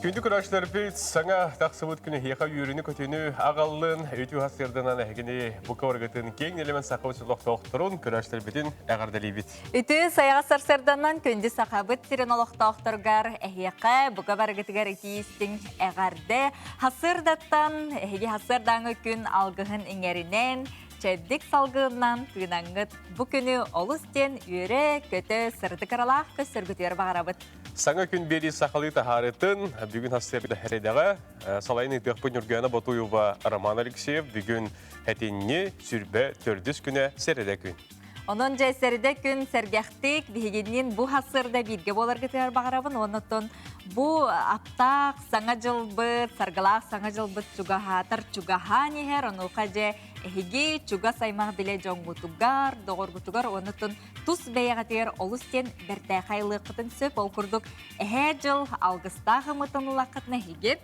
Күндү көрөөччүлэрбит, саҥа тахсыбыт күн эһиэхэ үөрүүнү-көтүүнү аҕаллын, үтүө сырдынан эһигини бука барыгытын киэҥ нэлэмэн сахабыт олохтоохторун, көрөөччүлэрбитин эҕэрдэлиибит. Үтүө сайаҕас сарсыарданан күндү сахабыт сирин олохтоохторугар эһиэхэ бука барыгытыгар итии истиҥ эҕэрдэ. Хасырдаттан эһиги хасырдааҥы күн алгыһын иҥэринэн, чэбдик салгынынан тыынаҥҥыт бу күнү олус диэн үөрэ-көтө сырдык ыралаах көстөргүтүгэр баҕарабыт. Саҥа күн биэрии сахалыы таһаарытын бүгүн хасыа Хэрэдэҕэ салайын ыытыахпыт Ньургуяна Ботуева, Роман Алексеев бүгүн этинни сүрбэ төрдүс күнэ сэрэдэ күн. Онон дьэ сэрэдэ күн сэргэхтик биһигинниин бу хасырда бииргэ буоларгытыгар баҕарабын. Оннуттан бу аптаах саҥа дьылбыт, саргылаах саҥа дьылбыт чугаһаатар чугаһаан иһэр. Онуоха дьэ эһиги чугас аймах билэ дьоҥҥутугар, доҕоргутугар оннуттан тус бэйэҕитигэр олус диэн бэртээхэй ылыаххытын сөп. Ол курдук эһээ дьыл алгыстаах ымытын ылаххытына эһиги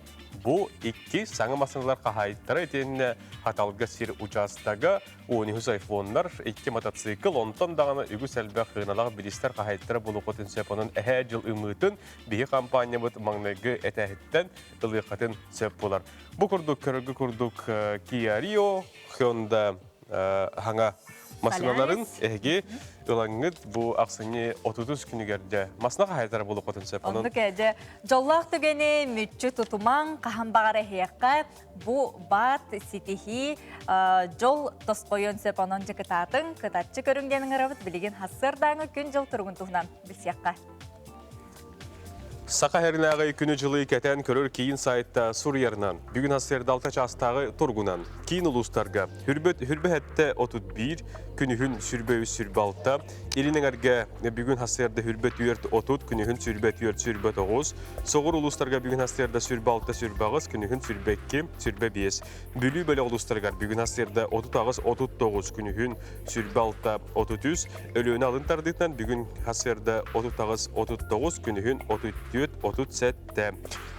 Бу икки саҥа массыыналар хаһаайыттара итиэннэ Хаталга сир учаастага, 13 айфоннар, икки мотоцикл, онтон даҕаны үгүс элбэх сыаналаах бириистэр хаһаайыттара булуоххутун сөп. Онон эһээ дьыл ымыытын биһи хампаанньабыт маҥнайгы этээһиттэн ылыаххытын сөп буолар. Бу курдук көрөргө курдук Kia Rio, Hyundai хаҥа массыыналарын эһиги ылаҥҥыт бу ахсынньы 30 күнүгэр дьэ масна хаһайтара булуоххутун сөп. Оннук дьэ дьоллоох түгэни мүччү тутумаҥ, хаһан баҕар эһиэххэ бу баат ситиһии дьол тосхойуон сөп онон дьэ кытаатыҥ, кытаччы көрүҥ диэн ыҥырабыт билигин хассыардааҥы күн-дьыл туругун туһунан билсиэххэ. Саха һэринээҕи күнү-дьылы кэтээн көрөр киин сайтта суруйарынан, бүгүн сарсыарда алта чаастааҕы тургунан киин улуустарга Хүрбөт Хүрбэһэттэ 31, күнүһүн сүрбэ үс сүрбэ алта, Илин эҥэргэ бүгүн сарсыарда Хүрбэ түөрт 30, күнүһүн сүрбэ түөрт сүрбэ тоҕус, Соҕур улуустарга бүгүн сарсыарда сүрбэ алта сүрбэ аҕыс, күнүһүн сүрбэ икки, сүрбэ биэс, Бүлүү бөлөх улуустарыгар бүгүн сарсыарда 38 39, күнүһүн сүрбэ алта 33, Өлүөнэ алын тардыытынан бүгүн сарсыарда 38 39, күнүһүн 34 37.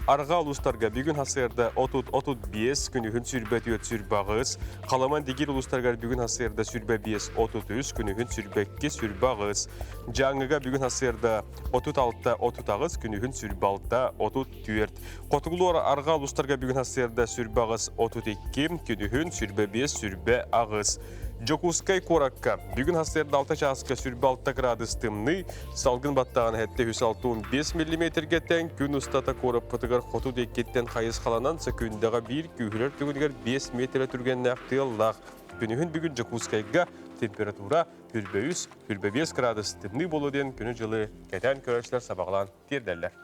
Арҕаа улуустарга бүгүн сарсыарда 30 35, күнүһүн сүрбэ 4 сүрбэ 8, Халаман Дигир улуустарыгар бүгүн сарсыарда сүрбэ 5 33, күнүһүн сүрбэ 2 сүрбэ 8. Дьааҥыга бүгүн сарсыарда 36 38, күнүһүн сүрбэ 6 34. Хотугулуу арҕаа улуустарга бүгүн сарсыарда сүрбэ 8 32, күнүһүн сүрбэ 5 сүрбэ 8. Дьокуускай куоракка бүгүн сарсыарда 6 чааска сүрбэ 6 градус тымныы, салгын баттаҕын 765 миллиметргэ тэҥ күн устата куораппытыгар хоту диэкиттэн хайысхаланан сөкүүндэҕэ биир күүһүрэр түгэнигэр 5 миэтэрэ түргэннээх тыаллаах. Күнүһүн бүгүн Дьокуускайга температура сүрбэ үс, сүрбэ биэс градус тымныы буолуо диэн күнү-дьылы кэтээн көрөөччүлэр сабаҕалаан тиэрдэллэр.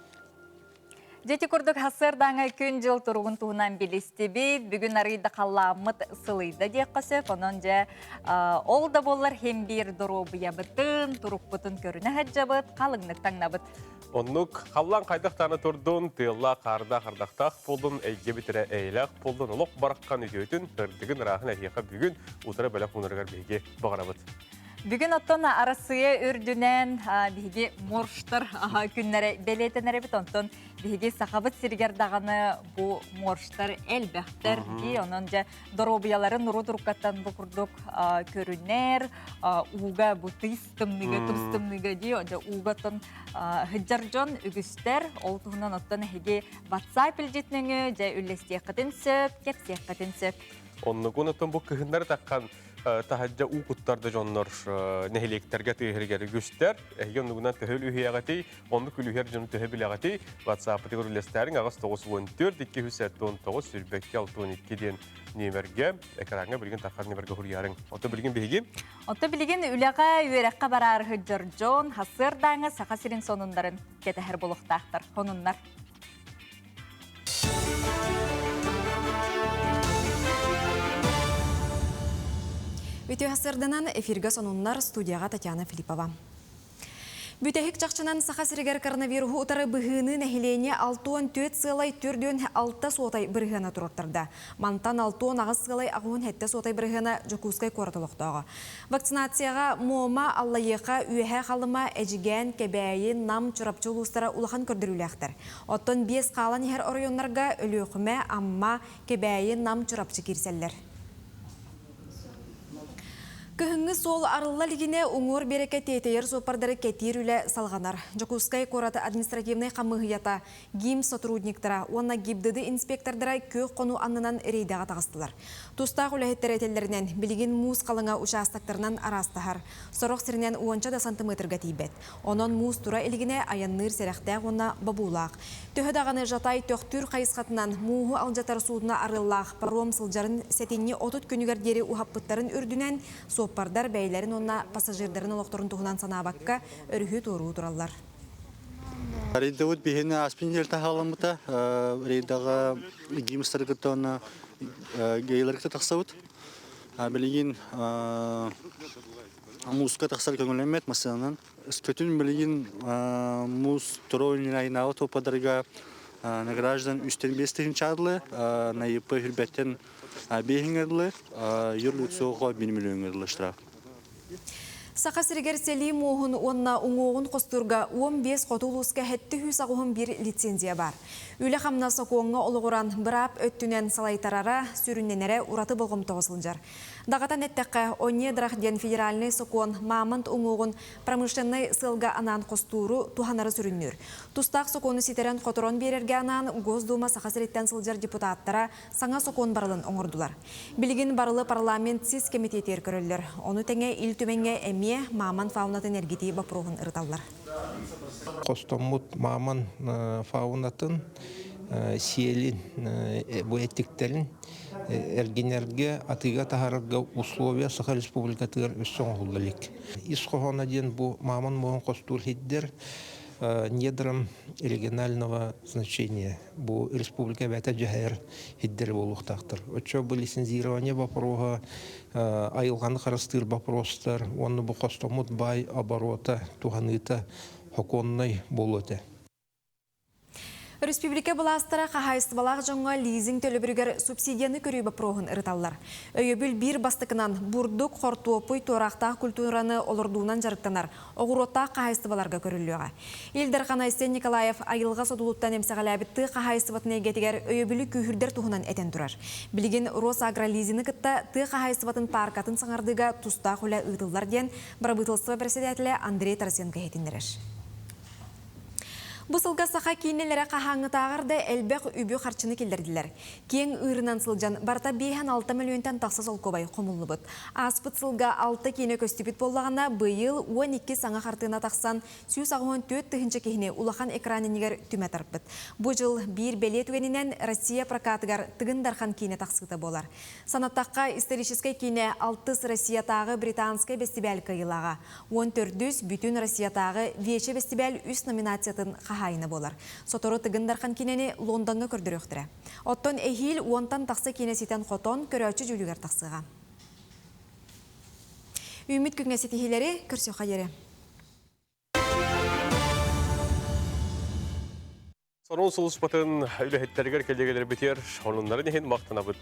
Дьити курдук сарсыардааҥы күн-дьыл туругун туһунан билистибит. Бүгүн арыый да халлааммыт сылыйда диэххэ сөп. Онон дьэ ол да буоллар хим биир доруобуйабытын, турукпутун көрүнэ сылдьабыт, халыҥнык таҥнабыт. Оннук халлаан хайдах даҕаны турдун, тыаллаах, хаардаах, ардахтаах буоллун, эйгэ бүтэрэ эйэлээх буоллун, олох бараххан үтүөтүн, сырдыгын, ырааһын эһиэхэ бүгүн утары бэлэх уунарыгар биһиги баҕарабыт. Бүгүн оттон Арассыыйа үрдүнэн биһиги моржтар күннэрэ бэлиэтэнэр эбит. Онтон биһиги Сахабыт сиригэр даҕаны бу моржтар элбэхтэр дии. Онон дьэ доруобуйаларын нуруу туруккаттан бу курдук көрүнэр, ууга бу тыйыс тымныыга, тымс тымныыга дии, дьэ ууга оттон сылдьар дьон үгүстэр. Ол туһунан оттон эһиги WhatsApp илдьитинэҥи дьэ үллэстиэххитин сөп, кэпсиэххитин сөп. Оннугун оттон бу кыһыннары таххан таһырдьа уу куттар да дьоннор нэһилиэктэргэ тыаһырыгар үгүстэр. Эһиги оннугунан төһө үлүһүйэҕитий, оннук үлүһүйэр дьону төһө билэҕитий? WhatsApp-ытыгар үллэстээриҥ 8 94 279 22 62 диэн нүөмэргэ, экраҥҥа билигин таххар нүөмэргэ суруйаарыҥ. Ото билигин биһиги Ото билигин үлэҕэ, үөрэххэ бараар сылдьар дьон сарсыардааҥы Саха сирин сонуннарын кэтэһэр буолуохтаахтар. Сонуннар. Үтүө сарсыарданан эфиргэ сонуннар студияҕа Татьяна Филиппова. Бүтэһик чахчынан Саха сиригэр коронавируһу утары быһыыны нэһилиэнньэ 64 сыалай 46 суотай бырыһыана туруортарда. Мантан 68 сыалай 87 суотай бырыһыана Дьокуускай куорат олохтооҕо. Вакцинацияҕа Муома, Аллайыаха, Үөһээ Халыма, Эдьигээн, Кэбээйи, Нам, Чурапчы улуустара улахан көрдөрүүлээхтэр. Оттон биэс хаалан иһэр оройуоннарга Өлүөхүмэ, Амма, Кэбээйи, Нам, Чурапчы киирсэллэр. Кыһыҥҥы суол арылла илигинэ уҥуор биэрэккэ тиэтэйэр суоппардары кэтиир үлэ салҕанар. Дьокуускай куорат административнай хамыыһыйата, ГИМ сотрудниктара уонна ГИБДД инспектордара күөх хонуу аннынан рейдэҕэ таҕыстылар. Тустаах үлэһиттэр этэллэринэн, билигин муус халыҥа учаастактарынан араастаһар. Сорох сиринэн уонча да сантыметрга тиийбэт. Онон муус тура илигинэ айанныыр сэрэхтээх уонна бобуулаах. Төһө даҕаны Жатай Төхтүр хайысхатынан мууһу алдьатар суудуна арыаллаах паром сылдьарын сэтинньи 30 күнүгэр диэри уһаппыттарын үрдүнэн, суоппардар бэйэлэрин уонна пассажирдарын олохторун туһунан санаабакка, өрүһү туоруу тураллар. Рейдабыт биһини ааспын дьиэлтэн хаалламмыта. Рейдаҕа гимстары кытта уонна гейлары кытта тахсабыт. Билигин мууска тахсар көҥүллэммэт массыынанан. Өскөтүн билигин муус туруу айнаабыт опадарга на граждан үстэн биэс тыһыынчаадылы, на ИП хүрбэттэн биэһиҥҥэ дылы, юрлицоҕа 1 миллиоҥҥа дылы штраф. Саха сиригэр сэлии муоһун уонна уҥуоҕун хостуурга 15 хоту улууска 781 лицензия баар. Үлэ-хамнас сокуоҥҥа олоҕуран быраап өттүнэн салайтарара, сүрүннэнэрэ ураты болҕомтоҕо сылдьар. Даҕатан эттэххэ, О недрах диэн федеральнай сокуон мамонт уҥуоҕун промышленнай сыалга анаан хостууру туһанары сүрүннүүр. Тустаах сокуону ситэрэн-хоторон биэрэргэ анаан Госдума Саха сириттэн сылдьар депутаттара саҥа сокуон барылын оҥордулар. Билигин барылы парламент сис кэмитиэтигэр көрөллөр. Ону тэҥэ Ил Түмэҥҥэ эмиэ мамонт фаунатын эргитии боппуруоһун ырыталлар. Хостоммут мамонт фаунатын сиэлин бу эттиктэрин эргинэргэ, атыыга таһаарарга условия Саха Республикатыгар өссө оҥоһулла илик. Ис хоһооно диэн бу мамон муоһун хостуур сирдэр недрам регионального значения бу республика бэйэтэ дьаһайар сирдэрэ буолуохтаахтар. Оччо бу лицензирование вопроһа, айылҕаны харыстыыр вопростар уонна бу хостоммут баай оборота, туһаныыта хокуоннай буолуо этэ. Өрөспүүбүлүкэ былаастара хаһаайыстыбалаах дьоҥҥо лизинг төлөбүрүгэр субсидияны көрүү боппуруоһун ырыталлар. Өйөбүл биир бастакынан бурдук, хортуоппуй, туораахтаах культураны олордуунан дьарыктанар оҕуруоттаах хаһаайыстыбаларга көрүллүөҕэ. Ил Дархан Айсен Николаев айылҕа содулуттан эмсэҕэлээбит тыа хаһаайыстыбатын эйгэтигэр өйөбүлү күүһүрдэр туһунан этэн турар. Билигин Росагролизины кытта тыа хаһаайыстыбатын пааркатын саҥардыыга тустаах үлэ ыытыллар диэн бырабыыталыстыба бэрэссэдээтэлэ Андрей Тарасенко иһитиннэрэр. Бу сылга саха киинэлэрэ хаһааҥҥытааҕар да элбэх үбү-харчыны киллэрдилэр. Киэҥ ыырынан сылдьан барыта 5-6 мөлүйүөнтэн тахса солкуобай хомуллубут. Ааспыт сылга алта киинэ көстүбүт буоллаҕына, быйыл 12 саҥа хартыына тахсан, 184 тыһыынча киһини улахан экран иннигэр түмэ тарпыт. Бу дьыл биир бэлиэ түгэнинэн Россия прокатыгар Тыгын Дархан киинэ тахсыыта буолар. Санаттахха, историческай киинэ алтыс Россиятааҕы британскай бэстибээл кыайыылааҕа. 14-үс Бүтүн Россиятааҕы Вече бэстибээл үс номинациятын хаһаайына буолар. Сотору Тыгын Дархан киинэни Лондоҥҥа көрдөрүөхтэрэ. Оттон эһиил уонтан тахса киинэ ситэн-хотон, көрөөччү дьүүлүгэр тахсыаҕа. Үүммүт күҥҥэ ситиһиилэри көрсүөххэ диэри. Сонун сулуспатын үлэһиттэригэр кэлиэгэлэрбитигэр сонуннарын иһин махтанабыт.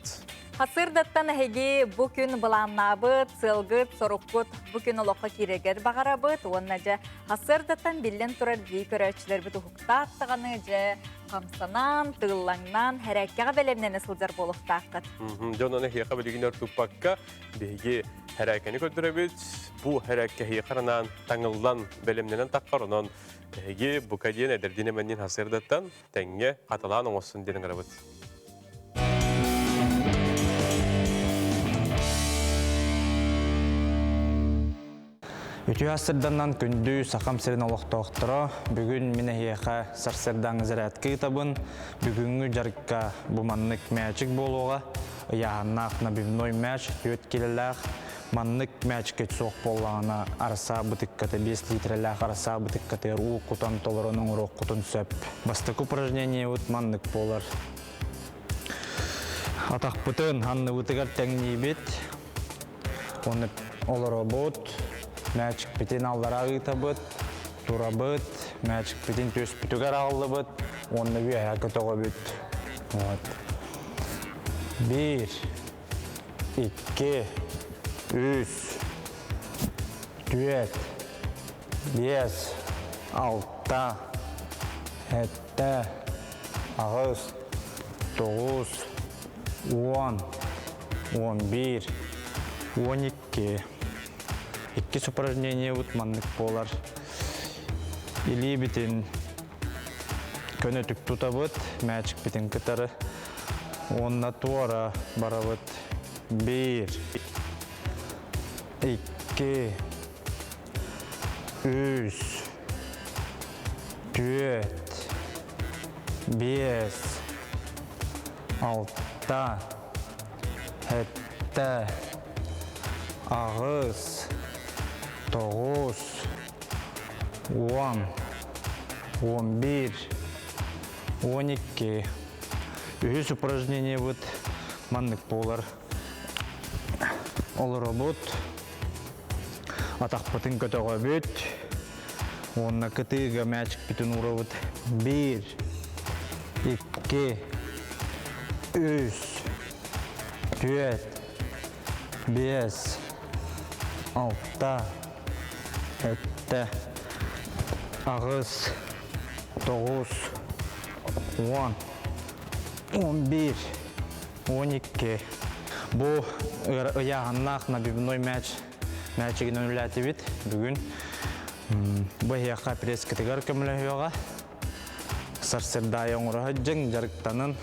Хасырдаттан эһиги бу күн былааннаабыт, сыалгыт, соруккут бу күн олоххо киирэгэр баҕарабыт уонна дьэ хасырдаттан биллэн турар дии көрөөччүлэрбит уһуктаат даҕаны дьэ хамсанан, тыыллаҥнаан, хэрээккэҕэ бэлэмнэнэ сылдьар буолуохтааххыт. Дьон аны эһиэхэ билигин өр туппакка биһиги хэрээкэни көрдөрөбүт. Бу хэрээккэ эһиэхэ анаан таҥыллан, бэлэмнэнэн таххар, онон Эһиги бука диэн эдэрдиин эмэнниин сарсыардаттан тэҥҥэ хатылаан оҥостун диэн ыҥырабыт. Үтүө сырданнан күндү Сахам сирин олохтоохторо, бүгүн мин эһиэхэ сарсыардааҥы зарядка ыытабын. Бүгүҥҥү дьарыкка бу маннык мээчик буолуоҕа. Ыйааһыннаах набивной мяч, 4 килэлээх Маннык мээчиккит суох буоллаҕына, арсаа бытыкката 5 литрэлээх арсаа бытыккатыгар уу кутан толорон оҥоруоххутун сөп. Бастакы упражнениебыт маннык буолар. Атахпытын анныбытыгар тэҥниибит. Оны олоробут. Мээчикпитин аллара ыытабыт. Турабыт. Мээчикпитин түөспүтүгэр аҕаллыбыт. Уонна үөһэ көтөҕөбүт. Вот. Биир, икки, үс, түөрт, биэс, алта, сэттэ, аҕыс, тоҕус, уон, 11, 12. Иккис упражнениебыт маннык буолар. Илиибитин көнөтүк тутабыт, мээчикпитин кытары. Уонна туора барабыт. Биир, икки, үс, түөрт, биэс, алта, сэттэ, аҕыс, тоҕус, уон, 11, 12. Үһүс упражнениебыт маннык буолар. Олоробут, атахпытын көтөҕөбүт уонна кытыыга мээчикпитин уурабыт. Биир, икки, үс, түөрт, биэс, алта, сэттэ, аҕыс, тоҕус, уон, 11, 12. Бу ыйааһыннаах набивной мяч мээчигинэн үлээтибит бүгүн. Бу эһиэхэ пресскитигэр көмөлөһүөҕэ. Сарсыардаайы оҥоро сылдьыҥ, дьарыктанын,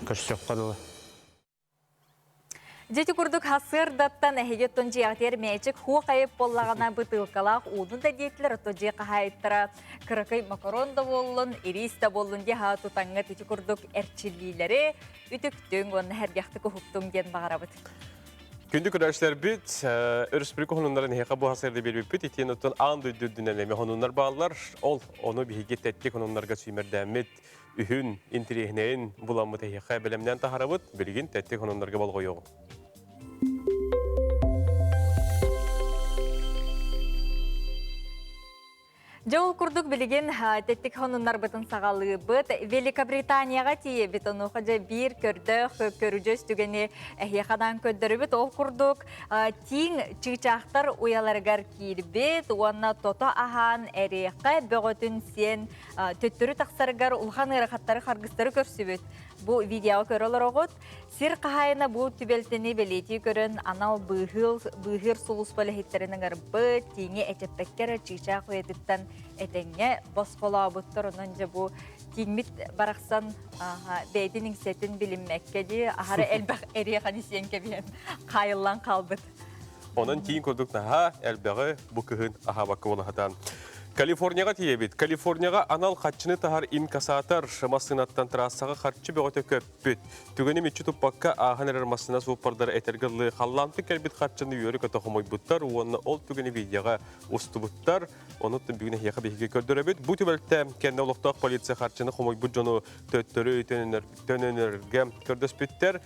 көрсүөххэ дылы. Дьити курдук хасыардаттан эһиги оттон дьиэҕитигэр мээчик хуох айып буоллаҕына бытыылкалаах ууну да диэтилэр, оттон дьиэ хаһаайыттара кыракый макарон да буоллун, ириис да буоллун дии аһаа тутаҥҥыт ити курдук эрчиллиилэри үтүктүҥ уонна сэргэхтик уһуктуҥ диэн баҕарабыт. Күндү көрөөччүлэрбит, өрөспүүбүлүкэ хонуннарын эһиэхэ бу хасыарды биэрбиппит. Итиэн оттон аан дойду үрдүнэн эмиэ хонуннар бааллар. Ол ону биһиги тэттик хонуннарга сүүмэрдээммит үһүн, интириэһинэйин буламмыт эһиэхэ бэлэмнээн таһарабыт. Билигин тэттик хонуннарга болҕойуоҕуҥ. Дьэ ол курдук билигин тэттик хонуннарбытын саҕалыыбыт. Великобританияҕа тиийэбит. Онуоха дьэ биир көрдөөх көрүдьүөс түгэни эһиэхэ анаан көрдөрөбүт. Ол курдук тииҥ чыычаахтар уйаларыгар киирбит уонна тото аһаан эриэхэ бөҕөтүн сиэн төттөрү тахсарыгар улахан ыарахаттары харгыстары көрсүбүт. Бу видеоҕа көрө олороҕут. Сир хаһаайына бу түбэлтэни бэлиэтии көрөн анал быыһыыр сулууспа үлэһиттэрин ыҥырбыт, тииҥи эчэппэккэ эрэ чыычаах уйатыттан этэҥҥэ босхолообуттар. Онон дьэ бу тииҥмит барахсан бэйэтин иҥсэтин билиммэккэ дии аһара элбэх эриэхэни сиэн кэбиһэн хаайыллан хаалбыт. Онон тииҥ курдук наһаа элбэҕи бу кыһын аһаабакка буолаһатаан. Калифорнияҕа тиийэбит. Калифорнияҕа анал харчыны таһар инкассатор массыынаттан трассаҕа харчы бөҕөтө көппүт. Түгэни мүччү туппакка ааһан эрэр массыына суоппардара этэргэ дылы халлаантан кэлбит харчыны үөрэ-көтө хомуйбуттар уонна ол түгэни видеоҕа устубуттар. Ону бүгүн эһиэхэ биһиги көрдөрөбүт. Бу түбэлтэ кэннэ олохтоох полиция харчыны хомуйбут дьону төттөрү төнөнөргө көрдөспүттэр.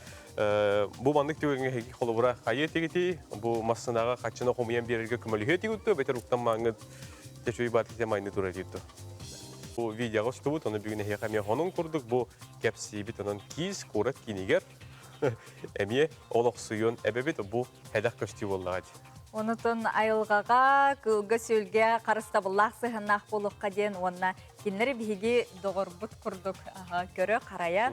Бу маннык түгэҥҥэ эһиги холобура хайа этигитий? Бу массыынаҕа харчыны хомуйан биэрэргэ көмөлөһүө этигит дуо? Бэтэр уктан мааҥҥыт чөчүй баатыйа майны турар этигит дуо? Бу видеоҕа устубут, ону бүгүн эһиэхэ эмиэ хонун курдук бу кэпсиибит. Онон киис куорат киинигэр эмиэ олохсуйуон эбэбит бу элэх көстүү буоллаҕа дии. Онутун айылҕаҕа, кыылга-сүөлгэ харыстабыллаах сыһыаннаах буолуохха диэн уонна кинилэри биһиги доҕорбут курдук көрө-харайа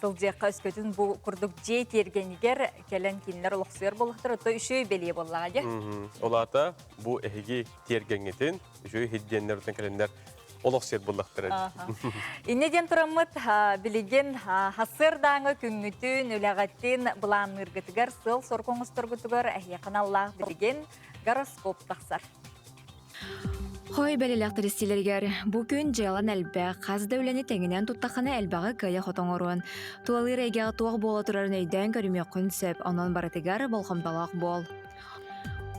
сылдьыахха өскөтүн бу курдук дьиэ тиэргэнигэр кэлэн кинилэр олохсуйар буоллахтар, ото үчүгэй бэлиэ буоллаҕа дии. Ол аата бу эһиги тиэргэҥҥитин үчүгэй иһирдиэннэр кэлэннэр олохсуйар буоллахтара. Инньэ диэн тураммыт билигин хасыардааҥы күҥҥүтүн, үлэҕитин былаанныыргытыгар, сыал-сорук оҥосторгутугар эһиэхэ аналлаах билигин гороскоп тахсар. Хой бэлэлэх тэрилтэлэригэр бу күн дьыалан элбэх, хас да үлэни тэҥинэн туттаххына элбэҕи кыайа хотоҥоруон. Тулалыыр эйгэҕэ туох буола турарын өйдөөн көрүмүөххүн сөп, онон барытыгар болҕомтолоох буол.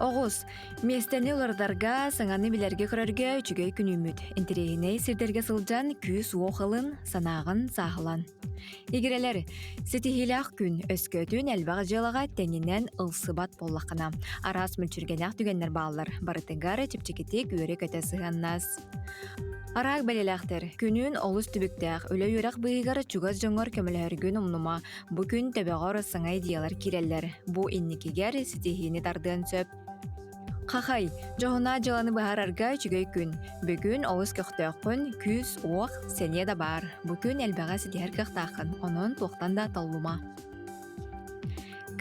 Оҕус, миэстэни уларытарга, саҥаны билэргэ-көрөргө үчүгэй күн үүммүт. Интэриэһинэй сирдэргэ сылдьан күүс-уох ылын, санааҕын сааһылан. Игирэлэр, ситиһиилээх күн, өскөтүн элбэх дьыалаҕа тэҥинэн ылсыбат буоллаххына, араас мүлчүргэнээх түгэннэр бааллар, барытыгар чэпчэкитик үөрэ-көтө сыһыаннас. Араак бэлэлээхтэр, күнүн олус түбүктээх, үлэ-үөрэх быыһыгар чугас дьоҥҥор көмөлөһөргүн умнума, Бу күн төбөҕөр саҥа идеялар киирэллэр. Бу инникигэр ситиһиини тардыан сөп. Хахай, дьоһуна дьыаланы быһаарарга үчүгэй күн. Бүгүн олус көхтөөххүн, күүс-уох, сэниэ да баар. Бу күн элбэҕи ситиһэр кыахтааххын, онон туохтан да толлума.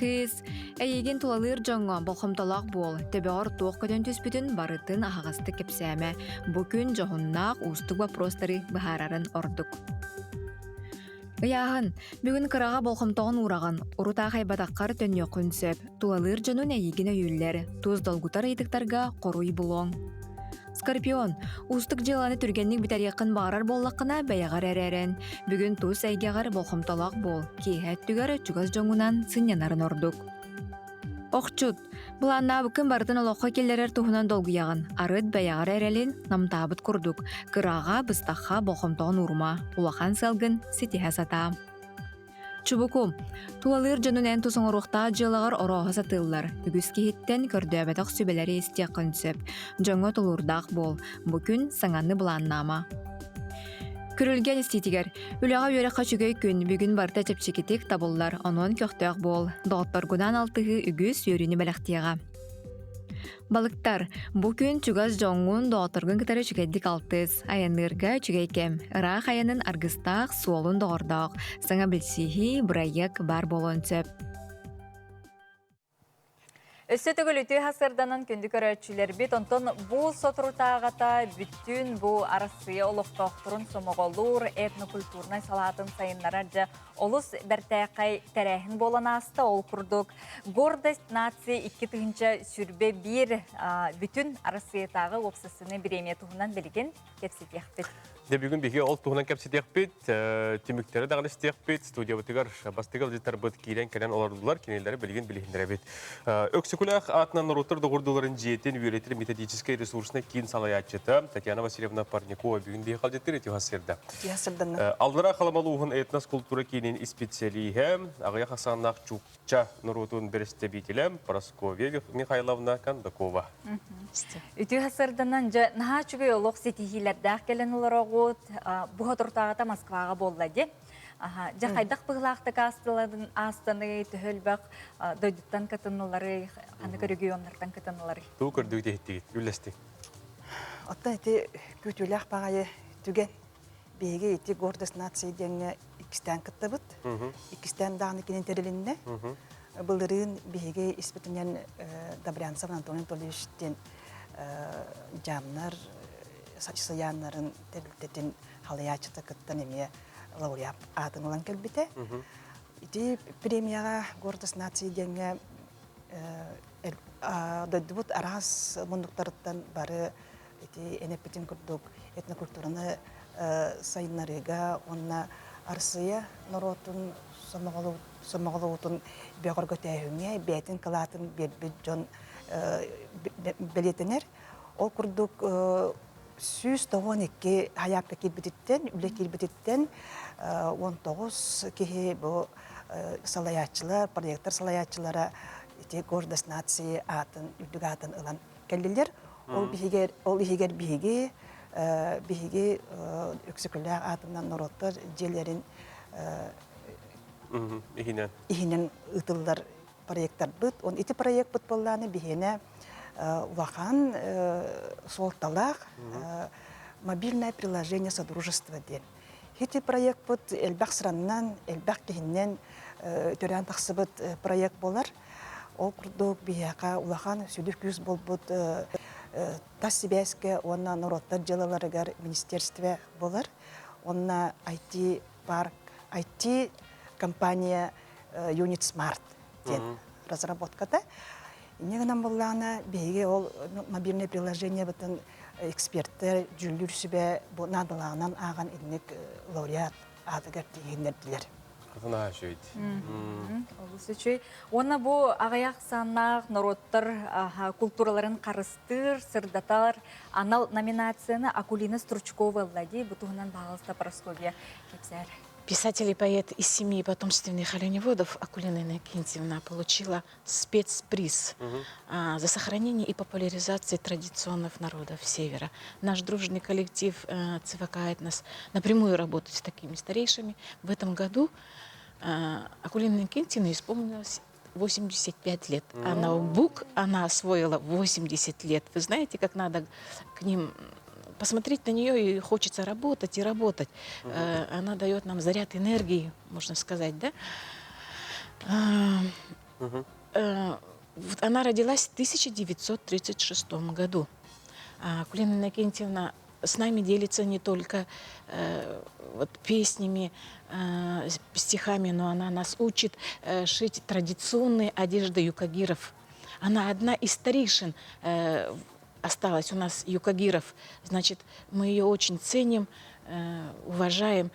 Кыыс, эйигин тулалыыр дьоҥҥо болҕомтолоох буол, төбөҕөр туох көтөн түспүтүн барытын аһаҕастык кэпсээмэ. Бу күн дьоһуннаах уустук боппуруостары быһаарарын ордук. Ыйааһын. Бүгүн кыраҕа болҕомтоҕун уураҕын, урут аахайбатаххар төннүөххүн сөп. Тулалыыр дьонун эйигин өйүүллэр, тус долгутар ыйытыктарга хоруй булуоҥ. Скорпион, уустук дьыаланы түргэнник бүтэриэххин баҕарар буоллаххына, бэйэҕэр эрэ эрэн. Бүгүн тус эйгэҕэр болҕомтолоох буол, киэһэ өттүгэр чугас дьоҥҥунан сынньанарын ордук. Охчут, былааннаабыккын барытын олоххо киллэрэр туһунан долгуйаҕын. Арыт бэйэҕэр эрэлин намтаабыт курдук. Кыраҕа, быстахха болҕомтоҕун уурума, улахан сыалгын ситиһэ сатаа. Чубуку, тулалыыр дьонун эн тус оҥоруохтаах дьыалаҕар орооһо сатыыллар. Үгүс киһиттэн көрдөөбөтөх сүбэлэри истиэххин сөп. Дьоҥҥо тулуурдаах буол. Бу күн саҥаны былааннаама. Күрүлгэн истиитигэр үлэҕэ үөрэххэ үчүгэй күн бүгүн барыта чэпчэкитик табыллар, онон көхтөөх буол. Доҕотторгунаан алтыһыы үгүс үөрүүнү бэлэхтиэҕэ. Балыктар, бу күн чугас дьоҥҥун, доҕотторгун кытары үчүгэйдик алтыс, айанныырга үчүгэй кэм, ыраах айанын аргыстаах, суолун доҕордоох, саҥа билсиһии, бырайыак баар буолуон сөп. Өссө төгүл үтүө сарсыарданан күндү көрөөччүлэрбит, онтон бу соторутааҕыта бүттүүн бу Арассыыйа олохтоохторун сомоҕолуур этнокультурнай салаатын сайыннарар дьэ олус бэртээхэй тэрээһин буолан ааста. Ол курдук Гордость нации 2021 бүтүн Арассыыйатааҕы уопсастыбаннай бириэмийэ туһунан билигин кэпсэтиэхпит. Дьэ бүгүн биһиги ол туһунан кэпсэтиэхпит, түмүктэри даҕаны истиэхпит. Студиябытыгар бастакы ыалдьыттарбыт киирэн кэлэн олордулар, кинилэри билигин билиһиннэрэбит. Өксөкүлээх аатынан норуоттар доҕордууларын дьиэтин үөрэтэр методическай ресурснай киин салайааччыта Татьяна Васильевна Парникова бүгүн биһиги халдьыттыр ити сырда. Аллара Халыма улууһун этнос култуура киинин исписэлииһэ, аҕыйах ахсааннаах Чукча норуотун бэрэстэбиитэлэ Прасковья Михайловна Кондакова. Үтүө сарданан дьэ наһаа үчүгэй олох ситиһиилэрдээх кэлэн олороҕут. Бу соторутааҕыта Москваҕа буолла дии. Дьэ хайдах быһыылаахтык аастыларын аастаны төһө элбэх дойдуттан кытынныларый, ханнык регионнартан кытынныларый? Туу көрдүгүт иһиттигит, үллэстиҥ. Оттон ити күүтүүлээх баҕайы түгэн биһиги ити гордость нации диэҥҥэ иккистээн кыттабыт. Иккистээн даҕаны кинин тэрилиннэ. Былырыын биһиги испитинэн Добрянцев Антон Анатольевич диэн дьаамнар сыйааннарын тэрилтэтин халыйааччыта кыттан эмиэ лауреат аатын ылан кэлбитэ. Ити премияҕа гордость нации диэҥҥэ дойдубут араас муннуктарыттан бары ити эн эппитин курдук этнокультураны сайыннарыыга уонна Арассыыйа норуотун сомоҕолоһуутун бөҕөргөтөөһүҥҥэ бэйэтин кылаатын биэрбит дьон бэлиэтэнэр. Ол курдук 192 хайаапка киирбититтэн, үлэ киирбититтэн 19 киһи бу салайааччылар, проектор салайааччылара ити гордость нации аатын, үрдүк аатын ылан кэллилэр. Ол биһигэр, ол иһигэр биһиги биһиги Өксөкүлээх аатынан норуоттар дьиэлэрин иһинэн иһинэн ыытыллар проекттарбыт. Он ити проекпыт буоллааны биһиэнэ улахан суолталаах мобильное приложение Содружества диэн. Ити проекпыт элбэх сыраннан, элбэх киһиннэн төрөөн тахсыбыт проект буолар. Ол курдук биһиэхэ улахан сүдү күүс буолбут тас сибээскэ уонна норуоттар дьыалаларыгар министерство буолар. Уонна IT парк, IT компания Unit Smart диэн разработката. Инньэ гынан буоллаҕына биһиги ол мобильное приложениебытын эксперттэр дьүүллүүр сүбэ бу наадалааҕынан ааҕан инник лауреат аатыгар тиийиннэрдилэр. Наһаа үчүгэй. Олус үчүгэй. Уонна бу аҕыйах ахсааннаах норуоттар култуураларын харыстыыр, сырдатар анал номинацияны Акулина Стручкова ылла дии. Бу туһунан баҕалыста Прасковья кэпсээр. Писатель и поэт из семьи потомственных оленеводов Акулина Иннокентьевна получила спецприз за сохранение и популяризацию традиционных народов Севера. Наш дружный коллектив ЦВК «Этнос» напрямую работает с такими старейшими. В этом году Акулина Иннокентьевна исполнилось 85 лет. А ноутбук она освоила 80 лет. Вы знаете, как надо к ним посмотреть на нее и хочется работать и работать. Она дает нам заряд энергии, можно сказать, да? Она родилась в 1936 году. Акулина Иннокентьевна с нами делится не только вот, песнями, стихами, но она нас учит шить традиционные одежды юкагиров. Она одна из старейшин осталась у нас юкагиров. Значит, мы ее очень ценим, уважаем.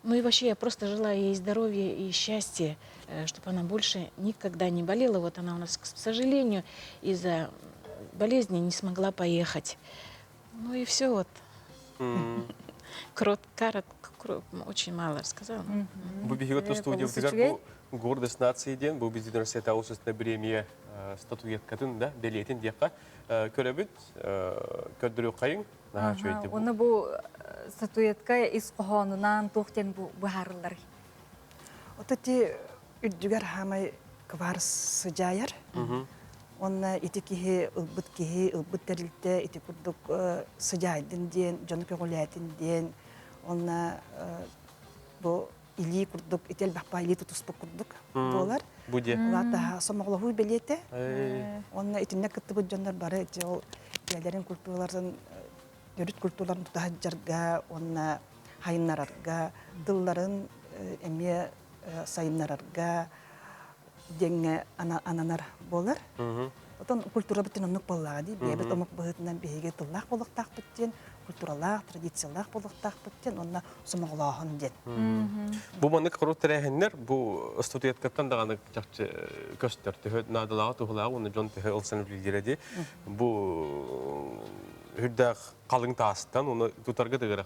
Ну и вообще я просто желаю ей здоровья и счастья, чтобы она больше никогда не болела. Вот она у нас, к сожалению, из-за болезни не смогла поехать. Ну и все вот. Коротко, очень мало рассказала. Бу биһиги студиябытыгар бу Гордость нации диэн бу биздин Россия усусна премия статуэткатын да бэлиэтин диэххэ көрөбүт көрдөрүөххэйиҥ наһаа үчүгэй бу. Уонна бу статуэтка ис хоһоонунан туох диэн бу быһаарыллар? Ото ти үрдүгэр хаамай кыбаар сыдьаайар. Онна ити киһи ылбыт киһи, ылбыт тэрилтэ ити курдук сыдьаайдын диэн, дьону көҕүлээтин диэн, онна бу илии курдук, ити элбэх илии тутуспут курдук буолар. Бу диэ. Улаатаһа сомоҕолоһуу бэлиэтэ. Онна итиннэ кыттыбыт дьоннор бары ити ол бэйэлэрин культураларын, төрүт культураларын тута сылдьарга уонна хайыннарарга, тылларын эмиэ сайыннарарга диэҥҥэ ананар буолар. Отон культура бүтүн оннук буоллаҕа дии. Бэйэбит омук быһыытынан биһиги тыллаах буолуохтаахпыт диэн, культуралаах, традициялаах буолуохтаахпыт диэн уонна сомоҕолооһун диэн. Бу маннык куруук тэрээһиннэр бу студияткаттан даҕаны чахчы көстөр. Төһө наадалааҕа, туһалааҕа уонна дьон төһө ылсан үлэлиирэ дии. Бу үрдээх халыҥ таастан уну тутарга тыгыра.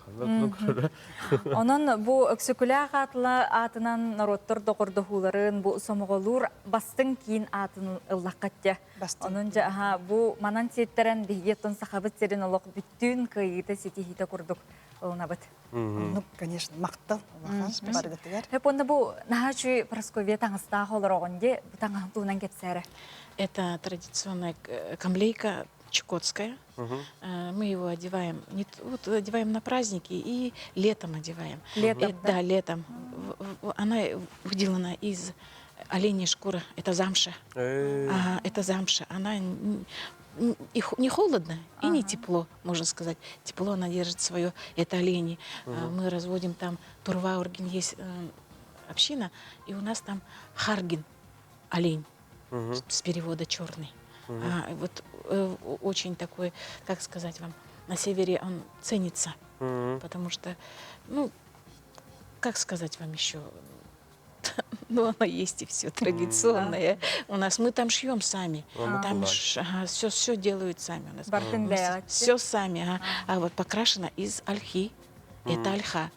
Онон бу Өксөкүлээх аатынан норуоттар доҕордоһууларын бу сомоҕолуур бастыҥ киин аатын ыллаххаття. Онон дьэ аха бу манан сиэттэрэн биһиги оттон сахабыт сирин олох бүттүүн кыайыыта ситиһиитэ курдук ылынабыт. Ну, конечно, махтал улахан барыгытыгар. Хөп онно бу наһаа үчүгэй Прасковья таҥастаах олороҕун дии бу таҥаһын туһунан кэпсээрэ. Это традиционная камлейка чукотская. Мы его одеваем, не, вот одеваем на праздники и летом одеваем. Летом, и, да? Да, летом. Она выделана из оленей шкуры. Это замша. Ага, это замша. Она и не холодно, и не тепло, можно сказать. Тепло она держит свое, это олени. Мы разводим там, Турваургин есть община, и у нас там харгин, олень, с перевода черный. А, вот очень такой, как сказать вам, на севере он ценится, потому что, ну, как сказать вам еще, ну, она есть и все традиционное. У нас мы там шьем сами. Там все, все делают сами у нас. Все сами. Ага. А вот покрашена из ольхи. Это ольха.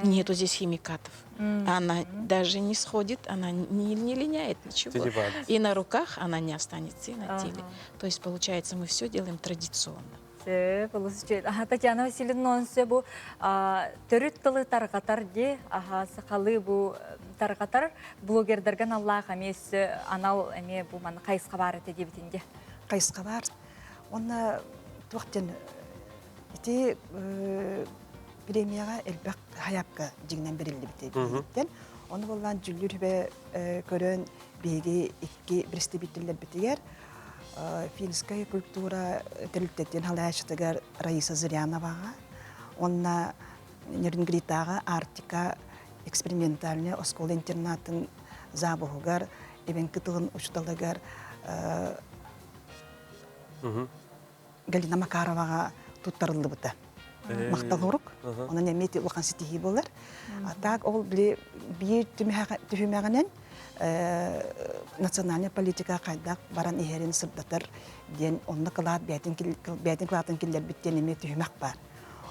Нету здесь химикатов. Она даже не сходит, она не, не линяет ничего. И на руках она не останется, и на теле. То есть, получается, мы все делаем традиционно. Татьяна Васильевна онсө бу төрүт тылы тарҕатар ди аха сахалыы бу тарҕатар блогердарга аналлаах эмиэ анал эмиэ бу маны хайысха баар этэ диэбитин ди. Хайысха баар. Онна туох диэн ити премияҕа элбэх хайапка дьиҥнэн бэриллибит биһигиттэн. Ону буоллаан дьүллүүр сүбэ көрөн биһиги икки представителлэрбитигэр финская культура тэрилтэтин халаачытыгар Раиса Зыряноваҕа уонна Нерюнгритааҕы Арктика экспериментальнай оскуола-интернатын завуһугар эбэҥки тылын учууталыгар Галина Макароваҕа туттарыллыбыта. Махтал урук. Онон эмиэ улахан ситиһии буолар. А так ол били биир түһүмэҕинэн национальная политика хайдах баран иһэрин сырдатар диэн онно кылаат бэйэтин бэйэтин кылаатын киллэрбит диэн эмиэ түһүмэх баар.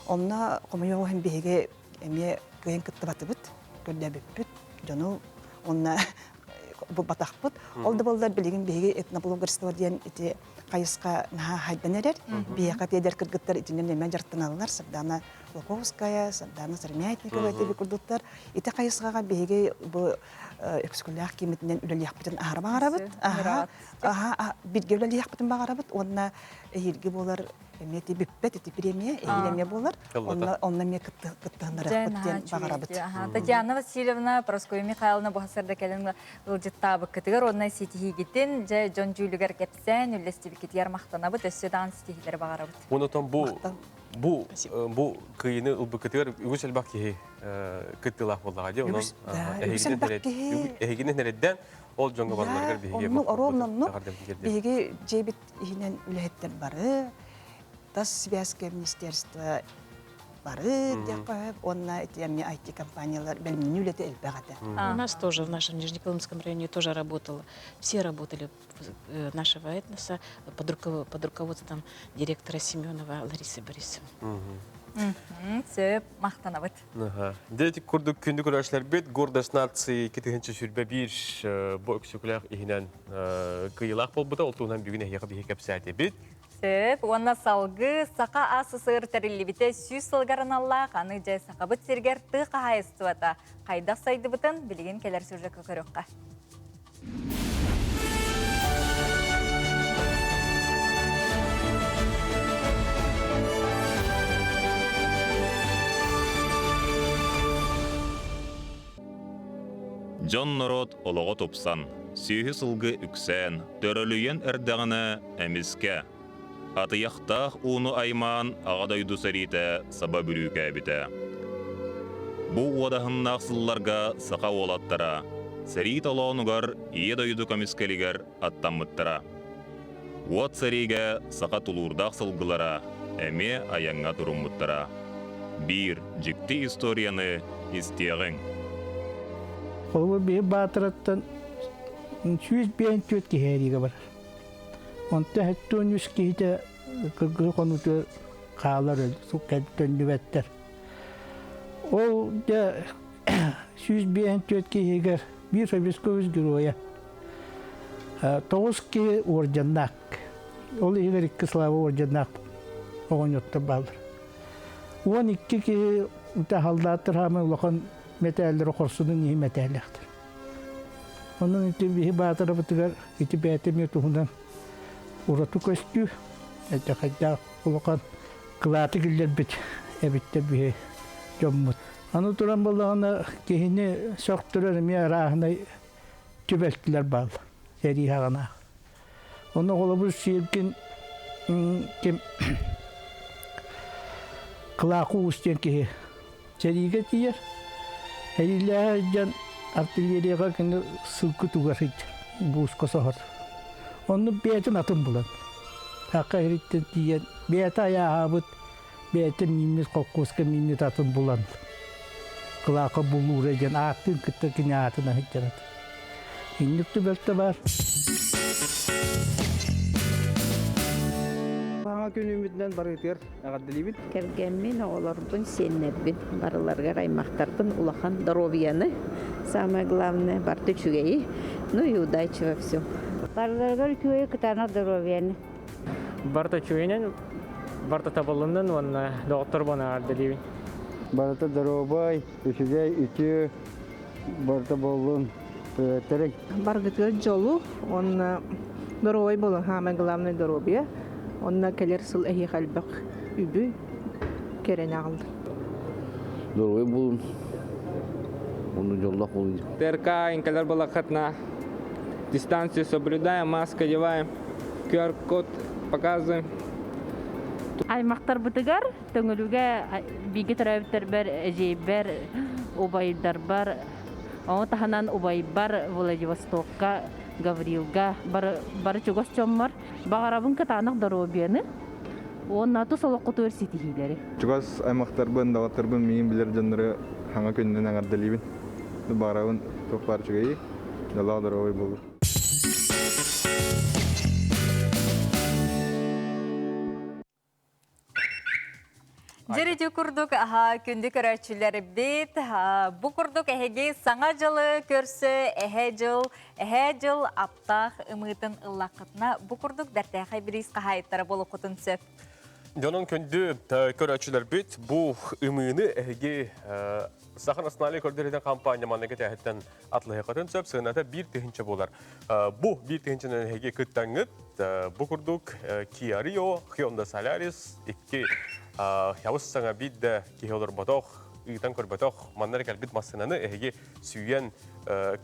Онно хомойуох иһин биһиги эмиэ кыайан кыттыбатыбыт, көрдөөбүппүт дьону уонна булбатахпыт. Ол да буоллар билигин биһиги этноблогерство диэн ити хайысха наһаа хайдан эрэр. Биһиэхэ тиэдэр кыргыттар итинэн эмэ дьарыктаналлар. Сардана Луковская, Сардана Сыромятникова ити курдуктар. Ити хайысхаҕа биһиги бу өксөкүлээх киимитинэн үлэлиэхпитин аһара баҕарабыт. Аһа, аһа, биргэ үлэлиэхпитин баҕарабыт уонна эһиилги буолар эмиэ ити бүппэт ити премия эһиил эмиэ буолар. Онно онно эмиэ кыттыһыннарыахпыт диэн баҕарабыт. Татьяна Васильевна, Прасковья Михайловна бу сарда кэлэн ыалдьыттаан. ыалдьыттаабыккытыгар уонна ситиһиигитин дьэ дьон дьүүлүгэр кэпсээн үллэстибиккитигэр махтанабыт, өссө даҕаны ситиһиилэри баҕарабыт. Онотон бу бу бу кыйыны ылбыккытыгар үгүс элбэх киһи кыттыылаах буоллаҕа дии. Онон эһигини нэрэддэн ол дьоҥҥо барыларыгар биһиги Оннук оруобуна оннук биһиги дьиэбит иһинэн үлэһиттэр бары тас связка министерство бары диэххэ сөп уонна ити эмиэ IT-компаниялар бэлэмнэнии үлэтэ элбэх этэ. У нас тоже в нашем Нижнеколымском районе тоже работало. Все работали нашего этноса под руководством директора Семенова Ларисы Борисовны. Сөп, махтанабыт. Дети курдук күндү көрөөччүлэрбит Гордость нации 2021 бу өксөкүлээх иһинэн кыйылаах буолбута. Ол туһунан бүгүн эһиэхэ биһи кэпсээтибит. Сөп. Уонна салгыы Саха АССР тэриллибитэ 100 сылыгар аналлаах аны дьэ Сахабыт сиригэр тыа хаһаайыстыбата хайдах сайдыбытын билигин кэлэр сюжекка көрүөххэ. Дьон-норуот олоҕо тупсан, сүөһү-сылгы үксээн, төрөлүйэн эрдэҕинэ эмискэ атыйахтаах ууну аймаан Аҕа дойду сэриитэ саба бүрүүкээбитэ. Бу уодаһыннаах сылларга саха уолаттара сэрии толоонугар Ийэ дойду көмүскэлигэр аттаммыттара. Уот сэриигэ саха тулуурдаах сылгылара эмиэ айаҥҥа туруммуттара. Биир дьикти историяны истиэҕиҥ. Холобур, биһи Баатыраттан 154 киһи эриигэ барар. Онтон 73 киһитэ кыргыһы хонуутугар хаалар, төннүбэттэр. Ол дьэ 154 киһигэр биир Советский геройа тоҕус киһи орденнаах. Ол иһигэр икки Слава орденнаах оҕонньоттор бааллар. 12 киһи таһалдааттар хаамай улахан мэтээллэри хорсунун иһин мэтээллээхтэр. Онон ити биһи баатарабытыгар ити бэйэтэ эмиэ туһунан ураты көстүү, это хайдаах улахан кылааты киллэрбит эбиттэр биһи дьоммут. Аны туран буоллаҕына киһини сөхтөрөр эмиэ арааһынай түбэлтэлэр бааллар сэрии хаҕынаах. Онно холобур сиэргин ким Кылаакы Уус диэн киһи сэриигэ тиийэр. Сэриилэһэ сылдьан артиллерияҕа кини сылгы тугар сылдьар, бууска соһор. Онно бэйэтин атын булан, Саха иһиттэн тиийэн бэйэтэ айааһаабыт, бэйэтэ мииммит холкуоска мииммит атын булан Кылаакы Булуура диэн ааттыын кытта кини аатын сылдьар ат. Инник түбэлтэ баар. Саҥа күнүммүтүнэн барыытыгар эҕэрдэлиибин. Кэргэммин, оҕолорбун, сиэннэрбин, барыларыгар аймахтарбын улахан доруобуйаны, самое главное, барыта үчүгэйи, ну и удачи во всем. Барыларыгар үчүгэйи, кытаанах доруобуйаны. Барыта үчүгэйинэн, барыта табылыннын уонна доҕотторбун эҕэрдэлиибин. Барыта доруобай, үчүгэй, үтүө барыта буоллун. Тэрик. Баргытыгар дьолу уонна доруобай буолун, самое главное доруобуйа. Онно кэлэр сыл эһиэхэ элбэх үбү кэрэни аҕаллын. Доруобай буолун. Онно дьоллоох буолун. ТРК инкалар балакатна дистанцию соблюдаем, маска одеваем, QR-код показываем. Аймактарбытыгар Төҥүлүгэ бииргэ төрөөбүттэрбэр, эдьиийбэр, убайдарбар, ону таһынан убайбар Владивостокка, Гаврилга бары, бары чугас дьоммор баҕарабын кытаанах доруобуйаны уонна тус олоххутугар ситиһиилэри. Чугас аймахтарбын, доҕотторбун миигин билэр дьоннору хаҥа күнүнэн эҕэрдэлиибин. Баҕарабын туох баар үчүгэйи, дьоллоох доруобай буолуу. Дьэ курдук күндү көрөөччүлэрбит бу курдук эһиги саҥа дьылы көрсө эһэ дьыл эһэ дьыл аптаах ымыытын ыллаххытына бу курдук бэртээхэй бириис хаһаайыттара буолуоххутун сөп. Дьонун күндү көрөөччүлэрбит бу ымыыны эһиги Саха национальнай көрдөрүүтүн компания манныгы тээһиттэн атлыһыаххытын сөп сыаната 1000 буолар. Бу 1000-нэн эһиги кыттаҥҥыт бу курдук Kia Rio, Hyundai Solaris икки явыс саҥа биир да киһи олорботох ыытан көрбөтөх, манна эрэ кэлбит массыынаны эһиги сүүйэн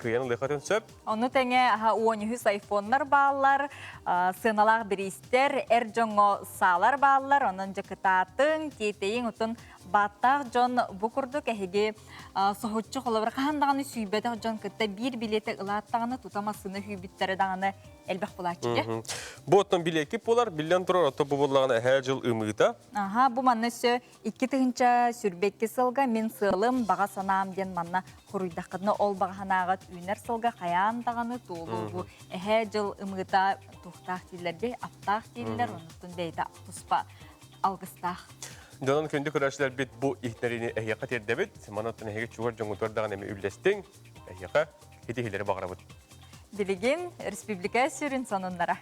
кыайан ылыаххытын сөп. Ону тэҥэ 13 айфоннар бааллар, сыаналаах бириистэр, эр дьоҥҥо саалар бааллар, онон дьэ кытаатыҥ, тиэтэйиҥ, отон бааттаах дьон бу курдук эһиги соһуччу холобур хаһан даҕаны сүүйбэтэх дьон кытта биир билиэти ылааттаҕына тута массыына сүүйбүттэрэ даҕаны элбэх булааччы дьэ. Бу оттон билиэккит буолар, биллэн турар, отто бу буоллаҕына эһээ дьыл ымыыта. Аха, бу манна өссө 2022 сылга мин сыалым, баҕа санаам диэн манна хоруйдаххытына ол баҕа санааҕыт үүнэр сылга хайаан даҕаны туолуу бу эһээ дьыл ымыыта туохтаах дииллэр аптаах дииллэр, оннуттан бэйэтэ туспа алгыстаах. Дьонон күндү көрөөччүлэрбит бу иһитиннэриини эһиэхэ тиэрдэбит. Манаттан эһиги чугас дьоҥҥутугар даҕаны эмиэ үллэстиҥ. Эһиэхэ итиһилэри баҕарабыт. Билигин республика сүрүн сонуннара.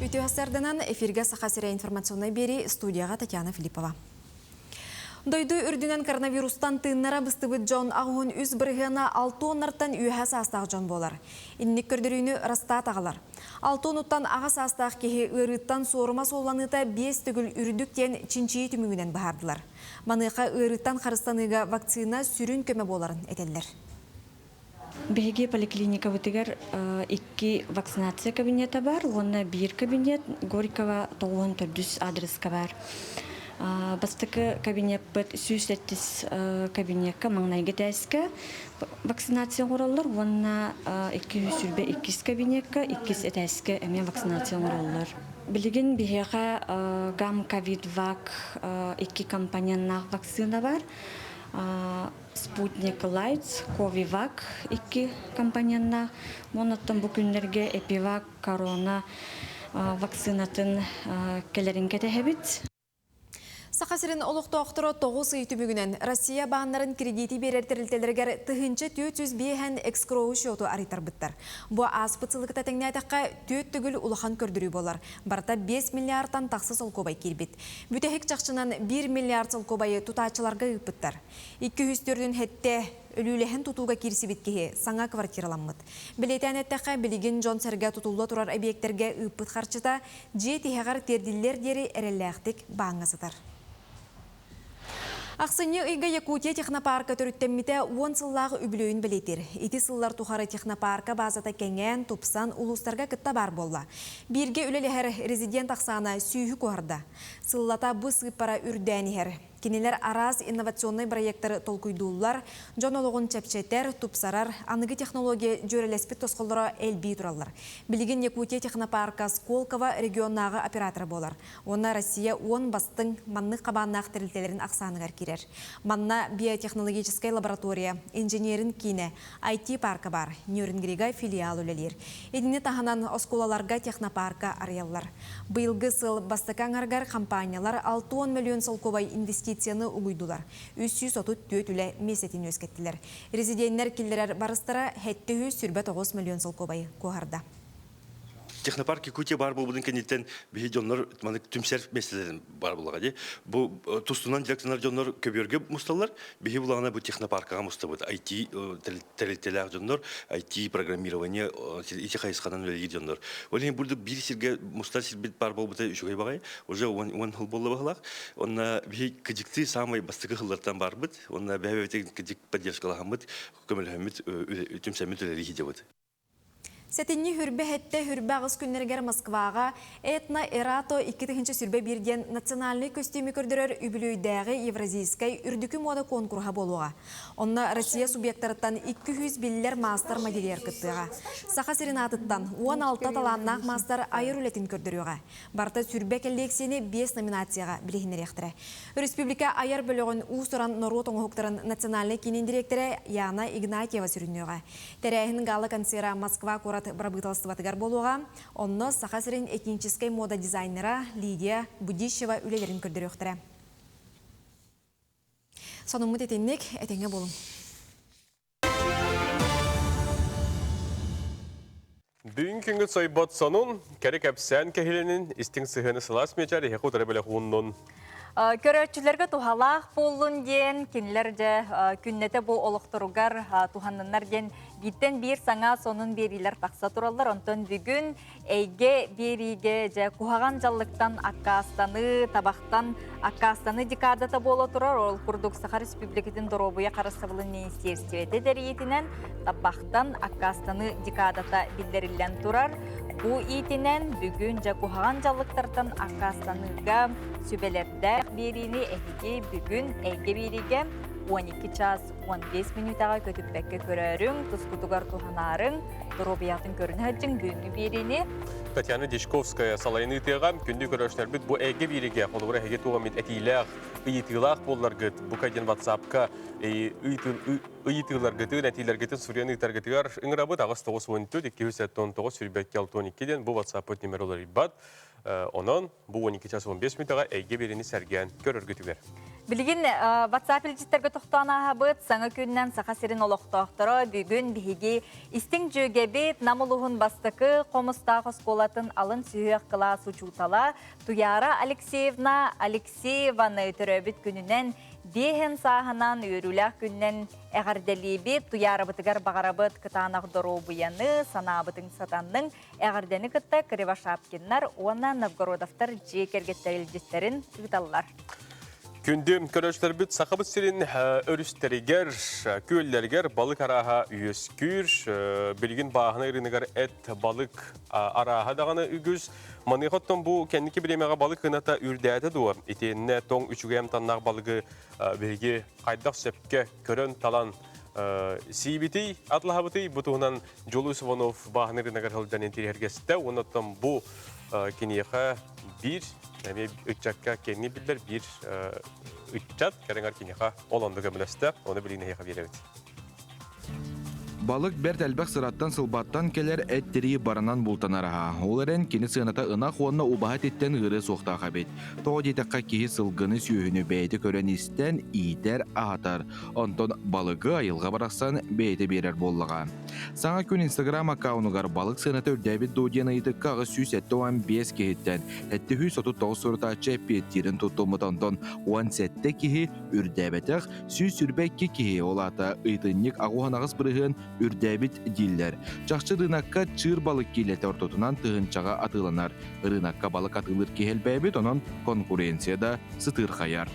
Үтүө сарданан эфиргэ Саха сирэ информационнай биэрии студияҕа Татьяна Филиппова. Дойду үрдүнэн коронавирустан тыыннара быстыбыт дьон аҕыһын үс бырыһыана алтуоннартан үөһэ саастаах дьон буолар. Инник көрдөрүүнү Росстат аҕалар. Алтуонуттан аҕа саастаах киһи ыарыыттан суорума суолланыыта биэс төгүл үрдүк диэн чинчийии түмүгүнэн быһаардылар. Маныаха ыарыыттан харыстаныыга вакцина сүрүн көмө буоларын этэллэр. Биһиги поликлиникабытыгар икки вакцинация кабинета бар уонна биир кабинет Горького 94 адреска бар. Бастакы кабинеппыт 107 кабинекка маҥнайгы этээскэ вакцинация оҥороллор уонна 222 кабинекка иккис этээскэ эмиэ вакцинация оҥороллор. Билигин биһиэхэ гам ковид-вак икки компоненнаах вакцина бар. Спутник Лайтс, Ковивак икки компоненнаах. Уонна бу күннэргэ Эпивак корона вакцинатын кэлэрин кэтэһэбит. Саха сирин олохтоохторо 9 ый түмүгүнэн Россия бааннарын кредити биэрэр тэрилтэлэригэр 1405 экскроу счету арыйтарбыттар. Бу ааспыт сылыкта тэҥнээтэххэ түөрт төгүл улахан көрдөрүү буолар. Барыта 5 миллиардтан тахса солкуобай киирбит. Бүтэһик чахчынан 1 миллиард солкуобайы тутааччыларга ыыппыттар. 247 өлүүлэһэн тутууга киирсибит киһи саҥа квартираламмыт. Бэлиэтээн эттэххэ, билигин дьон-сэргэ тутулла турар объектэргэ ыыппыт харчыта дьиэ тиһэҕэр тиэрдиллиэр диэри эрэллээхтик бааҥҥа сытар. Ахсынньы ыйга Якутия технопарка төрүттэммитэ уон сыллаах үбүлүөйүн бэлиэтиир. Ити сыллар тухары технопарка базата кэҥээн, тупсан, улуустарга кытта баар буолла. Бииргэ үлэлэһэр резидент ахсаана сүүһү куоһарда. Сыллата бу сыыппара үрдээн иһэр. Кинилэр араас инновационнай бырайыактары толкуйдууллар, дьон олоҕун чэпчэтэр, тупсарар, аныгы технология дьүөрэлэспит тосхоллоро элбии тураллар. Билигин Якутия технопарка Сколково регионнааҕы оператора буолар уонна Россия уон бастыҥ маннык хабааннаах тэрилтэлэрин ахсааныгар киирэр. Манна биотехнологическай лаборатория, инженерин киинэ, IT-парка баар, Нюрнгрига филиал үлэлиир. Итини таһынан оскуолаларга технопарка арыйаллар. Быйылгы сыл бастакы аҥарыгар компаниялар 60 мөлүйүөн солкуобай инвестицияны угуйдулар, 334 үлэ миэстэтин үөскэттилэр. Резиденнэр киллэрэр барыстара 729 мөлүйүөн солкуобайы куоһарда. Технопарк Якутия баар буолбутун кэнниттэн биһи дьоннор маннык түмсэр миэстэлэрин баар буоллаҕа дии. Бу тустунан дьарыктанар дьоннор көбүөргэ мусталлар. Биһи булаҕына бу технопаркаҕа мустабыт. IT тэрилтэлээх дьоннор, IT программирование ити хайысханан үлэлиир дьоннор. Ол иһин бурдук биир сиргэ мустар сирбит баар буолбута үчүгэй баҕайы. Уже уон хыл буолла баһылаах. Онно биһи кыдьыктыы самай бастакы хыллартан барбыт. Онно бэйэ-бэйэтин кыдьык поддержкалаһаммыт, көмөлөһөммүт, түмсэммит үлэлии сылдьабыт. Сэтинньи хүрбэ хэттэ хүрбэ аҕыс күннэригэр Москваҕа Этно Эрато 2021 диэн национальнай көстүүмү көрдөрөр үбүлүөйдээҕи Евразийскай үрдүкү муода куонкуруһа буолуоҕа. Онно Россия субъектарыттан 200 биллэр маастар-модельер кыттыаҕа. Саха сирин аатыттан 16 талааннаах маастар айар үлэтин көрдөрүөҕэ. Барыта сүрбэ кэллиэксийэни биэс номинацияҕа билиһиннэриэхтэрэ. Өрөспүүбүлүкэ айар бөлөҕүн уус-уран норуот оҥоһуктарын национальнай киинин дириэктэрэ Яна Игнатьева сүрүннүөҕэ. Тэрээһин гала-концера Москва куорат бырабыыталыстыбатыгар буолуоҕа. Онно Саха сирин этническэй муода дизайнера Лидия Будищева үлэлэрин көрдөрүөхтэрэ. Сонуммут итинник, этэҥҥэ буолуҥ. Бүгүн күнгүт сойбот сонун, кэрэ кэпсээн кэһиленин, истиҥ сыһыаны сылаас мечар эһиэхэ утары бэлэх ууннун. Көрөөччүлэргэ туһалаах буоллун диэн, кинилэр дьэ күннэтэ бу олохторугар туһанныннар диэн Бииртэн биир саҥа сонун биэриилэр тахса тураллар. Онтон бүгүн эйгэ биэриигэ дьэ куһаҕан дьаллыктан аккаастаныы, табахтан аккаастаныы декадата буола турар. Ол курдук Саха Республикатын доруобуйа харыстабылын министиэристибэтэ тэрийиитинэн табахтан аккаастаныы декадата биллэриллэн турар. Бу иитинэн бүгүн дьэ куһаҕан дьаллыктартан аккаастаныыга сүбэлэрдээх биэриини эһиги бүгүн эйгэ биэриигэ 12 час 15 мүнүүтэҕэ көтүппэккэ көрөөрүҥ, тускутугар туһанаарыҥ, доруобуйатын көрүнэ сылдьыҥ бүгүҥҥү биэриини. Татьяна Дьячковская салайын ыытыаҕа күндү көрөөччүлэрбит бу эйгэ биэриигэ холобура эһиги туох эмит этиилээх, ыйытыылаах буолларгыт, бука диэн WhatsApp-ка ыйытыыларгытын, этиилэргитин суруйан ыытаргытыгар ыҥырабыт 8 94 279 22 62 диэн бу WhatsApp-пыт нүмер уларыйбат. Онон бу 12 час 15 мүнүүтэҕэ эйгэ биэриини сэргээн көрөргүтүгэр. Билигин WhatsApp илдьиттэргэ тохтоон ааһабыт. Саҥа күнүнэн Саха сирин олохтоохторо бүгүн биһиги истиҥ дьүөгэбит Нам улууһун бастакы Хомустаах оскуолатын алын сүһүөх кылаас учуутала Туяра Алексеевна Алексееваны төрөөбүт күнүнэн биэһин сааһынан үөрүүлээх күнүнэн эҕэрдэлиибит. Туярабытыгар баҕарабыт кытаанах доруобуйаны, санаабытыҥ сатанныҥ, Эҕэрдэни кытта Кривошапкиннар уонна Новгородовтар дьиэ кэргэттэр илдьиттэрин ыыталлар. Күндү көрөөччүлэрбит Сахабыт сирин өрүстэригэр, күөллэригэр балык арааһа үөскүүр. Билигин бааһына ырыыныгар эт, балык арааһа даҕаны үгүс. Маныаха оттон бу кэнники бириэмэҕэ балык ыната үрдээтэ дуо? Итиэннэ тоҥ үчүгэй амтаннаах балыгы биһиги хайдах сөпкө көрөн талан сиибитий, атлаһабытый? Бу туһунан Дьулус Иванов бааһынай рыногар сылдьан интириэһиргэстэ уонна оттон бу киниэхэ биир эмиэ ыччакка киэҥник биллэр биир ыччат кэриҥэр киниэхэ ол онно көмөлөстө ону билигин эһиэхэ биэрэбит. Балык бэрт элбэх сыраттан-сылбаттан кэлэр эт-тирии баранан бултанар аһа. Ол эрэн кини сыаната ынах уонна убаһа этиттэн ыарыа суохтаах эбит. Тоҕо диэтэххэ киһи сылгыны сүөһүнү бэйэтэ көрөн-истэн, иитэр, аһатар. Онтон балыгы айылҕа барахсан бэйэтэ биэрэр буоллаҕа. Саҥа күн Инстаграм аккаунугар балык сыаната үрдээбит дуо диэн ыйытыкка 875 киһиттэн 739 сурутааччы эппиэттиирин туттуммут онтон 17 киһи үрдээбэтэх, 122 киһи, ол аата ыйытынньык 68% үрдээбит дииллэр. Чахчы ырыынакка чыыр балык киилэтэ ортотунан тыһыынчаҕа атыыланар. Ырыынакка балык атыылыыр киһи элбээбит, онон конкуренция да сытыырхайар.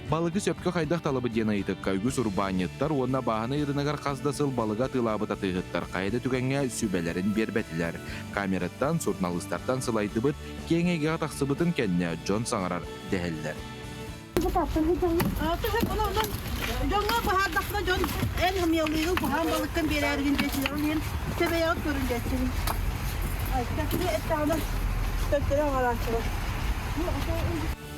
Балыгы сөпкө хайдах талабыт диэн ыйытыкка үгүс урбаанньыттар уонна бааһынай ырынагар хас да сыл балыгы атыылаабыт атыыһыттар хайа да түгэҥҥэ сүбэлэрин биэрбэтилэр. Камераттан, суруналыыстартан сылайдыбыт, киэҥ эйгэҕэ тахсыбытын кэннэ дьон саҥарар дэһэллэр. Дьоҥҥо баһаардахпына дьон эн хымыйалыыгын куһаҕан балыккын биэрээригин диэччилэр ол иһин тэбэйэҕит көрүн диэччибин. Кини эттэҕинэ төттөрү аҕарааччылар.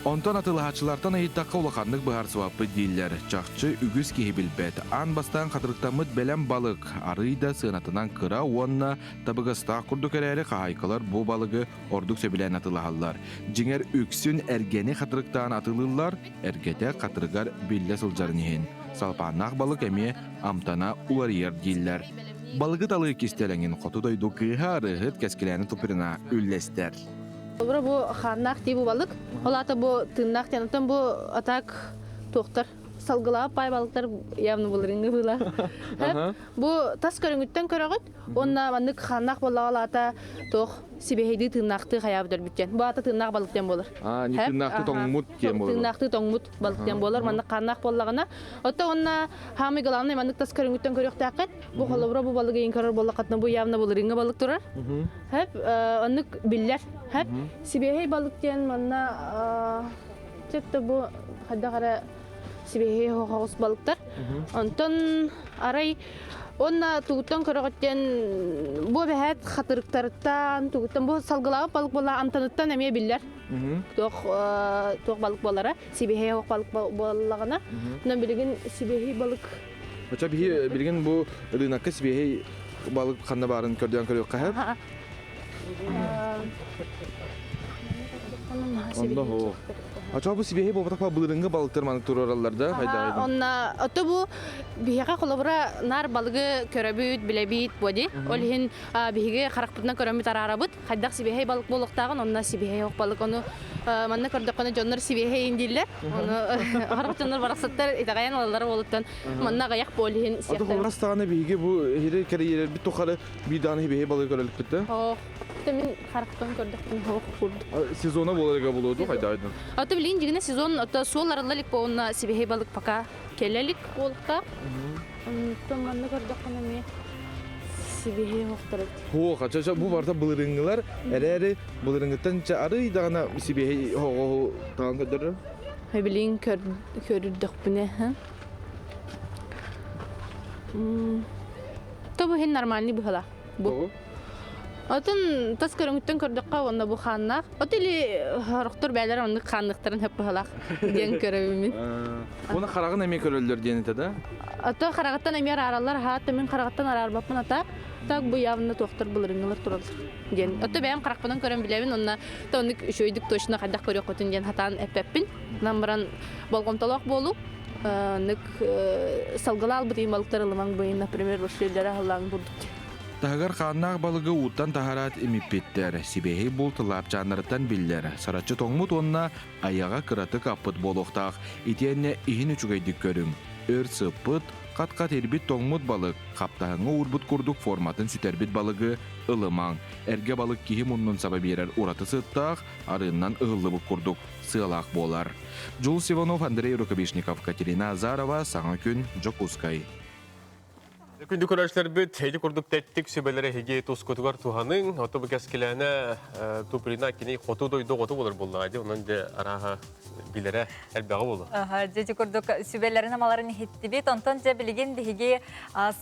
Онтон атыылаһааччылартан ыйыттахха улаханнык быһаарсыбаппыт дииллэр. Чахчы үгүс киһи билбэт. Аан бастаан хатырыктаммыт бэлэм балык арыый да сыанатынан кыра уонна табыгастаах курдук эрээри хаһаайкалар бу балыгы ордук сөбүлээн атыылаһаллар. Дьиҥэр үксүн эргэни хатырыктаан атыылыыллар, эргэтэ хатырыгар биллэ сылдьарын иһин. Салпааннаах балык эмиэ амтана уларыйар дииллэр. Балыгы талыы кистэлэҥин хоту дойду кыыһа арыыһыт Кэскилээни Туприна үллэстэр. Обра бу хааннаах дии бу балык. Ол аата бу тыыннаах диэн. Оттон бу атак туохтар салгылаабыт паай балыктар явно былырыыҥҥы быылаах. Бу тас көрүҥүттэн көрөҕүт. Уонна маннык хааннаах буоллаҕа аата туох сибиэһэйдии тыыннаахтыы хайаабыт өлбүт диэн. Бу аата тыыннаах балык диэн буолар. Аа, не тыыннаахтыы тоҥмут диэн буолар. Тыыннаахтыы тоҥмут балык диэн буолар. Маннык хааннаах буоллаҕына. Оттон уонна хаамый главный маннык тас көрүҥүттэн көрүөхтээххит. Бу холобура бу балыгы иин көрөр буоллаххытына бу явно былырыыҥҥы балык турар. Хэп, оннук биллэр. Хэп, сибиэһэй балык диэн манна чөптө бу хайдах эрэ сибиэһэй хоҕус балыктар. Онтон арай уонна тугуттан көрөҕүттэн бу эбэһээт хатырыктарыттан тугуттан бу салгылаабыт балык буолла амтаныттан эмиэ биллэр. Туох туох балык буолара сибиэһэй оһох балык буоллаҕына. Онон билигин сибиэһэй балык Оча биһи билигин бу рынокка сибиэһэй балык ханна баарын көрдөөн көрүөххэ сөп. Онно хоо. Ача бу сибиэһэй буолбатах былырыҥҥы балыктар маннык туруораллар да хайдах Онна ото бу биһиэхэ холобура наар балыгы көрөбүт, билэбит буоди. Ол иһин биһиги харахпытынан көрөммүт араарабыт. Хайдах сибиэһэй балык буолуохтааҕын, онно сибиэһэй ох балык. Ону манна көрдөххүнэ дьоннор сибиэһэй дииллэр. Ону харах дьоннор барахсаттар итэҕэйэн ылаллар буолуттан манна аҕыйах буол иһин Аты сиэхтэр. холобура астаҕына биһиги бу иһири кэрийэрбит тухары биир даҕаны сибиэһэй балыгы көрөлүкпүт да. Ох, мин харахпын көрдөхпүн ох курдук. Сезона буоларга булуоду хайдаайдын. Аты билин дьигинэ сезон ото суол арылла илик буолна сибиэһэй балык пока кэлэ илик буолуохтаах. Онтон манна көрдөххүнэ эмиэ сибиэһэй оһохтор эбит. Һуох, ача бу барыта былырыҥҥылар эрээри былырыҥҥыттан ча арый даҕаны сибиэһэй оһоҕоһу таҕан көрдөрөр. Билин көрдөхпүнэ То бу иһин нормальный быһыла. Бу. Отun тас көрүҥүттэн көрдөххө уонна бу хааннаах. От или хорохтор бээлэр оннук хаанныктарын хөп быһылаах диэн көрөбүмүн. Оны хараҕын эмиэ көрөллөр диэн этэ да? Ото хараҕыттан эмиэ араараллар аһаат мин хараҕыттан араарбаппын ата. Так бу явно туохтар былырыҥҥылар тураллар диэн. Ото бэйэм харахпынан көрөн билэбин онно то оннук үчүгэйдик точно хайдах көрүөххүтүн диэн хатаан эппэппин. Нам баран болҕомтолоох буолуу. Нык салгылаал бытыйын балыктар ылымаҥ быйын, например, вошлеллere аһыллааҥ бурдук. Таһыгар хааннаах балыгы ууттан таһараат имиппиттэр. Сибиэһэй булт лаапчааннарыттан биллэр. Сараччы тоҥмут уонна айаҕа кыратык аппыт буолуохтаах. Итиэннэ иһин үчүгэйдик көрүҥ. Өр сыппыт, хат-хат ирбит тоҥмут балык, хаптаһыҥҥа уурбут курдук форматын сүтэрбит балыгы ылымаҥ. Эргэ балык киһи муннун саба биэрэр ураты сыттаах, арыыннан ыһыллыбыт курдук сыалаах буолар. Джулс Иванов, Андрей Рукавишников, Катерина Азарова, Саҥа күн, Дьокуускай. Күндү көрөөччүлэрбит, ити курдук тэттик сүбэлэри эһиги тускутугар туһаныҥ. Ото бу кэскилээнэ Туприна кини хоту дойду оҕото буолар буоллаҕа дии. Онон дьэ арааһа билэрэ элбэҕи буолуо. Дьэ ити курдук сүбэлэрин амаларын иһиттибит. Онтон дьэ билигин биһиги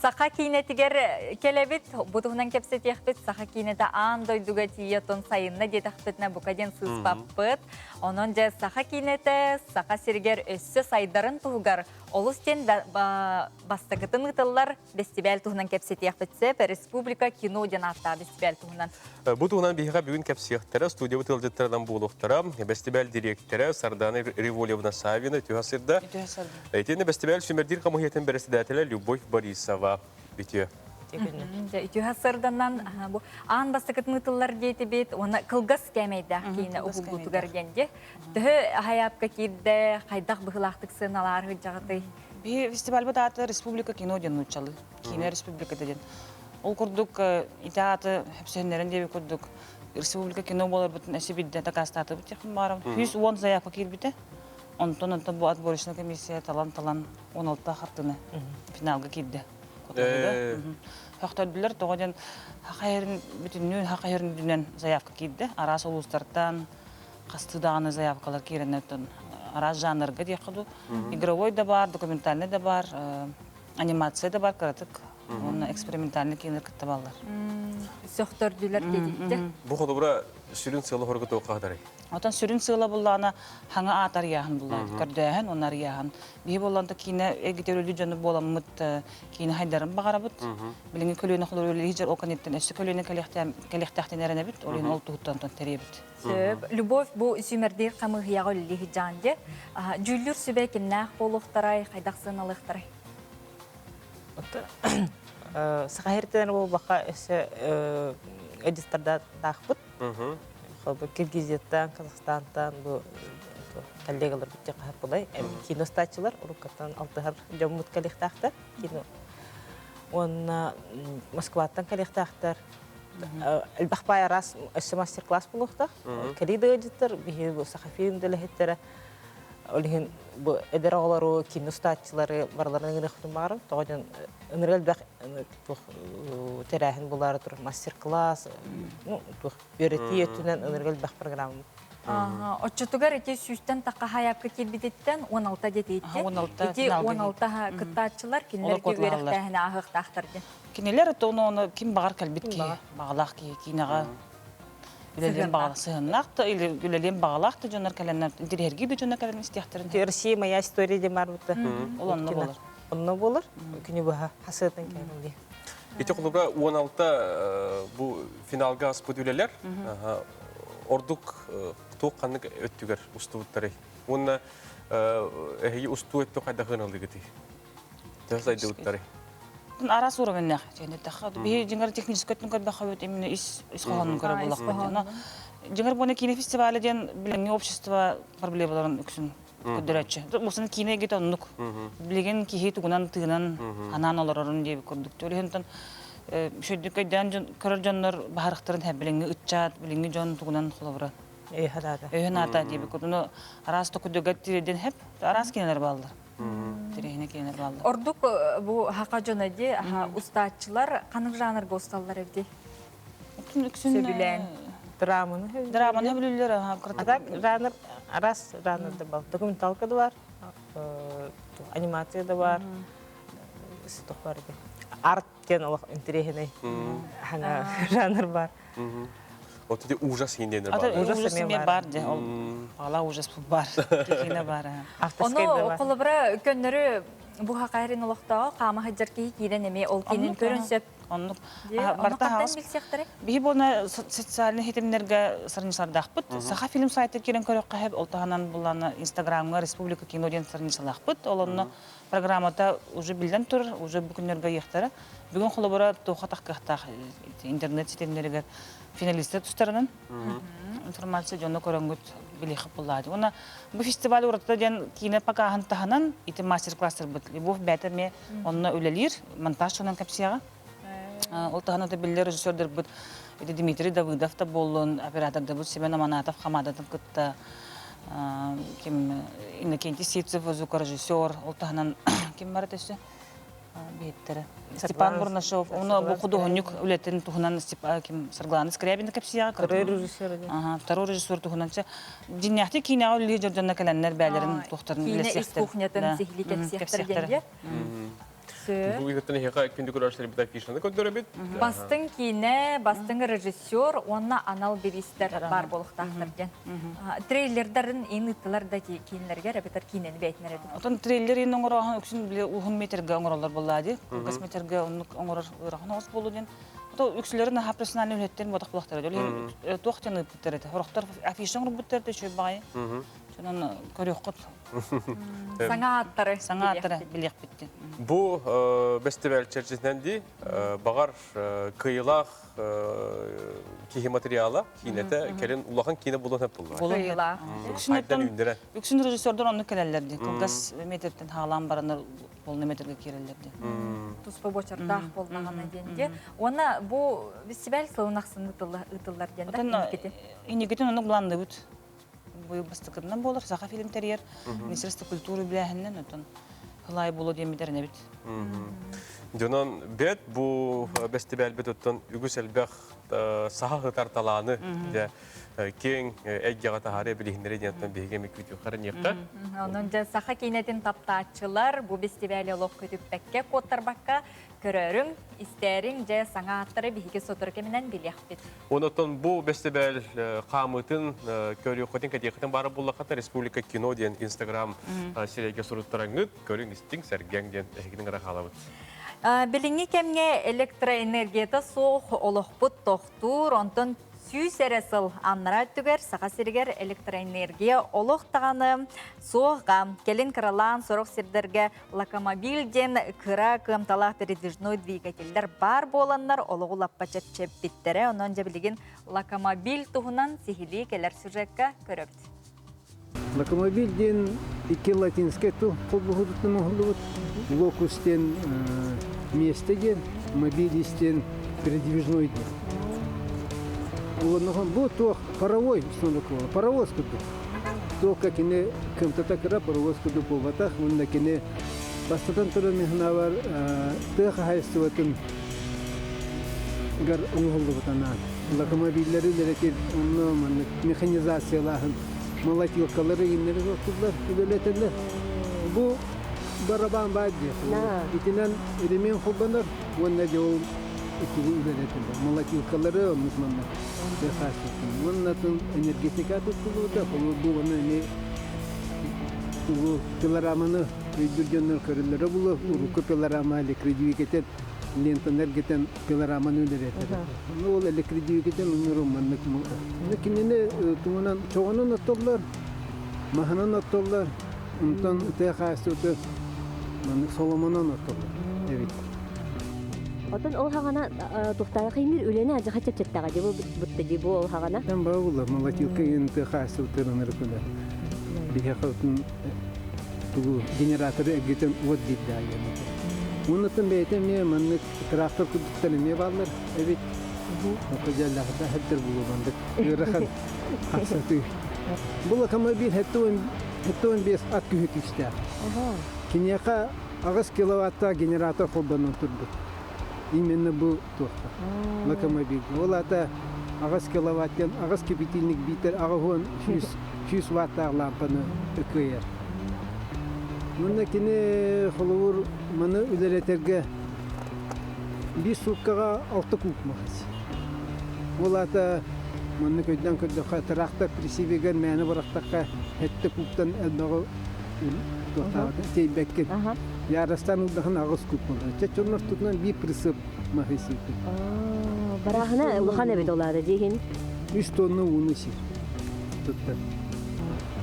саха киинэтигэр кэлэбит. Бу туһунан кэпсэтиэхпит. Саха киинэтэ аан дойдуга тиийэ отон сайынна диэтэхпитинэ бука диэн сыыспаппыт. Онон дьэ саха киинэтэ Саха сиригэр өссө сайдарын туһугар олус диэн бастакытын ыытыллар бэстибээл туһунан кэпсэтиэхпит сөп. Республика кино диэн ааттаах бэстибээл туһунан. Бу туһунан биһиэхэ бүгүн кэпсиэхтэрэ, студиябыт ыалдьыттарынан буолуохтара. Бэстибээл дириэктэрэ Сардана Револьевна Савина үтүө сырда. Итиэннэ бэстибээл сүүмэрдиир хамыыһыйатын бэрэссэдээтэлэ Любовь Борисова. Үтүө. Үтүө сырданан бу аан бастакытын ыытыллар диэтибит уонна кылгас кээмэйдээх киинэ уһулбутугар диэн дии. Төһө хайаапка киирдэ, хайдах быһыылаахтык сыаналаар сылдьаҕытый? Биһи фестивальбыт аата Республика кино диэн нууччалыы. Киинэ республиката диэн. Ол курдук ити ааты хөпсөһүннэрэн диэби курдук Республика кино буоларбытын өссө биирдэ дакаастаатыбыт диэхпин баҕарабын. 110 заявка киирбитэ. Онтон онтон бу отборочная комиссия талан-талан 16 хартыны финалга киирдэ. Хөхтөрдүлэр тоҕо диэн хахайырын бүтүннүү хахайырын үрдүнэн заявка киирдэ. Араас улуустартан хастыы даҕаны заявкалар киирэннэр араас жанрга диэххэ дуу. Игровой да баар, документальный да баар, анимация да бар кыратык уонна экспериментальный киинэлэр кытта бааллар. Сөхтөрдүлэр диэбиттэ. Бу холобура сүрүн сыала хорга туохха хатарай? Отон сүрүн сыала буллаана хаҥа аат арыйааһын буллаан көрдөөһүн уонна арыйааһын. Биһи буолланта киинэ эгитер өлүү дьону буоламмыт киинэ хайдарын баҕарабыт. Билиҥҥи көлүөнэ холору үлэлиир ол кэнниттэн өссө көлүөнэ кэлиэхтээхтэн эрэнэбит. Ол иһин ол туһуттан тэрийэбит. Сөп. Любовь бу сүүмэрдиир хамыыһыйаҕа үлэлии сылдьаҕын дии. Дьүүллүүр сүбэ кимнээх буолуохтарай, хайдах сыаналыахтарай? Саха сиртэн буолбакка өссө эдиттардаахпыт. Киргизияттан, Казахстантан бу коллегаларбыт дьэ кино устааччылар уруккаттан алтыһар дьоммут кэлиэхтээхтэр кино. Уонна Москваттан кэлиэхтээхтэр. Элбэх баай араас өссө мастер-класс буолуохтаах. Кэлии да ыалдьыттар, биһиги бу Сахафильм үлэһиттэрэ ол иһин бу эдэр оҕолору, кино устааччылары барыларын ыҥырыахпытын баҕарабыт. Тоҕо диэн ынырык элбэх туох тэрээһин булаары турар мастер-класс, ну, туох үөрэтии өттүнэн ынырык элбэх программа. Оччотугар ити сүүстэн тахха хайаапка киирбититтэн 16 диэтииттэн. 16 Ити 16 кыттааччылар кинилэргэ үөрэхтээһини ааһыахтаахтар диэн. Кинилэр ону ону ким баҕар кэлбит киһи, баҕалаах киһи киинэҕэ үлэлиэн баҕалаах сыһыннаах да или үлэлиэн баҕалаах да дьоннор кэлэннэр интириэһиргии да дьоннор кэлэн истиэхтэрин. Россия моя история диэн барбыта. Ол онно буолар. Онно буолар. Күнү быһа хасыатын кэлэн Ити холобура 16 бу финалга аспыт үлэлэр ордук Туох ханнык өттүгэр устубуттарый? Уонна эһиги устуу өттү хайдах ыналыгытый? Төһө сайдыбыттарый? Араас уровеннээх диэн Биһи дьиҥэр техническэй өттүн көрбөххөбүт именно ис ис хоһоонун көрөр буоллахпыт. Дьиҥэр буона киинэ фестиваля диэн билиҥҥи общество проблемаларын үксүн көрдөрөөччү. Бусын киинэ эйгэтэ оннук. Билигин киһи тугунан тыынан анаан олорорун диэбит курдук. Ол шөйдүк өйдөөн көрөр дьоннор баһарыктарын һэ билиҥҥи ыччат, билиҥҥи дьон тугунан холобура. Өйө-ханаата диэбит курдук. Араас токудуга тириэрдэн хэп, араас кинилэр бааллар. Тириэһинэ кинилэр бааллар. Ордук бу хака дьоно ди устааччылар ханык жанрга усталлар эбити? Сөбүлээн. Драманы Драманы бүлүллэр жанр арас жанр да бар. Документалка да бар, анимация да бар, бар Арт диэн олох интэриэһинэй хаҥа жанр бар. Вот эти ужас индиэнер бар. Ужас эмиэ бар де. Ол ала ужас бар. Киинэ бар. Ону холобура көннөрү бу хакайрын олохтоого хаама хаджар киһи киирэн эмиэ ол кинин көрөн сөп. Оннук. Барта хаос. Билсиэхтэрэ. Биһи буона социальный хитимнерге сарнысардаахпыт. Саха фильм сайты кирен көрөккө хеп ол таһынан буллана Инстаграмга Республика кино диэн сарнысалаахпыт. Ол онно программата уже биллэн турар, уже бу күннэргэ ыйыахтара. Бүгүн холобура туохха тахкыахтаах интернет ситимнэригэр финалистар тустарынан информация дьоно көрөҥгүт билиэххэ буллаады. Уонна бу фестиваль уратыта диэн киинэ покаһын таһынан ити мастер-класстарбыт Любовь бэйэтэ эмиэ онно үлэлиир, монтаж туһунан кэпсиэҕэ. Ол таһынан да биллэр режиссердарбыт ити Дмитрий Давыдов да буоллун, оператордарбыт Семен Аманатов хамаадатын кытта ким Иннокентий Сивцев звукорежиссер, ол таһынан ким бар өссө биһиттэрэ Степан Бурнашов, оны бу худуһунньук үлэтин туһунан ким Саргылана Скрябина кэпсиэҕэ. Второй режиссер. Второй режиссер туһунан дьиннээхти киинэҕэ үлэлиир дьонно кэлэннэр бээлэрин туохтарын Киинэ ис кухнятын сиһилии кэпсиэхтэр диэн. Бу ыһыттан эһиэхэ күндү көрөөччүлэр бит афишаны көрдөрөбүт. Бастыҥ киинэ, бастыҥ режиссер уонна анал бириистэр бар буолуохтаахтар диэн. Трейлердарын ин ыттылар да киинлэригэр эбэтэр киинэни бэйтинэр эбит. Отон трейлер ин оҥорооһун үксүн били уһун метрге оҥороллор буоллаа дии. Кылгас метрге оннук оҥорор ыарахан оҕус буолу диэн. Ото үксүлэрин аха профессиональный үлэһиттэрин буотах булахтара. Ол туох диэн ыыппыттар этэ. Хорохтор афиша оҥорбуттар да үчүгэй баҕайы. Сонон көрүөххүт. Саҥа ааттары. Саҥа ааттары билиэхпит. Бу бэстибээл чэрчитинэн дии, баҕар кыайыылаах киһи материала, киинэтэ, кэлин улахан киинэ булан сөп буолла. Кыайыылаах. Айдан үүннэрэн. Үксүн режиссердор оннук кэлэллэр дии. Кылгас метртэн хаалаан бараннар полный метрге киирэллэр дии. Туспа буочардаах буоллаҕына диэн дии. Уонна бу фестиваль сылын ахсын ыытыллар диэн да инникитин. Инникитин оннук былаанныыбыт. Быйыл бастакытынан буолар Саха фильм тэрийэр Министерство культуры үбүлээһининэн оттон хылаай буолуо диэммит эрэнэбит. Дьонон бэт бу бэстибээлбит оттон үгүс элбэх саха ытар талааны дьэ киэҥ эйгэҕэ таһаарыа билиһиннэри диэн биһиги эми күүтүөххэ эрэнниэххэ. Онон дьэ саха киинэтин таптааччылар бу бэстибээли олох көтүппэккэ, куоттарбакка көрөөрүҥ, истээриҥ, дьэ саҥа ааттары биһиги сотору кэминэн билиэхпит. Онотон бу бэстибээл хаамыытын көрүөххүтүн, кэтиэххитин баара буллаххата Республика кино диэн Инстаграм сирэйгэ суруттараңҥыт, көрүҥ, истиҥ, сэргэҥ диэн эһигини ыҥыра хаалабыт. Билиҥҥи кэмҥэ электроэнергията суох олохпут тохтуур, онтон 100 эрэ сыл аннараа өттүгэр Саха сиригэр электроэнергия олох даҕаны суоҕа. Кэлин кыралаан сорох сирдэргэ локомобиль диэн кыра кыамталаах передвижной двигателлэр баар буоланнар олоҕу лаппа чэпчэппиттэрэ. Онон дьэ билигин локомобиль туһунан сиһилии кэлэр сюжекка көрөбүт. Локомобиль диэн икки латинскай тыл холбоһуутуттан оҥоһуллубут. Локус диэн миэстэ диэн, мобилис диэн передвижной диэн. Уонна бу туох паровой паровоз курдук. Туохха кини кымтата кыра паровоз курдук буолбатах. Уонна кини бастатан туран мин тыа хаһаайыстыбатын гар оҥоһуллубут анаан. Локомобиллары үлэлэтир онно маннык механизациялааһын молотилкалары иннэри туттуллар, үлэлэтэллэр. Бу барабан баар диэх. Итинэн ремень холбонор уонна дьэ ол итини үлэлэтэллэр. Молотилкалары оннук манна тыа Уонна атын энергетика туттуллубута, бу уонна эмиэ тугу пилораманы өйдүүр дьоннор көрөллөрө булуо. Урукку пилорама электродвигатель. лентаны эргитэн пилораманы үлэлэтэр. Ну ол электридиигитен унуру маннык кинини тугунан чоҕунан оттоллор, маһынан оттоллор, онтон тыа хаастыыты маннык соломонон оттоллор эбит. Отон ол хаҕана тухтаах химир үлэни ажаха чэпчэттаҕа дии бутта дии бу ол хаҕана. Там баҕылла молотилка ин тыа хаастыытын ырыкына. Биһиэхэ тугу генераторы эргитэн уот диирдээген. Оннуттан бэйэтэ эмиэ маннык трактор курдуктар эмиэ бааллар эбит. Ото дьэллэхтэ хэтдер булумандык ыарахан хапсатыы. Бу локомобиль 75 ат күһү күүстээх. Киниэхэ 8 киловаттаах генератор холбонон турбут. Именно бу туохха локомобиль. Ол аата 8 киловаттан 8 кипятильник биитэр 80 100 ваттаах лампаны кыайар. Уонна кини холобур маны үлэлэтэргэ биир сууккаҕа алта куб махас. Ол аата маннык өйдөөн көрдөххө трактор присевигэр мээнэ бырахтахха сэттэ кубтан элбэҕи туохтаабата тиэйбэккин. Яростан ылдахан аҕыс куб буолар. Чэ чоннор тутунан биир прицеп маһы сииппит. Бараахына улахан эбит ол аата дьиһин. Үс тонна ууну сир туттар.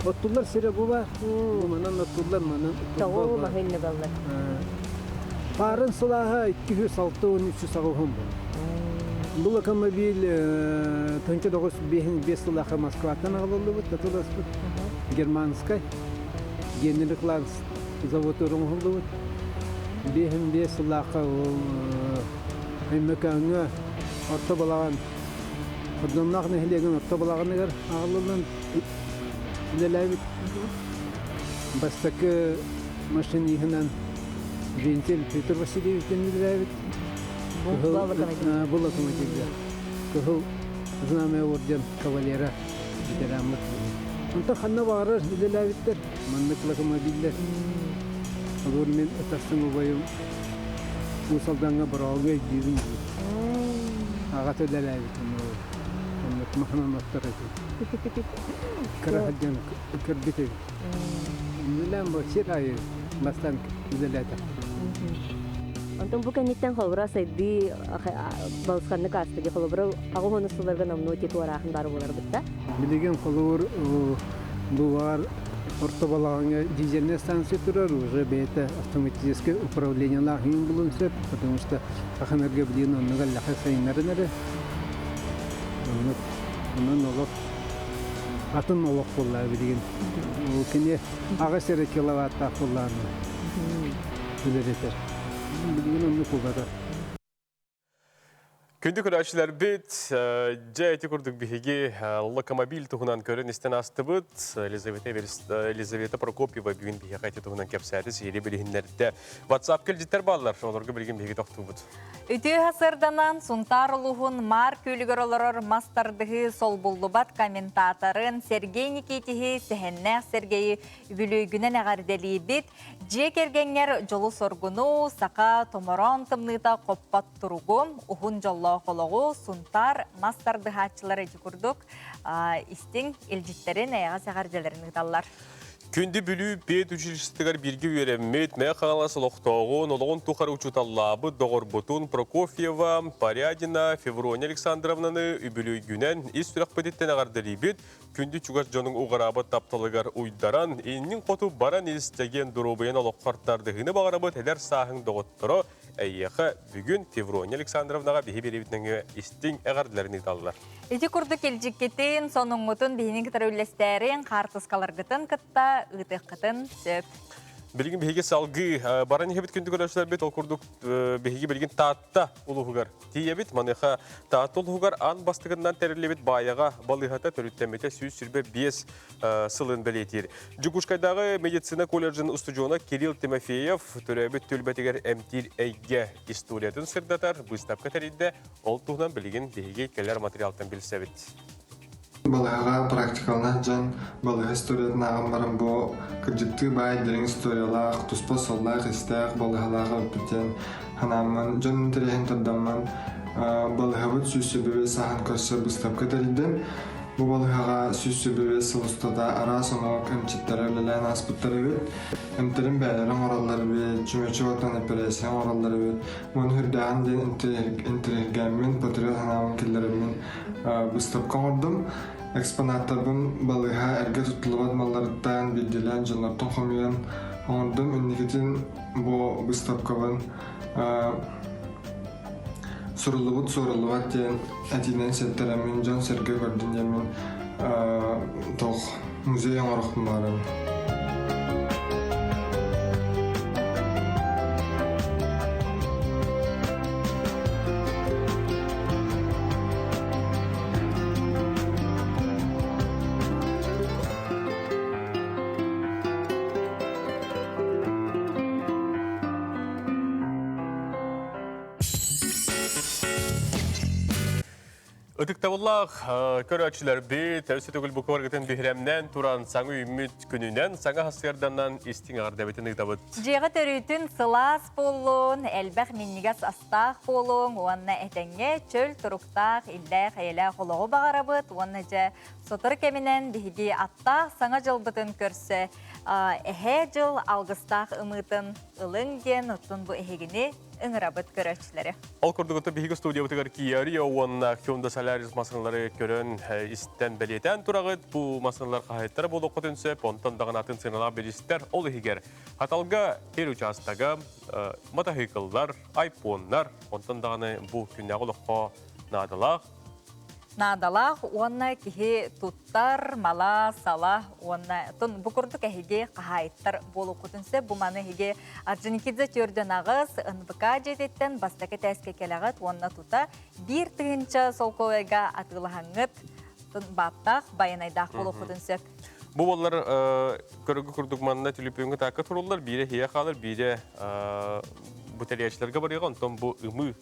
Оттуллар сирэ бу бар. Бу манан оттуллар, манан Тоҕу маһын баллар. Паарын сылааһа 263 саҕыһын был. Бу локомобиль 1905 сыллаахха Москваттан аҕалыллыбыт, татыласпыт. Германскай. Генрих Ланс завод оҥоһуллубут. 55 сыллаахха Өймөкөөҥҥө орто балаҕан Хордонноох нэһилиэгин орто балаҕаныгар аҕалыллан үлэлээбит. Бастакы машиниһынан Вентиль Петр Васильевич диэн үлэлээбит. Бу локомотивга. Кыһыл Знамя орден кавалера ветераммыт. Онтон ханна баҕарар үлэлээбиттэр. Маннык локомобиллэр. Олор мин ытастың убайым Уус Алдаҥҥа бороҕоҥҥо өйдүүбүн диир. Аҕата үлэлээбит оннук маханан оттор этим. Кыра сылдьан көрбүт эбит. Үлэлээн бу сир аайы бастаан үлэлээтэх. Онтон бу кэнниттэн холобура сайдыы балысханнык ааста холобура аҕыс уонус сылларга номнуо ити туорааһын баар буолар бытта. Билигин холобур бу баар орто балаҕаҥҥа дизельная станция турар, уже бэйэтэ автоматическое управлениелаах иҥин булуон сөп, потому что Саханерго билигин оннук эллэхэ сайыннарын эрэ. Оннук, онон олох атын олох буолла билигин. Ол кини аҕыс эрэ киловаттаах буоллаҕына үлэлэтэр. Билигин оннук буолбата. Күндү көрөөччүлэрбит, дьэ ити курдук биһиги локомобиль туһунан көрөн истэн астыбыт. Елизавета, Елизавета Прокопьева бүгүн биһиэхэ ити туһунан кэпсээтэ, сиһилии билиһиннэрдэ. WhatsApp кэлдьиттэр бааллар, олорго билигин биһиги тохтуубут. Үтүө сырданан Сунтаар улууһун Маар күөлүгэр олорор мас тардыһыы солбуллубат комментаторын Сергей Никитиһи Сэһэннээх Сергейи үбүлүөйгүнэн эҕэрдэлиибит. Дьиэ кэргэҥҥэр дьолу-соргуну, саха томороон тымныыта хоппот туругу, уһун дьоллоох олоҕу Сунтаар мас тардыһааччылар ити курдук истиҥ илдьиттэрин, эйэҕэс эҕэрдэлэрин ыыталлар. Күндү Бүлүү пед училищетыгар бииргэ үөрэммит, Мэҥэ Хаҥалас олохтооҕун, олоҕун тухары учууталлаабыт доҕорбутун Прокофьева, Порядина, Феврония Александровнаны үбүлүөйгүнэн ис сүрэхпититтэн эҕэрдэлиибит, Күндү чугас дьонуҥ уҕараабыт тапталыгар уйдаран, инниҥ хоту баран ис, чэгиэн доруобуйан олоххор тардыһыыны баҕарабыт эдэр сааһыҥ доҕотторо эйиэхэ бүгүн Феврония Александровнаҕа биһи биэриибит нөҥүө истиҥ эҕэрдэлэрин ыыталлар. Ити курдук илдьиккитин, сонуҥҥутун биһини кытары үллэстээриҥ, хаартыскаларгытын кытта ыытыаххытын сөп. Билигин биһиги салгыы баран иһэбит күндү көрөөччүлэрбит ол курдук биһиги билигин Таатта улууһугар тиийэбит. Маныаха Таатта улууһугар аан бастакынан тэриллибит Баайаҕа балыыһата төрүттэммитэ 125 сылын бэлиэтиир. Дьокуускайдааҕы медицина колледжын устудьуона Кирилл Тимофеев төрөөбүт түөлбэтигэр эмтиир эйгэ историятын сырдатар быыстапка тэрийдэ. Ол туһунан билигин биһиги кэлэр материалтан билсэбит. Балыыһаҕа практикаланар дьон балыыһа историятын ааҕан баран бу кырдьыктыы баай дириҥ историялаах, туспа суоллаах-иистээх балыыһалаах эбиппит диэн санааммын, дьон интэриэһин тардаммын балыыһабыт 125 сааһын көрсө быыстапка тэрийдим. Бу балыыһаҕа 125 сыл устата араас омук эмчиттэрэ үлэлээн ааспыттар эбит. Эмтэрин бэйэлэрэ оҥороллор эбит, чүмэчи уотунан эпэрээссийэ оҥороллор эбит. Уонна сүрдээҕин диэн интэриэһиргээммин, патриот санаабын киллэрэммин быыстапка оҥордум. Экспонаттарбын балыыһа эргэ туттуллубат малларыттан, биирдиилээн дьоннортон хомуйан оҥордум. Инникитин бу быыстапкабын суруллубут суоруллубат диэн этиинэн сиэттэрэммин дьон-сэргэ көрдүн диэммин туох музей оҥорохпун баҕарабын. Ытыктабыллаах көрөөччүлэрбит, өссө төгүл бу куоргытын биһирэмнэн туран саҥа үүммүт күнүнэн, саҥа сарсыарданан истиҥ эҕэрдэбитин ыытабыт. Дьиэҕэ төрүүтүн сылаас буоллун, элбэх минньигэс астаах буолуҥ уонна этэҥҥэ чөл туруктаах, иллээх-эйэлээх олоҕу баҕарабыт уонна дьэ сотору кэминэн биһиги аттаах саҥа дьылбытын көрсө эһээ дьыл алгыстаах ымыытын ылыҥ диэн оттон бу эһигини ыҥырабыт көрөөччүлэри. Ол курдук биһиги студиябытыгар Kia Rio уонна Hyundai Solaris массыыналары көрөн истэн бэлиэтээн тураҕыт. Бу массыыналар хаһыаттара буолуоххутун сөп, онтон даҕаны атын сыаналаах биристэр ол иһигэр Хаталга тир учаастага, матаһыыкыллар, айпоннар, онтон даҕаны бу күннээҕи олоххо наадалаах наадалаах уонна киһи туттар мала-сала уонна тун бу курдук эһиги хаһаайыттар буолуоххутун сөп. Бу маны эһиги Орджоникидзе төрдөн аҕыс НВК дьиэтиттэн бастакы этээскэ кэлэҕит уонна тута 1000 солкуобайга атыылаһаҥҥыт тун бааттаах байанайдаах буолуоххутун сөп. Бу буоллар көрөгү курдук манна түлүпүөҥҥэ таакка туруллар, биирэ иһийэ хаалар, биирэ бу тэрийээччилэргэ барыаҕа, онтон бу ымыы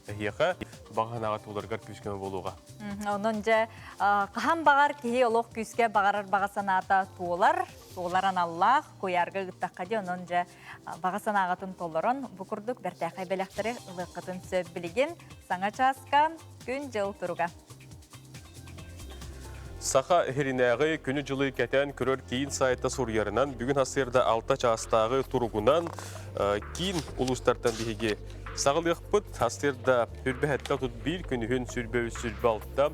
эһиэхэ баҕа санааҕа тууларгар күүс-көмө буолуоҕа. Онон дьэ хаһан баҕар киһи олох күүскэ баҕарар баҕа санаата туолар, туолар аналлаах, куйаарга ыыттахха дии, онон дьэ баҕа санааҕытын толорон бу курдук бэртээхэй бэлэхтэри ылыаххытын сөп билигин саҥа чааска күн-дьыл туруга. Саха иһиринээҕи күнү-дьылы кэтээн көрөр киин сайта суруйарынан, бүгүн сарсыарда 6 чаастааҕы туругунан киин улуустартан биһиги саҕалыахпыт. Сарсыарда хүрбэһэттэ 31, күнүһүн сүрбэ үс сүрбэ алта,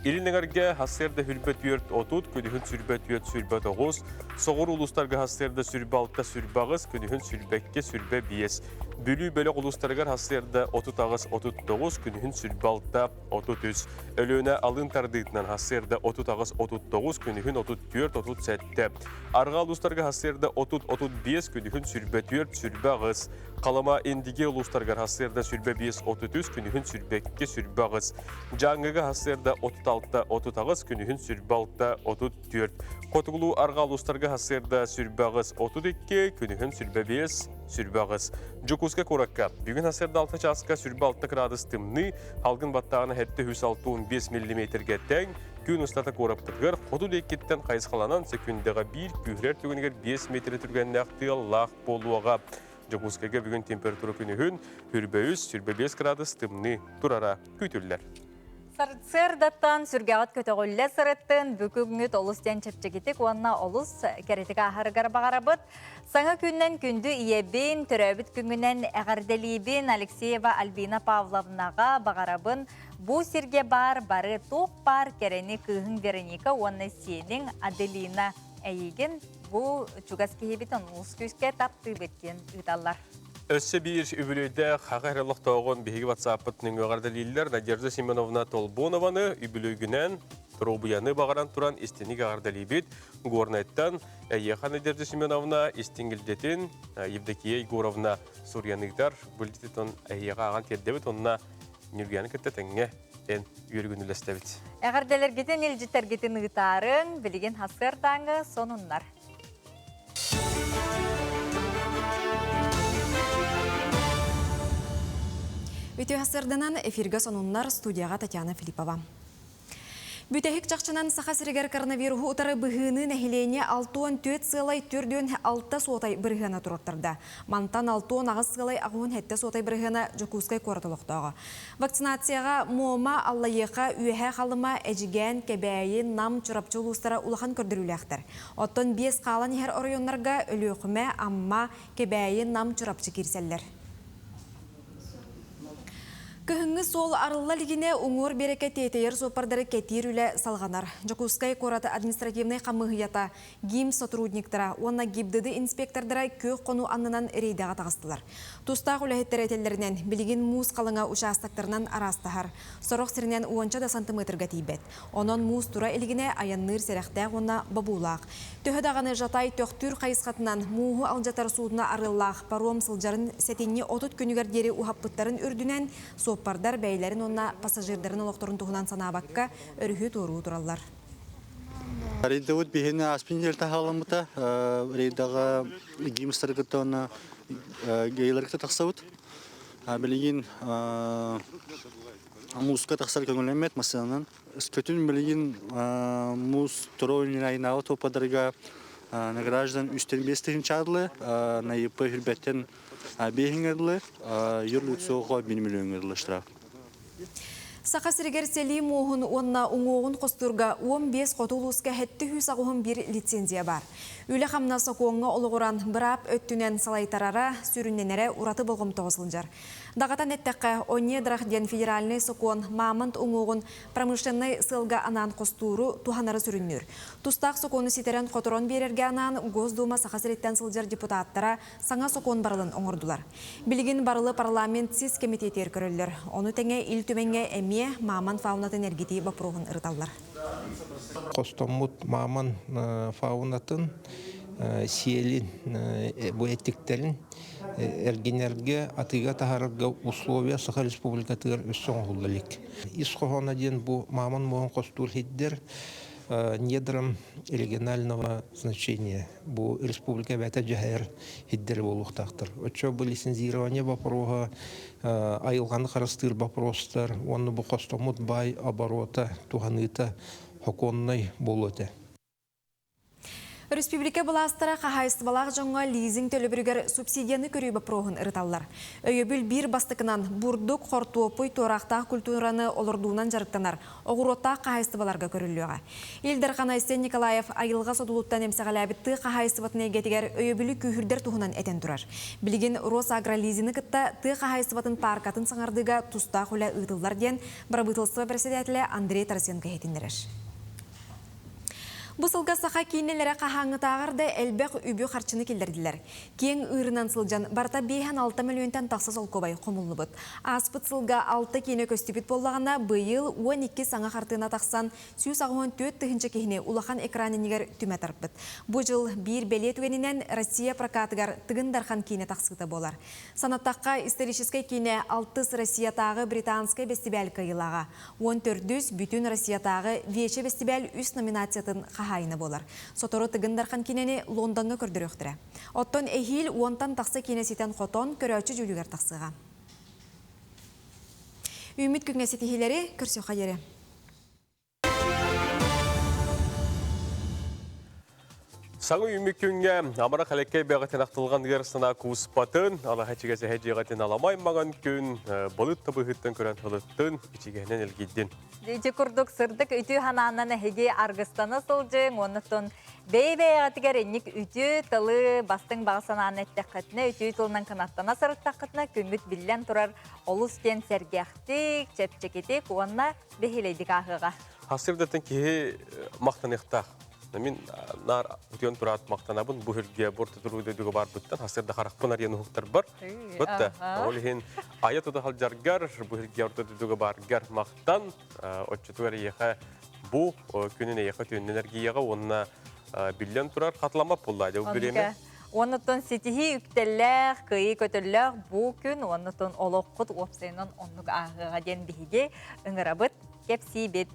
Илин эҥэргэ сарсыарда хүрбэ түөрт 30, күнүһүн сүрбэ түөрт сүрбэ тоҕус, соҕуруу улуустарга сарсыарда сүрбэ алта сүрбэ аҕыс, күнүһүн сүрбэккэ сүрбэ биэс. Бүлүү бөлөх улуустарыгар сарсыарда 38 39, күнүһүн сүрбэ алта 33, Өлүөнэ алын тардыытынан сарсыарда 38-39, күнүһүн 34-37. Арҕаа улуустарга сарсыарда 30-35, күнүһүн сүрбэ 4, сүрбэ аҕыс. Халыма Индиги улуустарыгар сарсыарда сүрбэ 5-33, күнүһүн сүрбэ 2, сүрбэ аҕыс. Дьааҥыга сарсыарда 36-38, күнүһүн сүрбэ 6-34. Хотугулуу арҕаа улуустарга сарсыарда сүрбэ аҕыс 32, күнүһүн сүрбэ 5, сүрбэ аҕыс. Дьокуускай куоракка бүгүн сарсыарда 6 чааска сүрбэ 6 кыраадыс тымныы, Халгын баттааҕына 765 миллиметргэ тэҥ, күн устата куораппытыгар хоту диэкиттэн хайысхаланан секүндэҕэ биир күүһүрэр түгэнигэр 5 метр түргэннээх тыаллаах буолуоҕа. Дьокуускайга бүгүн температура күнүһүн хүрбэ үс, сүрбэ биэс градус тымныы турара күүтүллэр. Сарсыардаттан сүргэҕит көтөҕүллэ сырыттын, бүгүҥҥүт олус диэн чэпчэкитик уонна олус кэрэтик ааһарыгар баҕарабыт. Саҥа күннэн күндү ийэбин, төрөөбүт күҥҥүнэн эҕэрдэлиибин Алексеева Альбина Павловнаҕа баҕарабын бу сиргэ баар бары туох баар кэрэни кыыһыҥ Вероника уонна сиэниҥ Аделина эйигин бу чугас киһибитин олус күүскэ таптыыбыт диэн ыыталлар. Өссө биир үбүлүөйдээх хаҕа эрэ олохтооҕун биһиги ватсаппыт нөҥүө эҕэрдэлииллэр Надежда Семеновна Толбонованы үбүлүөйгүнэн доруобуйаны баҕаран туран истиҥник эҕэрдэлиибит. Горнайтан Эйиэхэ Надежда Семеновна истиҥ илдьитин Евдокия Егоровна суруйан ыытар. Бу илдьитин эйиэхэ ааҕан тиэрдэбит уонна Ньургуяны кытта тэҥҥэ эн үөргүн үллэстэбит. Эҕэрдэлэргитин илдьиттэргитин ыытаарыҥ, билигин сарсыардааҥҥы сонуннар. Үтүө сарсыарданан эфиргэ сонуннар студияҕа Татьяна Филиппова. Бүтэһик чахчынан Саха сиригэр коронавируһу утары быһыыны нэһилиэнньэ 64 сыалай 46 суотай бырыһыана туруортарда. Мантан 68 сыалай 87 суотай бырыһыана Дьокуускай куорат олохтооҕо. Вакцинацияҕа Муома, Аллайыаха, Үөһээ Халыма, Эдьигээн, Кэбээйи, Нам, Чурапчы улуустара улахан көрдөрүүлээхтэр. Оттон биэс хаалан иһэр оройуоннарга Өлүөхүмэ, Амма, Кэбээйи, Нам, Чурапчы киирсэллэр. Кыһыҥҥы суол арылла илигинэ уҥуор биэрэккэ тиэтэйэр суоппардары кэтиир үлэ салҕанар. Дьокуускай куорат административнай хамыыһыйата, ГИМ сотрудниктара уонна ГИБДД инспектордара күөх хонуу аннынан рейдэҕэ таҕыстылар. Тустаах үлэһиттэр этэллэринэн, билигин муус халыҥа учаастактарынан араастаһар. Сорох сиринэн уонча да сантыметрга тиийбэт. Онон муус тура илигинэ айанныыр сэрэхтээх уонна бобуулаах. Төһө даҕаны Жатай Төхтүүр хайысхатынан мууһу алдьатар суудуна арыаллаах паром сылдьарын сэтинньи 30 күнүгэр диэри уһаппыттарын үрдүнэн, суоппардар бэйэлэрин уонна пассажирдарын олохторун туһунан санаабакка, өрүһү туоруу тураллар. Рейдабыт биһини ааспын жер таһааламмыта. Рейдаҕа гимстары кытта уонна гейлары кытта тахсабыт. Билигин Мууска тахсар көҥүллэммэт массыынанан. Өскөтүн билигин муус туруу айнаабыт опадарга на граждан үстэн биэс тыһыынча на ИП хүрбэттэн биэһиҥҥэ дылы, юрлицоҕа биир миллиоҥҥа дылы штраф. Саха сиригэр сэлии муоһун уонна уҥуоҕун хостуурга 15 хоту улууска 781 лицензия баар. Үлэ-хамнас сокуоҥҥа олоҕуран быраап өттүнэн салайтарара, сүрүннэнэрэ ураты болҕомтоҕо сылдьар. Даҕатан эттэххэ, Онедрах диэн федеральнай сокуон мамонт уҥуоҕун промышленнай сыалга анаан хостууру туһанары сүрүннүүр. Тустаах сокуону ситэрэн-хоторон биэрэргэ анаан Госдума Саха сириттэн сылдьар депутаттара саҥа сокуон барылын оҥордулар. Билигин барылы парламент сис кэмитиэтигэр көрөллөр. Ону тэҥэ Ил Түмэҥҥэ эмиэ мамонт фаунатын эргитии боппуруоһун ырыталлар. Хостоммут мамонт фаунатын сиэлин бу эттиктэрин эргинэргэ, атыыга таһаарарга условия Саха Республикатыгар өссө оҥоһулла илик. Ис хоһооно диэн бу мааман муоһун хостуур сирдэр недрам регионального значения бу республика бэйэтэ дьаһайар сирдэр буолуохтаахтар. Оччо бу лицензирование вопроһа, айылҕаны харыстыыр вопростар уонна бу хостоммут баай оборота, туһаныыта хокуоннай буолуо этэ. Өрөспүүбүлүкэ былаастара хаһаайыстыбалаах дьоҥҥо лизинг төлөбүрүгэр субсидияны көрүү боппуруоһун ырыталлар. Өйөбүл биир бастакынан бурдук, хортуоппуй, туораахтаах культураны олордуунан дьарыктанар оҕуруоттаах хаһаайыстыбаларга көрүллүөҕэ. Ил Дархан Айсен Николаев айылҕа содулуттан эмсэҕэлээбит тыа хаһаайыстыбатын эйгэтигэр өйөбүлү күүһүрдэр туһунан этэн турар. Билигин Росагролизины кытта тыа хаһаайыстыбатын пааркатын саҥардыыга тустаах үлэ ыытыллар диэн бырабыыталыстыба бэрэссэдээтэлэ Андрей Тарасенко иһитиннэрэр. Бу сылга саха киинэлэрэ хаһааҥҥытааҕар да элбэх үбү-харчыны киллэрдилэр. Киэҥ ыырынан сылдьан барыта 56 мөлүйүөнтэн тахса солкуобай хомуллубут. Ааспыт сылга алта киинэ көстүбүт буоллаҕына, быйыл 12 саҥа хартыына тахсан, 184 тыһыынча киһини улахан экран иннигэр түмэ тарпыт. Бу дьыл биир бэлиэ түгэнинэн Россия прокатыгар Тыгын Дархан киинэ тахсыыта буолар. Санаттахха, историческай киинэ алтыс Россиятааҕы британскай бэстибээл кыайыылааҕа. 14-үс Бүтүн Россиятааҕы Вече бэстибээл үс номинациятын хаһаайына буолар. Сотору Тыгын Дархан киинэни Лондоҥҥа көрдөрүөхтэрэ. Оттон эһиил уонтан тахса киинэ ситэн-хотон, көрөөччү дьүүлүгэр тахсыаҕа. Үүммүт күҥҥэ ситиһиилэри көрсүөххэ диэри. Саҥа үүммүт күҥҥэ амара халяккай бэҕэтин ахтылҕан ыар санаа кууспатын, алаһа чигэс эһэ дьиэҕитин аламай маҥан күн, былыт табыһыттан көрөн ылыттын, ичигэһинэн илгийдин. Ити курдук сырдык үтүө санаанан эһиги аргыстана сылдьыҥ, оннуттан бэйэ-бэйэҕитигэр инник үтүө тылы, бастыҥ баҕа санааны эттэххитинэ, үтүө тылынан кынаттана сырыттаххытына, күҥҥүт биллэн турар олус диэн сэргэхтик, чэпчэкитик уонна бэһиэлэйдик ааһыаҕа. Хасырдатын киһи махтаныахтаах. Мин наар утуйан тураат махтанабын бу үргэ бу орто дойдуга барбыттан хасырда харахпын арыйан уһуктарбар. Бытта. Ол иһин айа тута халдьаргар бу үргэ орто дойдуга баргар махтан оччотугар эйиэхэ бу күнүн эйиэхэ түүннэн эргийэҕэ уонна биллэн турар хатыламмат буолла дьэ бу бириэмэ. Оннуттан ситиһии үктэллээх, кыайыы көтөллөөх бу күн, оннуттан олоххут уопсайынан оннук ааһыаҕа диэн биһиги ыҥырабыт, кэпсиибит.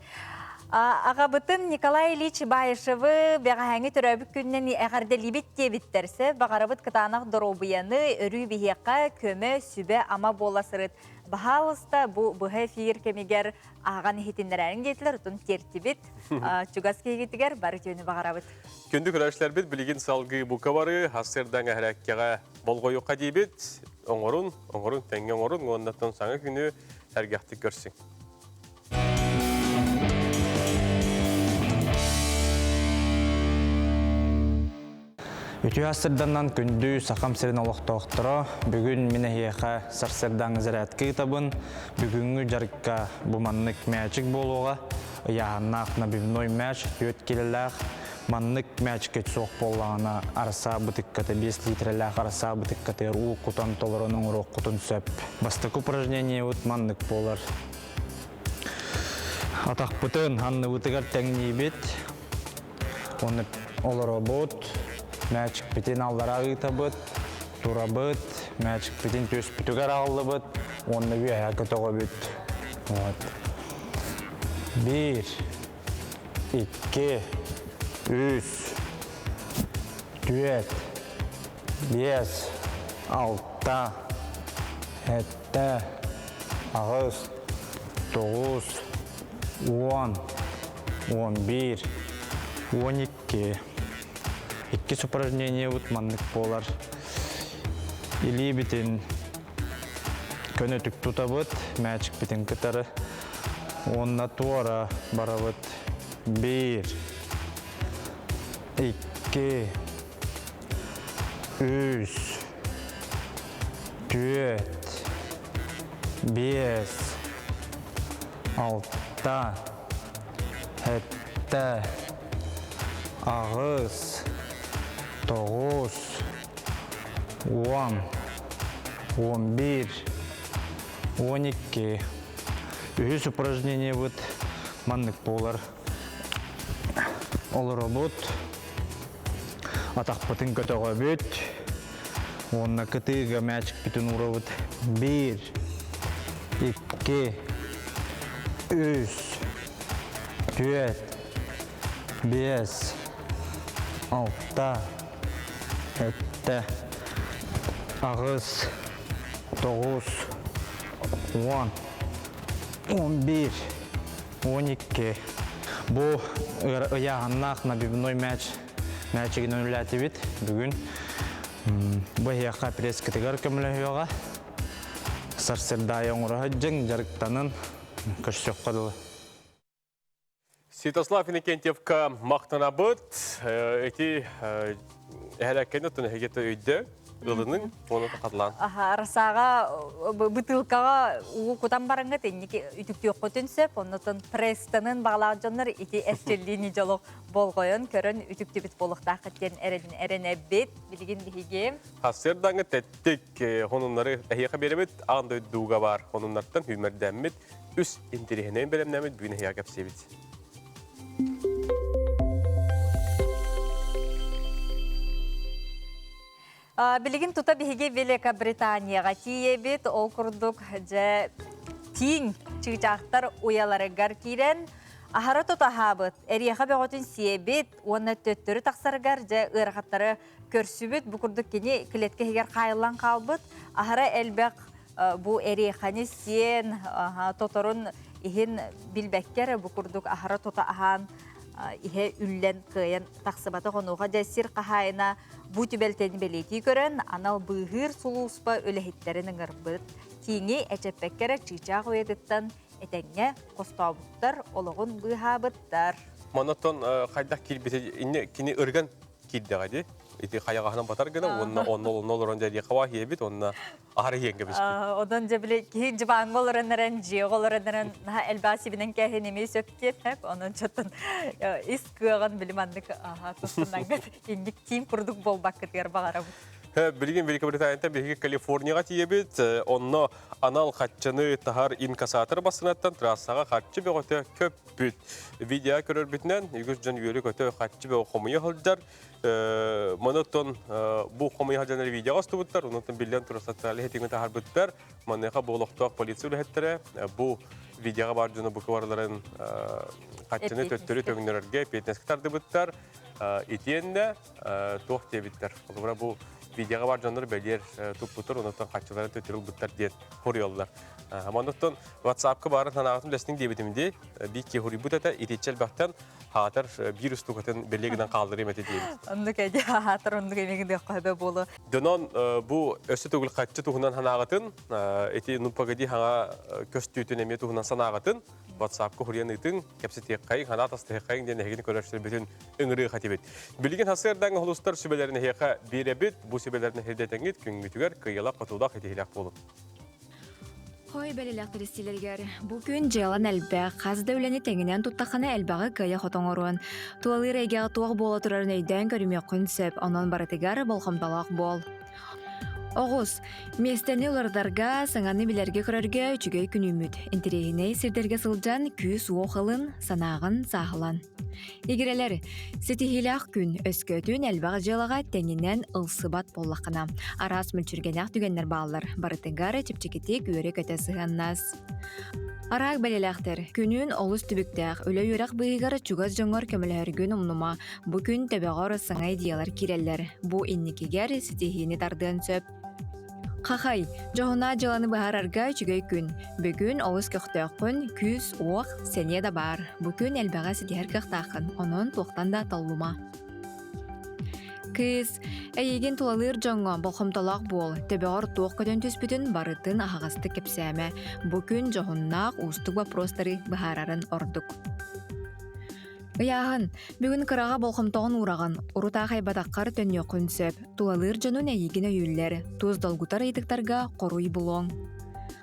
Аҕабытын Николай Ильич Баишевы бэҕэһээҥҥи төрөөбүт күнүнэн эҕэрдэлиибит диэбиттэр. Сөп, баҕарабыт кытаанах доруобуйаны, өрүү биһиэхэ көмө, сүбэ-ама буола сырыт. Баһаалыста бу быһа эфир кэмигэр ааҕан иһитиннэрээриҥ диэтилэр, отун тиэртибит. Чугас киһигитигэр бары үтүөнү баҕарабыт. Күндү көрөөччүлэрбит билигин салгыы бука бары сарсыардаҥ эһэрээккэҕэ болҕойуохха диибит. Оҥорун, оҥорун, тэҥҥэ оҥорун уоннаттан саҥа күнү сэргэхтик көрсүҥ. Үтүө сырданан күндү Сахам сирин олохтоохторо, бүгүн мин эһиэхэ сарсыардааҥы зарядка ыытабын. Бүгүҥҥү дьарыкка бу маннык мээчик буолуоҕа. Ыйааһыннаах набивной мяч, 4 килэлээх. Маннык мээчиккэ суох буоллаҕына, арсаа бытыкката 5 литрэлээх арсаа бытыккатыгар уу кутан толорон оҥоруоххутун сөп. Бастакы упражнениебыт маннык буолар. Атахпытын анныбытыгар тэҥниибит. Оны олоробут, мээчикпитин аллара ыытабыт, турабыт, мээчикпитин түөспүтүгэр аҕаллыбыт уонна үөһээ көтөҕөбүт. Вот. Биир, икки, үс, түөрт, биэс, алта, сэттэ, аҕыс, тоҕус, уон, 11, 12. Иккис упражнениебыт маннык буолар. Илиибитин көнөтүк тутабыт, мээчикпитин кытары. Уонна туора барабыт. Биир, икки, үс, түөрт, биэс, алта, сэттэ, аҕыс, тоҕус, уон, 11, 12. Үһүс упражнениебыт маннык буолар. Олоробут, атахпытын көтөҕөбүт уонна кытыыга мээчикпитин уурабыт. Биир, икки, үс, түөрт, биэс, алта, сэттэ, аҕыс, тоҕус, уон, 11, 12. Бу ыйааһыннаах набивной мяч мээчигинэн үлээтибит бүгүн. Бу эһиэхэ пресскитигэр көмөлөһүөҕэ. Сарсырдаайы оҥоро сылдьыҥ, дьарыктанын, көрсүөххэ дылы. Святослав Иннокентьевка махтанабыт. Эти эһэлэккэни оттон эһигит өйдө ылынын оны хатылаан. Аха, расаға бытылкаға уу кутан бараңга тенники үтүктүөххүтүн сөп, оннотон пресстанын бағалаах дьоннор ити эрчиллиини дьолох болҕойон көрөн үтүктүбүт буолуохтааххыт диэн эрэнэбит. Билигин биһиги Сарсыардааҥы тэттик хонуннары эһиэхэ биэрэбит, аан дойдуга баар хонуннартан сүүмэрдэммит үс интэриэһинэйин бэлэмнэммит бүгүн эһиэхэ кэпсиэбит. Билигин тута биһиги Великобританияҕа тиийэбит. Ол курдук дьэ тииҥ чыычаахтар уйаларыгар киирэн аһара тутаһаабыт, эриэхэ бөҕөтүн сиэбит уонна төттөрү тахсарыгар дьэ ыарахаттары көрсүбүт. Бу курдук кини клетка иһигэр хаайыллан хаалбыт. Аһара элбэх бу эриэхэни сиэн тоторун иһин билбэккэ эрэ бу курдук аһара тута аһаан иһэ үллэн кыайан тахсыбатах онуоха дьэ сир хаһаайына бу түбэлтэни бэлиэтии көрөн анал быыһыыр сулууспа үлэһиттэрин ыҥырбыт тииҥи эчэппэккэ эрэ чыычаах уйатыттан этэҥҥэ хостообуттар олоҕун быыһаабыттар Манаттан хайдах киирбитэ инне кини ырган киирдэҕэ дии. Ити хайаҕаһынан батар гына уонна онно онно олорон дьэ хава иһэбит уонна аһары иһэн кэбиспит. Онон дьэ били киһи дьыбааҥҥа олорон эрэн, дьиэҕэ олорон эрэн наһаа элбэх сибинэн кээһин эмиэ сөп диэн Онон чоттон ис кыаҕын били маннык тустуннаҥҥыт инник тиим курдук буолбаккытыгар баҕарабыт. Билигин Великобританияттан биһиги Калифорнияҕа тиийэбит. Онно анал хаччыны таһар инкассатор бассынаттан трассаҕа харчы бөҕөтө көппүт. Видео көрөрбүтүнэн үгүс дьон үөрэ-көтө харчы бөҕө хомуйа сылдьар. Манытон бу хомуйа сылдьаннар видеоҕа устубуттар, онтон биллэн турар социальнай ситимҥэ таһаарбыттар. Маныаха бу олохтоох полиция үлэһиттэрэ бу видеоҕа баар дьону бу кыбарыларын хаччыны төттөрү төҥнөрөргө эппиэтинэскэ тардыбыттар. Итиэннэ туох диэбиттэр. Холобура бу Видеоға бар дьоннор бэлиэр туппуттар, онуттан хаччыларын төттөрү ылбыттар диэн хоруйаллар. Манныттан WhatsApp-ка баарын санааҕытын үлэстиҥ диэбитим дии. Биир киһи хоруйбут этэ, итиччэ элбэхтэн хаатар биир устукатын бэлиэ гынан хаалларыам этэ диэбит. Оннук эди хаатар оннук эмиэ гыныахха хөбө буолу. Донон бу өссө төгүл хаччы туһунан санааҕытын, ити ну погоди хаҥа көстүүтүн эмиэ туһунан санааҕытын WhatsApp-ка хуруйан ыытыҥ, кэпсэтиэххэйиҥ, санаа тастыһыаххайыҥ диэн эһигини көрөрсөрбүтүн ыҥырыы хатибит. Билигин сарсыардаҥ холустар сүбэлэрин эһиэхэ биэрэбит. Бу сүбэлэрин эһирдэтэҥҥит күҥҥүтүгэр кыайыылаах-хотуулаах итиһилээх буолун. Хой бэлэлэх тэрилтэлэригэр бу күн дьыалан элбэх, хас да үлэни тэҥинэн туттаххына элбэҕи кыайа хотоҥоруон. Тулалыыр эйгэҕэ туох буола турарын өйдөөн көрүмүөххүн сөп, онон барытыгар болҕомтолоох буол. Оҕус, миэстэни уларытарга, саҥаны билэргэ-көрөргө үчүгэй күнүүммүт. Интэриэһинэй сирдэргэ сылдьан күүс-уох ылын, санааҕын сааһылан. Игирэлэр, ситиһиилээх күн, өскөтүн элбэх дьыалаҕа тэҥинэн ылсыбат буоллаххына, араас мүлчүргэнээх түгэннэр бааллар, барытыгар чэпчэкитик үөрэ-көтө сыһыаннас. Араак бэлэлээхтэр, күнүн олус түбүктээх, үлэ-үөрэх быыһыгар чугас дьоҥҥор көмөлөһөргүн умнума. Бу күн төбөҕөр саҥа идеялар киирэллэр. Бу инникигэр ситиһиини тардыан сөп. Хахай, дьоһунаа дьыаланы быһаарарга үчүгэй күн. Бүгүн олус көхтөөххүн, күүс-уох, сэниэ да баар. Бу күн элбэҕи ситиһэр кыахтааххын, онон туохтан да толлума. Кыыс, эйигин тулалыыр дьоҥҥо болҕомтолоох буол, төбөҕөр туох көтөн түспүтүн барытын аһаҕастык кэпсээмэ. Бу күн дьоһуннаах уустук боппуруостары быһаарарын ордук. Ыйааһын, бүгүн кыраҕа болҕомтоҕун уураҕын, урут аахайбатаххар төннүөххүн сөп, тулалыыр дьонун эйигин өйүүллэр, туос долгутар ыйытыктарга хоруй булуоҥ.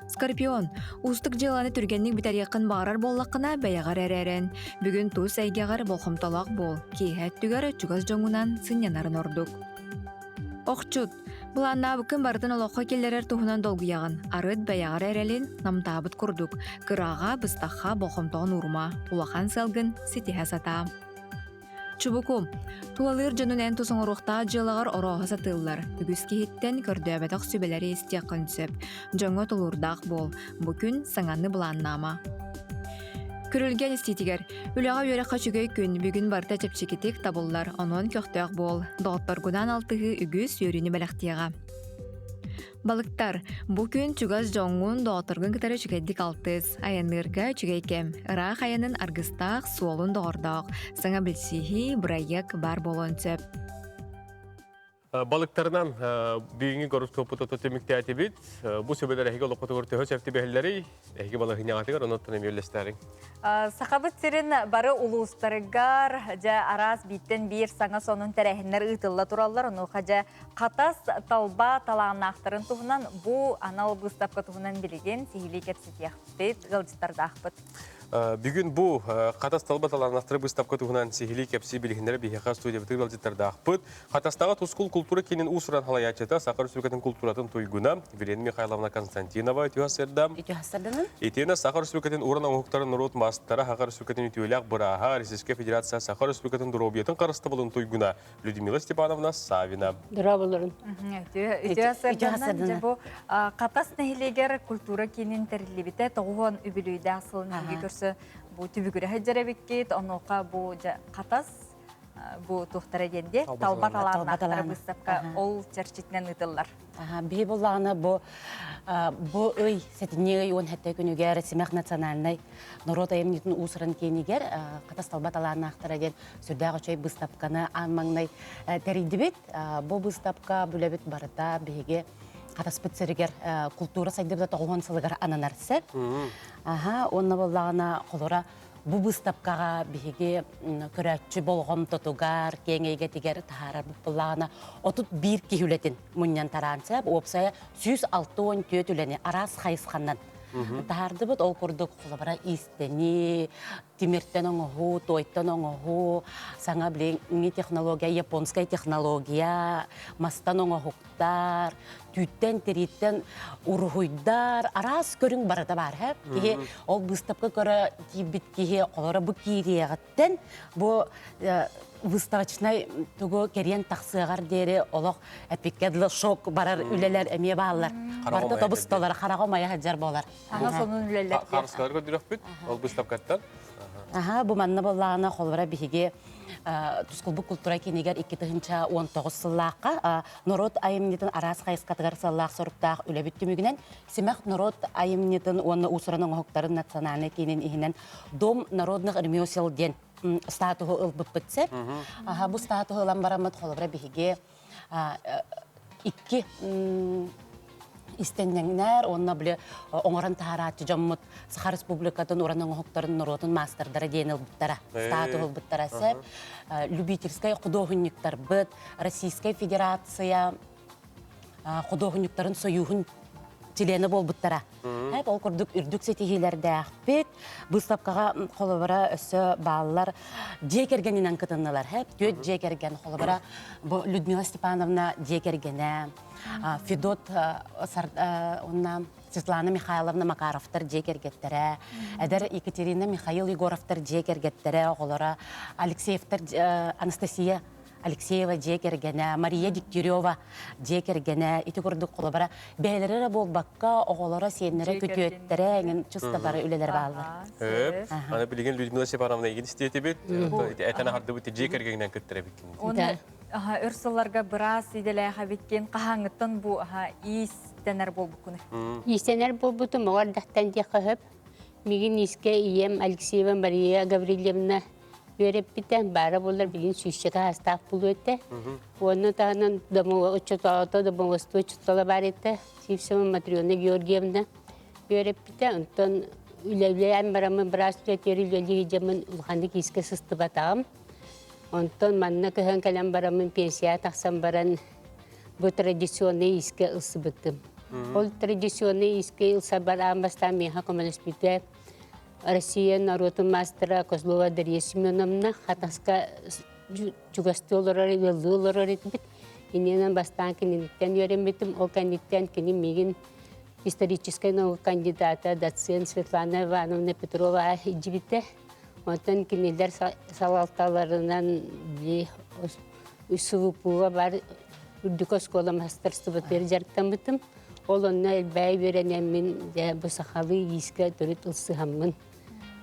Скорпион, уустук дьыаланы түргэнник бүтэриэххин баҕарар буоллаххына, бэйэҕэр эрэрэн. Бүгүн тус эйгэҕэр болҕомтолоох буол, киэһэ өттүгэр чугас дьоҥҥунан сынньанарын ордук. Охчут, былааннаабыккын барытын олоххо киллэрэр туһунан долгуйаҕын. Арыт бэйэҕэр эрэлин намтаабыт курдук, кыраҕа, быстахха болҕомтоҕун уурума, улахан сыалгын ситиһэ сатаа. Чубуку, тулалыыр дьонун эн тус оҥоруохтаах дьыалаҕар орооһо сатыыллар. Үгүс киһиттэн көрдөөбөтөх сүбэлэри истиэххин сөп. Дьоҥҥо тулуурдаах буол. Бу күн саҥаны былааннаама. Күрүлгэн истиитигэр үлэҕэ үөрэххэ үчүгэй күн бүгүн барыта чэпчэкитик табыллар, онон көхтөөх буол. Доҕотторгунаан алтыһыы үгүс үөрүүнү бэлэхтиэҕэ. Балыктар, бу күн чугас дьоҥҥун, доҕотторгун кытары үчүгэйдик алтыс, айанныырга үчүгэй кэм, ыраах айанын аргыстаах, суолун доҕордоох, саҥа билсиһии, бырайыак баар буолуон сөп. Балыктарынан бүгүҥҥү гороскоппут түмүктээтибит. Бу сүбэлэр эһиги олоххутугар төһө сөп түбэһэллэрий? Эһиги балаһыанньаҕытыгар онон эмиэ үллэстээриҥ. Сахабыт сирин бары улуустарыгар дьэ араас бииртэн биир саҥа сонун тэрээһиннэр ыытылла тураллар. Онуоха дьэ Хатас талба талааннаахтарын туһунан бу анал быыстапка туһунан билигин сиһилии кэпсэтиэхпит, ыалдьыттардаахпыт. Бүгүн бу Хатас талба талааннаахтары быыстапка туһунан сиһилии кэпсии билиһиннэрэ биһиэхэ студиябытыгар ыалдьыттардаахпыт. Хатастааҕы Тускул култуура киинин уус-уран халайааччыта, Саха Республикатын култууратын туйгуна Елена Михайловна Константинова үтүө сырда. Үтүө сырданын. Итиэнэ Саха Республикатын уран оҥоһуктарын норуот маастара, Саха Республикатын үтүөлээх бырааһа, Российскай Федерация Саха Республикатын доруобуйатын харыстабылын туйгуна Людмила Степановна Савина. Дорооболорун. Үтүө сырданан бу Хатас нэһилиэгэр культура киинин тэриллибитэ тоҕуһуон үбүлүйдээх сылын биһиги көрсө бу түбүгүрэ сылдьар эбиккит. Онуоха бу Хатас бу туохтара диэн дии талба талааннаахтара быыстапка ол чэрчитинэн ыытыллар. Биһи буллаҕына бу бу ый сэтинньи ый 17 күнүгэр Симэх национальнай норуот айымньытын уус-уран киинигэр Хатас талба талааннаахтара диэн сүрдээх үчүгэй быыстапканы аан маҥнай тэрийдибит. Бу быыстапка бүлэбит барыта биһиги Хатаспыт сиригэр култуура сайдыбыта тоҕуһун сылыгар ананар сөп. Аха, уонна буоллаҕына холура бу быыстапкаҕа биһиги көрөөччү болҕомтотугар, киэҥ эйгэтигэр таһаарарбыт буоллаҕына 31 киһи үлэтин мунньан тараан сөп. Уопсайа 164 үлэни араас хайысханан таһаардыбыт. Ол курдук холобура иистэнии, тимиртэн оҥоһуу, туойтан оҥоһуу, саҥа билиҥҥи технология, японская технология, мастан оҥоһуктар, түүттэн, тирииттэн уруһуйдар, араас көрүҥ барыта баар һэ. Киһи ол быыстапка көрө киирбит киһи холоро бу киириэҕиттэн бу выставочнай тугу кэриэн тахсыаҕар диэри олох эпиккэ дылы шок барар үлэлэр эмиэ бааллар. Барыта тобус-толор хараҕа умайа сылдьар буолар. Саҥа сонун үлэлэр. Харыскалар көрдөрөхпүт ол быыстапкаттан. Аха, бу манна буоллаҕына холобура биһиги Тускулбут култуура киинигэр 2019 сыллаахха норуот айымньытын араас хайысхатыгар сыаллаах-соруктаах үлэбит түмүгүнэн Симэх норуот айымньытын уонна уус-уран оҥоһуктарын национальнай киинин иһинэн Дом народных ремесел диэн статуһу ылбыппыт сөп. Бу статуһу ылан бараммыт холобура биһиги икки истэнньэҥнэр уонна били оҥорон таһаарааччы дьоммут Саха Республикатын уран оҥоһуктарын норуотун маастардара диэн ылбыттара, статус ылбыттара сөп. Любительскай худуоһунньуктарбыт, Российскай Федерация худуоһунньуктарын союһун чилиэнэ буолбуттара. Ол курдук үрдүк ситиһиилэрдээхпит. Быыстапкаҕа холобура өссө бааллар дьиэ кэргэнинэн кытыннылар. Түөрт дьиэ кэргэн холобура бу Людмила Степановна дьиэ кэргэнэ, Федот онна Светлана Михайловна Макаровтар дьиэ кэргэттэрэ, эдэр Екатерина Михаил Егоровтар дьиэ кэргэттэрэ, оҕолоро Алексеевтар Анастасия Алексеева дьиэ кэргэнэ, Мария Дегтярева дьиэ кэргэнэ ити курдук холобура бэйэлэрэ эрэ буолбакка оҕолоро, сиэннэрэ, күтүөттэрэ эҥин чыста бары үлэлэр бааллар. Өп. Аны билигин Людмила Степановна игин истиэтибит. Этэн аһардыбыт дьиэ кэргэнинэн кыттар эбиккин. Уонна өр сылларга быраас идэлээх эбиккин. Хаһааҥҥыттан бу иистэнэр буолбуккунуй? Иистэнэр буолбутум оҕо эрдэхтэн диэххэ сөп. Мигин иискэ ийэм Алексеева Мария Гаврильевна үөрэппитэ, баара буоллар билигин сүүсчэкэ саастаах буолуо этэ. Уонна таһынан оччотооҕута домоводство учуутала баар этэ, Сивцева Матрена Георгиевна үөрэппитэ. Онтон үлэлээн бараммын быраас үлэтигэр үлэлии сылдьаммын улаханнык иискэ сыстыбатаҕым. Онтон манна көһөн кэлэн бараммын пенсияҕа тахсан баран бу традиционнай иискэ ылсыбытым. Ол традиционнай иискэ ылсарбар аан бастаан миэхэ көмөлөспүтэ Россия норуотун маастара Козлова Дарья Семеновна Хатаска чугастыы олорор, ыаллыы олорор этибит. Иннинэн бастаан киниттэн үөрэммитим. Ол кэнниттэн кини миигин историческай наука кандидата, доцент Светлана Ивановна Петрова илдьибитэ. Онтон кинилэр салалталарынан СВПУ-га бар үрдүк оскуола маастарыстыбатыгар дьарыктаммытым. Ол онно элбэҕи үөрэнэммин, дьэ, бу сахалыы иискэ төрүт ылсыһаммын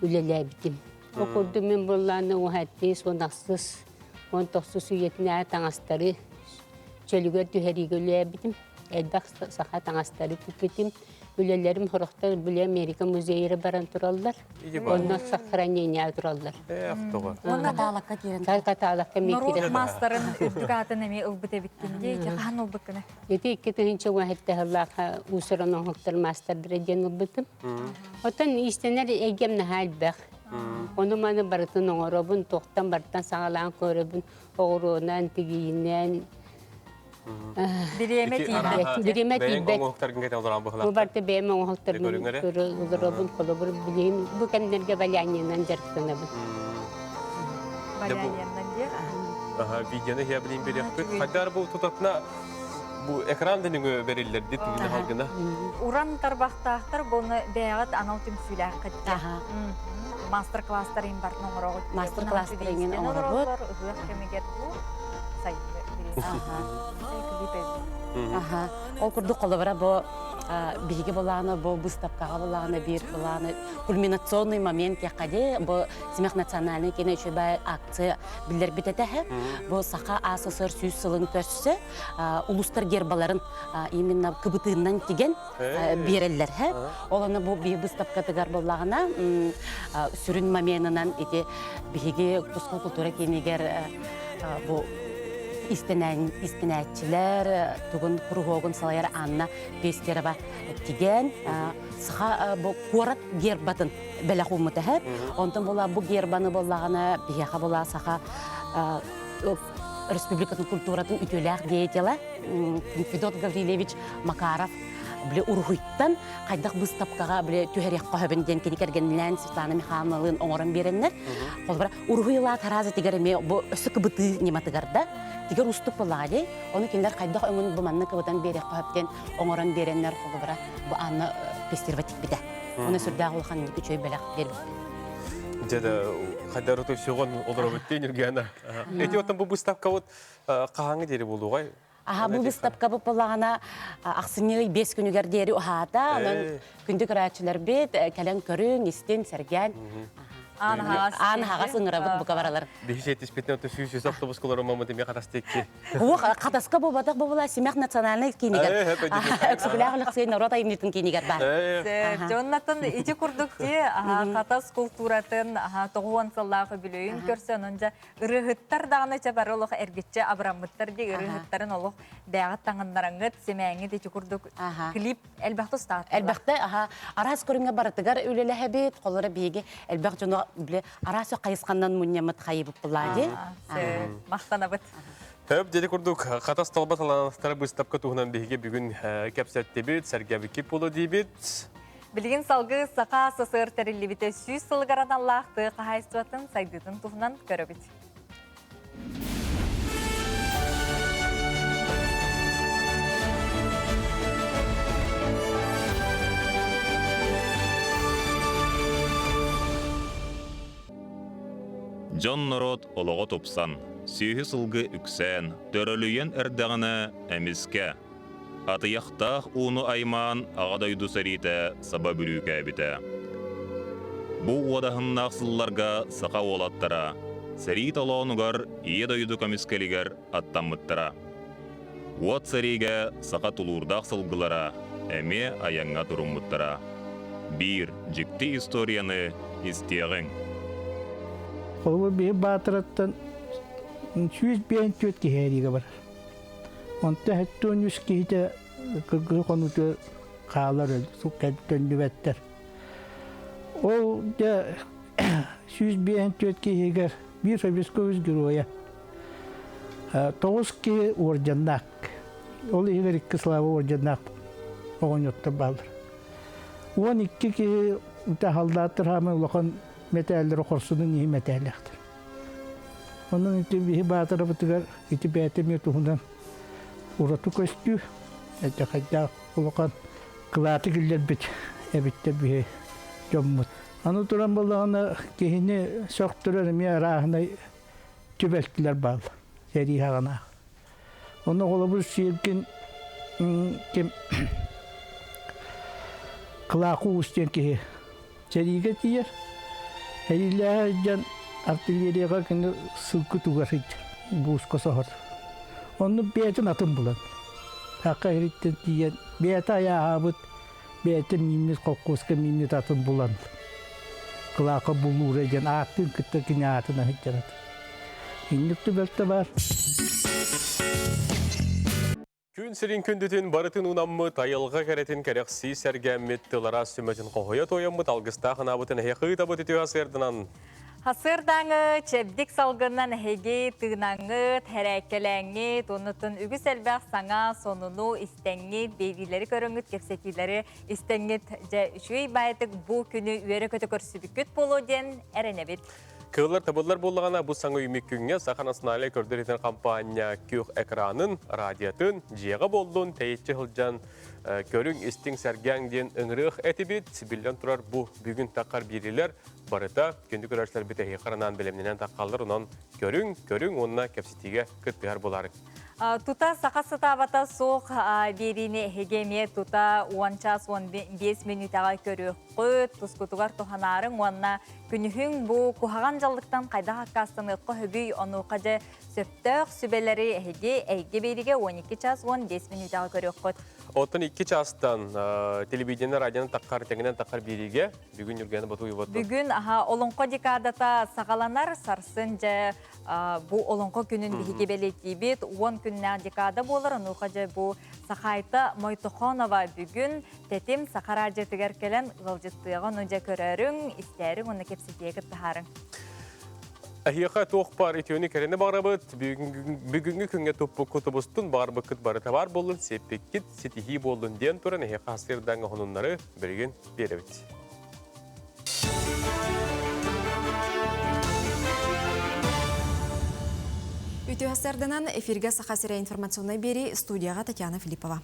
үлэлээбитим. Ол курдук мин буоллааны уһаттыы 16 19 үйэтинээҕи таҥастары чөлүгэр түһэриигэ үлэлээбитим. Элбэх саха таҥастары тикпитим. Үлэлэрим сорохтор били Америка музейыгар баран тураллар. Онно сохранение тураллар. Каталакка киирэн. Каталакка Норуот маастарын үрдүк аатын эмиэ ылбыт эбиккин дии. Ити хаһан ылбыккыный? Ити 2017 сыллаахха уус-уран оҥоһуктар маастардара диэн ылбытым. Оттон иистэнэр эйгэм наһаа элбэх. Ону маны барытын оҥоробун, туохтан барытын саҕалаан көрөбүн, оҕуруонан, тигиинэн, Бириэмэ тиийбэт. Бириэмэ тиийбэт. Оҥоһуктаргын кэтэн олорон быһылаах. Бу барыта бэйэм оҥоһуктарбын олоробун. Холобур, билигин бу кэмнэргэ валяньянан дьарыктанабын. Валяньянан диэ? Видеоны иһэ билин бериэхпит. Хайдар бу тутатына бу экран дэнүҥү бериллер дит түгүнэ халгына. Уран тарбахтаахтар буну бэйэҕит анал түмсүүлээххит. Мастер-класстар иһин бартын оҥороҕут. Мастер-класстар иһин оҥоробут. Ыһыах кэмигэр бу сайыҥҥы Аха. Ол курдук холобура бу биһиги былааны бу выставкаҕа былааны биир былааны кульминационный момент диэххэ бу Смех национальный кино үчүгэй акция биллэрбит этэ бу Саха АССР сүүс сылын көрсө улуустар гербаларын именно кыбытыынан тигэн биэрэллэр ол аны бу биир выставкатыгар буоллаҕына сүрүн моменынан ити биһиги Тускул культура киинигэр бу истэнээччилэр тугун куруһуогун салайар Анна Пестерова тигэн саха бу куорат гербатын бэлэх ууммута эһэ. Онтон була бу гербаны буоллаҕына биһиэхэ була саха республикатын культуратын үтүөлээх деятела Федот Гаврильевич Макаров били уруһуйтан хайдах быыстапкаҕа били түһэриэххэ сөбүн диэн кини кэргэнинээн Светлана Михайловналыын оҥорон биэрэннэр холобура уруһуй ылаат араас этигэр эмиэ бу өссө кыбытыы ньыматыгар да тигэр уустук буоллаҕа дии ону кинилэр хайдах өҥүн бу манна кыбытан биэриэххэ сөп диэн оҥорон биэрэннэр холобура бу Анна Пестерова тикпитэ уонна сүрдээх улахан үчүгэй бэлэх биэрбит Дьэ да хайдары сөҕөн олоробут диэн Юргиана. Эти оттон бу выставка вот хаһааҥҥы диэри буолуоҕай? Аха бу выставка буоллаҕына ахсынньы ый 5 күнүгэр диэри уһаата. Онон күндү көрөөччүлэрбит кэлэн көрүҥ, истин, сэргээн. Аан аһаҕас ыҥырабыт бука баралар. Биһи сиэттиспитинэн оту сүүс автобус куларыммамыт эмиэ хатастык. Уох, хатаска буолбатах буолла Симэх национальнай киинигэр. Өксөкүлээх Өлөксөй норуот айымньытын киинигэр баар. Дьоннаттан ити курдук ди хатас култууратын тоҕуон сыллаах үбүлүөйүн көрсөн, онон дьэ ырыаһыттар даҕаны чэ бары олох эргиччи абыраммыттар ди ырыаһыттарын олох бэйэҕит таҥыннараҥҥыт, симээҥҥит ити курдук клип элбэхтэ устааттылар. Элбэхтэ, аха, араас көрүҥҥэ барытыгар үлэлэһэбит, холоро биһиги элбэх дьону биле араас хайысханнан мунньаммыт хайыбыппылаа ди. Махтанабыт. Хөп деді курдук хатас талба талаанаттара быыстапка туһунан биһиги бүгүн кэпсэттибит, сэргэбикки пулу диибит. Билигин салгыы Саха СССР тэриллибитэ 100 сылыгар аналлаах тыа хаһаайыстыбатын сайдыытын туһунан көрөбүт. Дьон-норуот олоҕо тупсан, сүөһү-сылгы үксээн, төрөлүйэн эрдэҕинэ эмискэ Атыйахтаах ууну аймаан Аҕа дойду сэриитэ саба бүрүүкээбитэ. Бу уодаһыннаах сылларга саха уолаттара сэрии толоонугар Ийэ дойду көмүскэлигэр аттаммыттара. Уот сэриигэ саха тулуурдаах сылгылара эмиэ айаҥҥа туруммуттара. Биир дьикти историяны истиэҕиҥ. Холобур, биһи Баатыраттан 154 киһи эриигэ барар. Онто 73 киһитэ кыргыһы хонуутугар хаалар төннүбэттэр. Ол дьэ 154 киһигэр биир Советский Союз геройа. Тоҕус киһи орденнаах. Ол иһигэр икки Слава орденнаах оҕонньоттор бааллар. 12 киһи халдааттар хаамай улахан мэтээллэри хорсунун иһин мэтээллээхтэр. Онон ити биһи баатарабытыгар ити бэйэтэ эмиэ туһунан ураты көстүү, эдьэхэйдээх улахан кылааты киллэрбит эбиттэр биһи дьоммут. Аны туран буоллаҕына киһини сөхтөрөр эмиэ арааһынай түбэлтэлэр бааллар сэрии хаҕынаах. Онно холобур сиэргин ким Кылаакы Уус диэн киһи сэриигэ тиийэр. Сэриилэһэ сылдьан артиллерияҕа кини сылгы тугар сылдьар, бууска соһор. Онно бэйэтин атын булан, Саха иһиттэн тиийэн бэйэтэ айааһаабыт, бэйэтэ мииммит холкуоска мииммит атын булан Кылаакы Булуура диэн ааттыын кытта кини аатынан сылдьар ат. Инник түбэлтэ баар. Күн сирин күндүтүн барытын уунаммыт, айылҕа кэрэтин кэрэхсии сэргээммит, тыл араас сүмэтин хоһуйа туойаммыт, алгыстаах анаабытын эһиэхэ ыытабыт үтүө сыарданан. Хасыардааҥы чэбдик салгынынан эһиги тыынаҥҥыт, хэрээккэлээҥҥит, оннуттан үгүс элбэх саҥа сонуну истэҥҥит, биэриилэри көрөҥҥүт, кэпсэтиилэри истэҥҥит, дьэ үчүгэй баайытык бу күнү үөрэ-көтө көрсүбүккүт буолуо диэн эрэнэбит. Кыыллар табыллар буоллаҕына, бу саҥа үүммүт күҥҥэ Саха национальнай көрдөр-иһитинэр хампаанньа күөх экранын, радиотын, дьиэҕэ буоллун, тэйиччи сылдьан көрүҥ, истиҥ, сэргээҥ диэн ыҥырыах этибит. Биллэн турар, бу бүгүн таххар биэрилэр барыта күндү көрөөччүлэрбит эһиэхэ анаан бэлэмнэнэн таххаллар, онон көрүҥ, көрүҥ уонна кэпсэтиигэ кыттыһар буолаарыҥ. Тута саха сытаабата суох биэриини эһиги эмиэ тута 10 час 15 мүнүүтэҕэ көрүөххүт, тускутугар туһанаарыҥ уонна күнүһүҥ бу куһаҕан дьаллыктан хайдах аккаастаныахха сөбүй, онуоха дьэ сөптөөх сүбэлэри эһиги эйгэ биэриигэ 12 час 15 мүнүүтэҕэ көрүөххүт. Оттон 2 чаастан телевидение радионы таххар тэҥинэн таххар биэриигэ бүгүн Юргена Батуева Бүгүн аха олоҥхо декадата саҕаланар, сарсын дьэ Бу олоҥхо күнүн биһиги бэлиэтиибит. 10 күннээх декада буолар. Онуоха дьэ бу Сахайта Мойтохонова бүгүн Тэтим Саха радиотыгар кэлэн ыалдьыттыаҕа. Ону дьэ көрөөрүҥ, истээриҥ уонна кэпсэтиигэ кыттыһаарыҥ. Эһиэхэ туох баар үтүөнү кэрэни баҕарабыт. Бүгүҥҥү күҥҥэ туппуккут тубустун, баҕарбыккыт барыта баар буоллун, сиэппиккит ситиһии буоллун диэн туран эһиэхэ хасыырдаҥ оһонуннары билигин биэрэбит. Үтүө сарданан эфиргэ Саха сирэ информационнай биэрии студияҕа Татьяна Филиппова.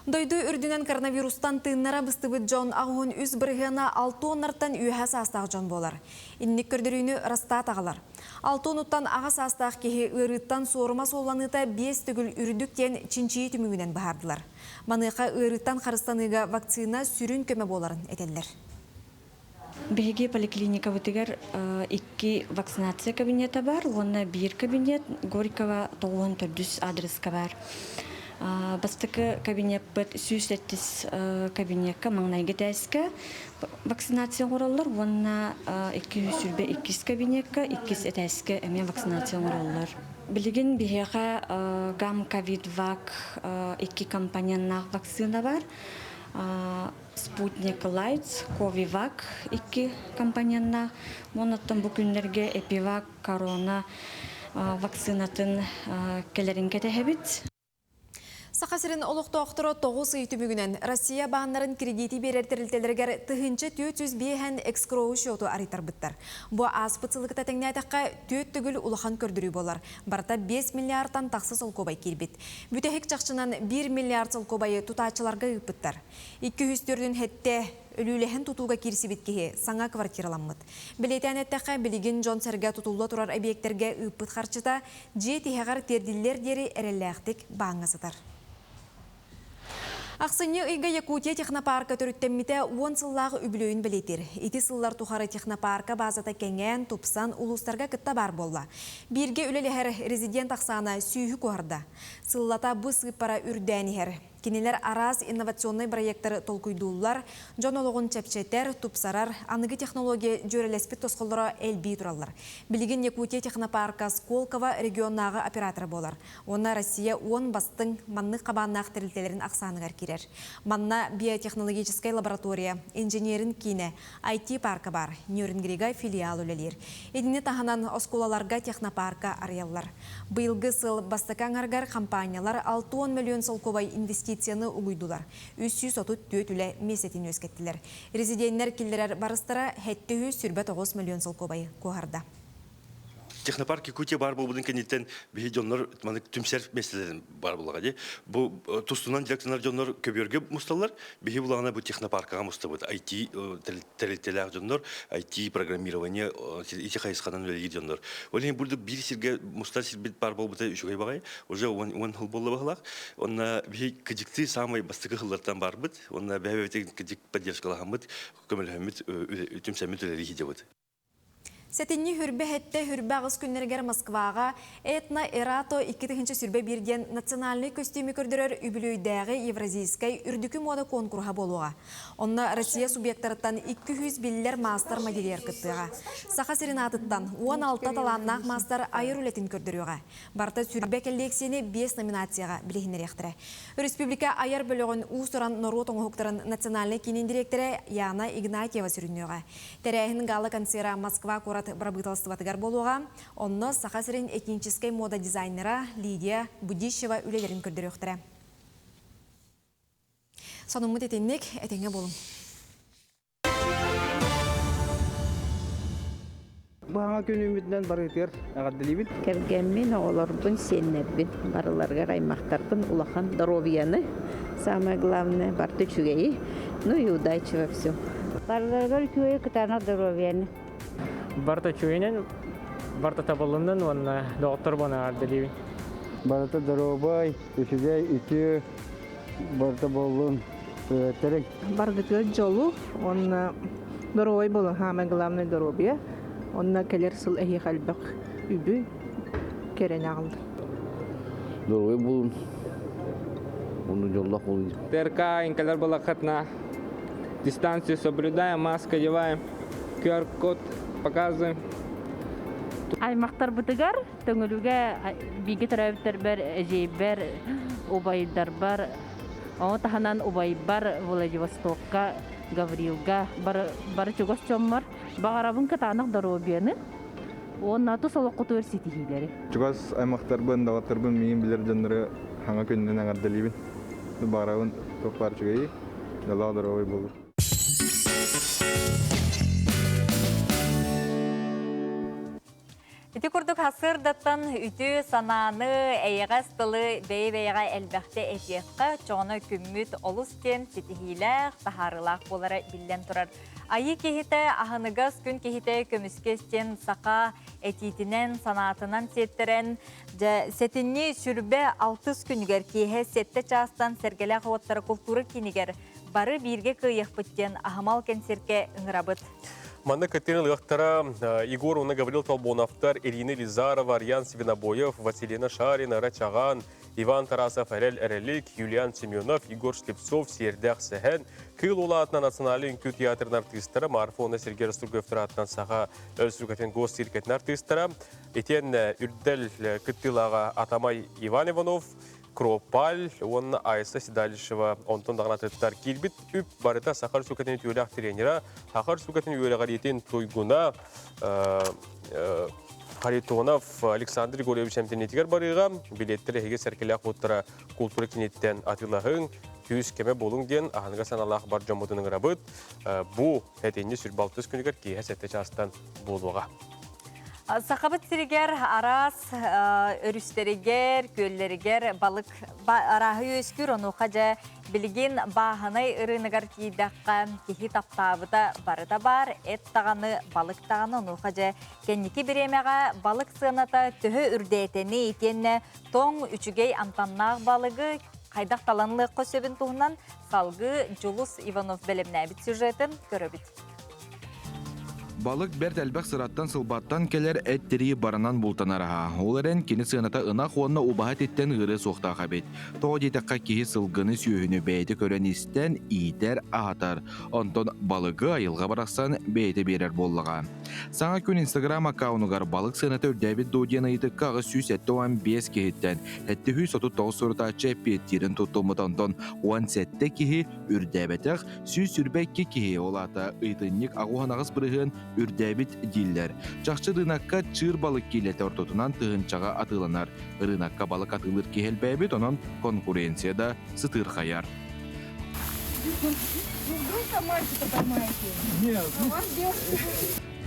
Дойду үрдүнэн коронавирустан тыыннара быстыбыт дьон 83 бырыһыана алты уоннартан үөһэ саастаах дьон буолар. Инник көрдөрүүнү Росстат аҕалар. Алты уонуттан аҕа саастаах киһи ыарыыттан суорума суолланыыта биэс төгүл үрдүк диэн чинчийии түмүгүнэн быһаардылар. Маныаха ыарыыттан харыстаныыга вакцина сүрүн көмө буоларын этэллэр. Биһиги поликлиникабытыгар икки вакцинация кабинета бар уонна биир кабинет Горького 94 адреска бар. Бастакы кабинеппыт 107 кабинекка маҥнайгы этээскэ вакцинация оҥороллор уонна 222 кабинекка иккис этээскэ эмиэ вакцинация оҥороллор. Билигин биһиэхэ гам ковид-вак икки компоненнаах вакцина бар. Спутник Лайтс, Ковивак икки компоненнаах. Уонна бу күннэргэ Эпивак корона вакцинатын кэлэрин кэтэһэбит. Саха сирин олохтоохторо 9 ый түмүгүнэн Россия бааннарын кредити биэрэр тэрилтэлэригэр 1405 экскроу счету арыйтарбыттар. Бу ааспыт сылыкта тэҥнээтэххэ түөрт төгүл улахан көрдөрүү буолар. Барыта 5 миллиардтан тахса солкуобай киирбит. Бүтэһик чахчынан 1 миллиард солкуобайы тутааччыларга ыыппыттар. 247 өлүүлэһэн тутууга киирсибит киһи саҥа квартираламмыт. Бэлиэтээн эттэххэ, билигин дьон-сэргэ тутулла турар объектэргэ ыыппыт харчыта дьиэ тиһэҕэр тиэрдиллиэр диэри эрэллээхтик бааҥҥа сытар. Ахсынньы ыйга Якутия технопарка төрүттэммитэ уон сыллаах үбүлүөйүн бэлиэтиир. Ити сыллар тухары технопарка базата кэҥээн, тупсан, улуустарга кытта баар буолла. Бииргэ үлэлэһэр резидент ахсаана сүүһү куоһарда. Сыллата бу сыыппара үрдээн иһэр. Кинилэр араас инновационнай бырайыактары толкуйдууллар, дьон олоҕун чэпчэтэр, тупсарар, аныгы технология дьүөрэлэспит тосхоллоро элбии тураллар. Билигин Якутия технопарка Сколково регионнааҕы оператора буолар уонна Россия уон бастыҥ маннык хабааннаах тэрилтэлэрин ахсааныгар киирэр. Манна биотехнологическай лаборатория, инженерин киинэ, IT-парка баар, Нюрнгрига филиал үлэлиир. Итини таһынан оскуолаларга технопарка арыйаллар. Быйылгы сыл бастакы аҥарыгар хампаанньалар 60 мөлүйүөн солкуобай инвестицияны угуйдулар, 334 үлэ миэстэтин үөскэттилэр. Резиденнэр киллэрэр барыстара 729 мөлүйүөн солкуобайы куоһарда. Технопарк Якутия баар буолбутун кэнниттэн биһи дьоннор маннык түмсэр миэстэлэрин баар буоллаҕа дии. Бу тустунан дьарыктанар дьоннор көбүөргэ мусталлар. Биһи булаҕына бу технопаркаҕа мустабыт. IT тэрилтэлээх дьоннор, IT программирование ити хайысханан үлэлиир дьоннор. Ол иһин бурдук биир сиргэ мустар сирбит баар буолбута үчүгэй баҕайы. Уже уон сыл буолла баһылаах. Онно биһи кыдьыктыы самай бастакы сыллартан барбыт. Онно бэйэбитин кыдьык поддержкалаһаммыт, көмөлөһөммүт, түмсэммит үлэлии сылдьабыт. Сэтинньи хүрбэ хэттэ хүрбэ аҕыс күннэригэр Москваҕа Этно Эрато 2021 диэн национальнай көстүүмү көрдөрөр үбүлүөйдээҕи Евразийскай үрдүкү муода куонкуруһа буолуоҕа. Онно Россия субъектарыттан 200 биллэр маастар-модельер кыттыаҕа. Саха сирин аатыттан 16 талааннаах маастар айар үлэтин көрдөрүөҕэ. Барыта сүрбэ кэллиэксийэни биэс номинацияҕа билиһиннэриэхтэрэ. Өрөспүүбүлүкэ айар бөлөҕүн уус-уран норуот оҥоһуктарын национальнай киинин дириэктэрэ Яна Игнатьева сүрүннүөҕэ. Тэрээһин гала-концера Москва куорат бырабыыталыстыбатыгар буолуоҕа. Онно Саха сирин этническэй муода дизайнера Лидия Будищева үлэлэрин көрдөрүөхтэрэ. Сонуммут итинник, этэҥҥэ буолуҥ. Баһаҥа күнүммүтүнэн барытыгар эҕэрдэлиибин. Кэргэммин, оҕолорбун, сиэннэрбин, барыларыгар аймахтарбын улахан доруобуйаны, самое главное, барыта үчүгэйи, ну и удачи во всем. Барыларыгар үчүгэйи кытаанах доруобуйаны. Барыта үчүгэйинэн, барыта табылыннын уонна доҕотторбун эҕэрдэлиибин. Барыта доруобай, үчүгэй, үтүө, барыта буоллун, тэрик. Баргытыгар дьолу уонна доруобай буолун, самое главное доруобуйа. Онно кэлэр сыл эһиэхэ элбэх үбү кэрэни аҕалла. Доруобай буолун, уонна дьоллоох буолун. ТРК инкалар балакатна дистанцию соблюдаем, маска одеваем, QR-код показываем. Аймактарбытыгар Төҥүлүгэ бииргэ төрөөбүттэрбэр, эдьиийбэр, убайдарбар, ону таһынан убайбар Владивостокка, Гаврилга бары, бары чугас дьоммор баҕарабын кытаанах доруобуйаны уонна тус олоххутугар ситиһиилэри. Чугас аймахтарбын, доҕотторбун миигин билэр дьоннору хаҥа күнүнэн эҕэрдэлиибин. Баҕарабын туох баар үчүгэйи, дьоллоох доруобай буолуу. Ити курдук сарсыардаттан үтүө санааны, эйэҕэс тылы бэйэ-бэйэҕэ элбэхтэ этиэххэ, чоҕоно күммүт олус диэн ситиһиилээх, таһаарыылаах буолара биллэн турар. Айыы киһитэ аһыныгас күн киһитэ көмүскэс диэн саха этиитинэн, санаатынан сиэттэрэн, дьэ, сэтинньи сүрбэ алтыс күнүгэр киэһэ сэттэ чаастан Сэргэлээх уоттара култуура киинигэр Бары бииргэ кыайыахпыт диэн аһымал кэнсиэркэ ыҥырабыт. Манна кыттыыны ылыахтара Егор уонна Гаврил Толбоновтар, Ирина Елизарова, Арьян Свинобоев, Василина Шарина, Рачаҕан, Иван Тарасов, Эрэл Эрэлик, Юлиан Семенов, Егор Слепцов, Сиэрдээх Сэһэн, Кыыл Улаатынан Национальнай үҥкүү театрын артыыстара, Марфа уонна Сергей Расторгуевтар аатынан Саха Өрөспүүбүлүкэтин госциркэтин артыыстара, итиэннэ Үрдэл кыттыылааҕа Атамай Иван Иванов, Кропаль уонна Айса Седалищева онтон даҕаны атыттар киирбит үп барыта Саха Республикатын үтүөлээх тренера, Саха Республикатын үөрэҕириитин туйгуна Харитонов Александр Григорьевич эмтэниитигэр барыыга билиэттэр эһиги сэркилээх уоттара култуура киниттэн атыылаһыҥ, күүс кэмэ буолуҥ диэн аһыныгас санаалаах бар дьоммутун ыҥырабыт. Бу этинни сүрбалтыс күнүгэр киэһэ 7 чаастан буолуоҕа. Сахабыт сиригэр араас өрүстэригэр, күөллэригэр балык арааһы үөскүүр. Онуоха дьэ билигин бааһынай ырыыныгар тиийдэххэ киһи таптаабыта барыта баар. Эт даҕаны, балык даҕаны. Онуоха дьэ кэнники бириэмэҕэ балык сыаната төһө үрдээтэний итиэннэ тоҥ үчүгэй амтаннаах балыгы хайдах талан ылыахха сөбүн туһунан салгыы Дьулус Иванов бэлэмнээбит сюжетын көрөбүт. Балык бэрт элбэх сыраттан-сылбаттан кэлэр эт-тирии баранан бултанар аһа. Ол эрэн кини сыаната ынах уонна убаһа этиттэн ыарыа суохтаах эбит. Тоҕо диэтэххэ киһи сылгыны сүөһүнү бэйэтэ көрөн-истэн иитэр, аһатар. Онтон балыгы айылҕа барахсан бэйэтэ биэрэр буоллаҕа. Саҥа күн Инстаграм аккаунугар балык сыаната үрдээбит дуо диэн ыйытыкка 875 киһиттэн 739 сурутааччы эппиэттиирин туттуммут. Онтон 17 киһи үрдээбэтэх, 122 киһи, ол аата ыйытынньык 68% үрдээбит дииллэр. Чахчы ырыынакка чыыр балык киилэтэ ортотунан тыһыынчаҕа атыыланар. Ырыынакка балык атыылыыр киһи элбээбит, онон конкуренция да сытыырхайар.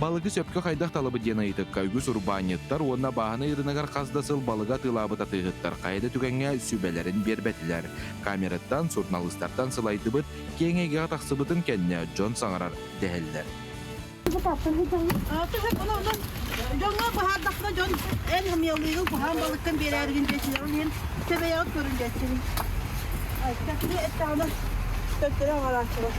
Балыгы сөпкө хайдах талабыт диэн ыйытыкка үгүс урбаанньыттар уонна бааһынай ырыынагар хас да сыл балыгы атыылаабыт атыыһыттар хайа да түгэҥҥэ сүбэлэрин биэрбэтилэр. Камераттан, суруналыыстартан сылайдыбыт, киэҥ эйгэҕэ тахсыбытын кэннэ дьон саҥарар дэһэллэр. Дьоҥҥо быһаардахпына дьон эн хамыйалыыгын куһаан балыккын биэрээригин диэчилэр ол иһин тэбэйэҕит көрүн диэччибин. Кини эттэҕинэ төттөрү аҕарааччылар.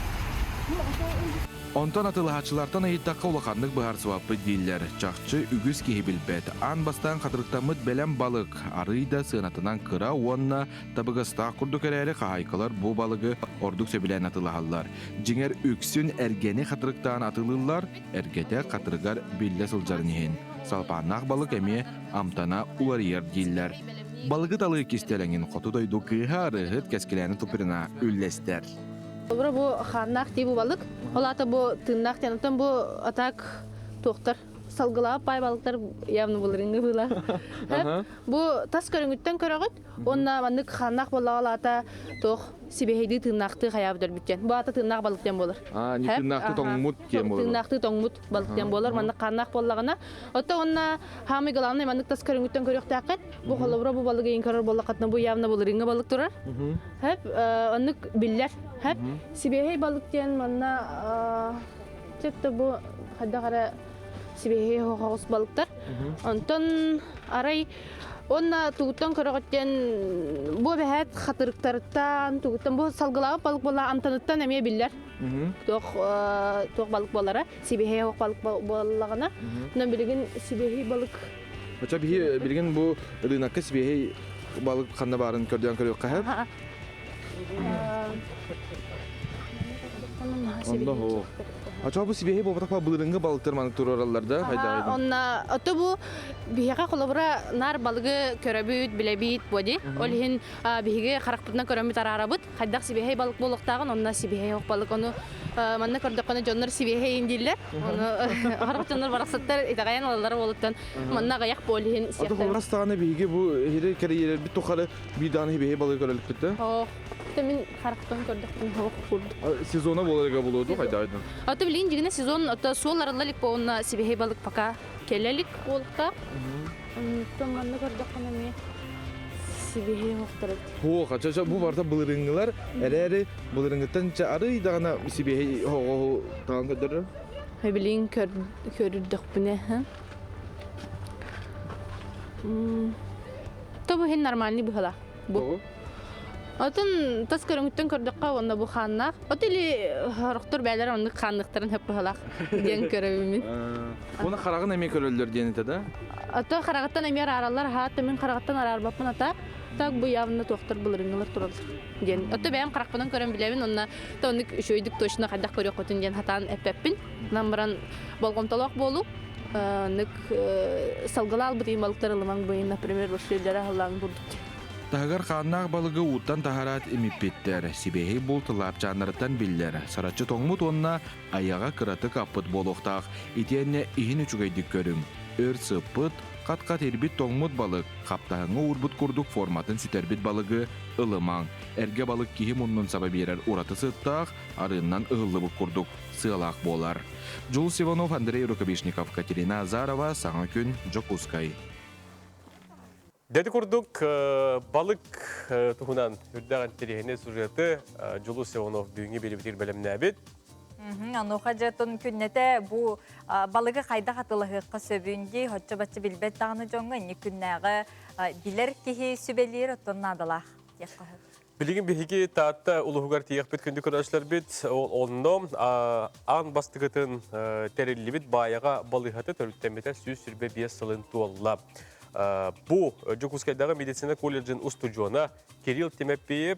Онтон атыылаһааччылартан ыйыттахха улаханнык быһаарсыбаппыт дииллэр. Чахчы үгүс киһи билбэт. Аан бастаан хатырыктаммыт бэлэм балык арыый да сыанатынан кыра уонна табыгастаах курдук эрээри хаһаайкалар бу балыгы ордук сөбүлээн атыылаһаллар. Дьиҥэр үксүн эргэни хатырыктаан атыылыыллар, эргэтэ хатырыгар биллэ сылдьарын иһин. Салпааннаах балык эмиэ амтана уларыйар дииллэр. Балыгы талыы кистэлэҥин хоту дойду кыыһа арыыһыт Кэскилээнэ Туприна үллэстэр. Обра бу хааннаах дии бу балык. Ол аата бу тыыннаах диэн. Оттон бу атак туохтар салгылаабыт паай балыктар явно былырыыҥҥы быылаах. Бу тас көрүҥүттэн көрөҕүт. Уонна маннык хааннаах буоллаҕа ол аата туох сибиэһэйдии тыыннаахтыы хайаабыт өлбүт диэн. Бу аата тыыннаах балык диэн буолар. А, не тыыннаахтыы тоҥмут диэн буолар. Тыыннаахтыы тоҥмут балык диэн буолар. Маннык хааннаах буоллаҕына. Оттон уонна хаамый главный маннык тас көрүҥүттэн көрүөхтээххит. Бу холобура бу балыгы иин көрөр буоллаххытына бу явно былырыыҥҥы балык турар. Хэп, оннук биллэр. Хэп, сибиэһэй балык диэн манна чөптө бу хайдах эрэ сибиэһэй хоҕус балыктар. Онтон арай уонна тугуттан көрөҕүттэн бу эбэһээт хатырыктарыттан тугуттан бу салгылаабыт балык буолла амтаныттан эмиэ биллэр. Туох туох балык буолара сибиэһэй оһох балык буоллаҕына. Онон билигин сибиэһэй балык Оча биһи билигин бу ырыынакка сибиэһэй балык ханна баарын көрдөөн көрүөххэ сөп. Онно хоо. Ача бу сибиэһэй буолбатах былырыҥҥы балыктар маннык туруораллар да хайдах Онна ото бу биһиэхэ холобура нар балыгы көрөбүт, билэбит буоди. Ол иһин биһиги харахпытынан көрөммүт араарабыт. Хайдах сибиэһэй балык буолуохтааҕын, онно сибиэһэй ох балык. Ону манна көрдөххүнэ дьоннор сибиэһэй дииллэр. Ону харах дьоннор барахсаттар итэҕэйэн ылаллар буолуттан манна аҕыйах буол иһин Ото холобура астаҕына биһиги бу иһири кэрийэрбит тухары биир даҕаны сибиэһэй балыгы көрөлүкпүт да? Ох, мин харахтан көрдөхпүн ох курдук. Сезона буоларга буолуо хайдаҕайдан? Ото билигин дьигинэ сезон ото суол арылла илик буолна сибиэһэй балык пока кэлэ илик буолуохтаах. Онтон манна көрдөххүнэ эмиэ сибиэһэй оһохтор эбит. Һуох, ча бу барыта былырыҥҥылар эрээри былырыҥҥыттан ча арый даҕаны сибиэһэй оһоҕоһу таҥан көрдөрөр. Билигин көрдөхпүнэ То бу иһин нормальный быһыла. Бу. Отон тас көрүҥүттэн көрдөххө уонна бу хааннаах. От или хорохтор бээлэр оннук хаанныктарын хөппөһөлаах диэн көрөбүмүн. Уна хараҕын эмиэ көрөллөр диэн этэ да? Ото хараҕыттан эмиэ араараллар, хаат мин хараҕыттан араарбаппын ата. Так бу явно туохтар былырыҥҥылар тураллар диэн. Ото бэйэм харахпынан көрөн билэбин, онно оннук үчүгэйдик точно хайдах көрүөххүтүн диэн хатаан эппэппин. Нам баран болҕомтолоох буолуу. Оннук салгылаал бытыйын балыктар ылымаҥ быйын, например, башилдара халлаан курдук. Таһыгар хааннаах балыгы ууттан таһараат имиппиттэр. Сибиэһэй булт лаапчааннарыттан биллэр. Сараччы тоҥмут уонна айаҕа кыратык аппыт буолуохтаах. Итиэннэ иһин үчүгэйдик көрүҥ. Өр сыппыт, хат-хат ирбит тоҥмут балык, хаптаһыҥҥа уурбут курдук форматын сүтэрбит балыгы ылымаҥ. Эргэ балык киһи муннун саба биэрэр ураты сыттаах, арыыннан ыһыллыбыт курдук сыалаах буолар. Джулс Иванов, Андрей Рукавишников, Катерина Азарова, Саҥа күн, Дьокуускай. Дэти курдук балык туһунан үрдээх интэриэһинэй сюжеты Дьулус Иванов бүгүҥҥү биэрибитигэр бэлэмнээбит. Онуоха дьэ күннэтэ бу балыгы хайдах атылаһыахха сөбүн дии, хоччо-бачча билбэт даҕаны дьоҥҥо инник күннээҕи билэр киһи сүбэлиир оттон наадалаах диэххэ сөп. Билигин биһиги Таатта улуһугар тиийэхпит күндү көрөөччүлэрбит онно аан бастакытын тэриллибит Баайаҕа балыыһата төрүттэммитэ 125 сылын туолла. Бу Дьокуускайдааҕы медицина колледжын устудьуона Кирилл Тимофеев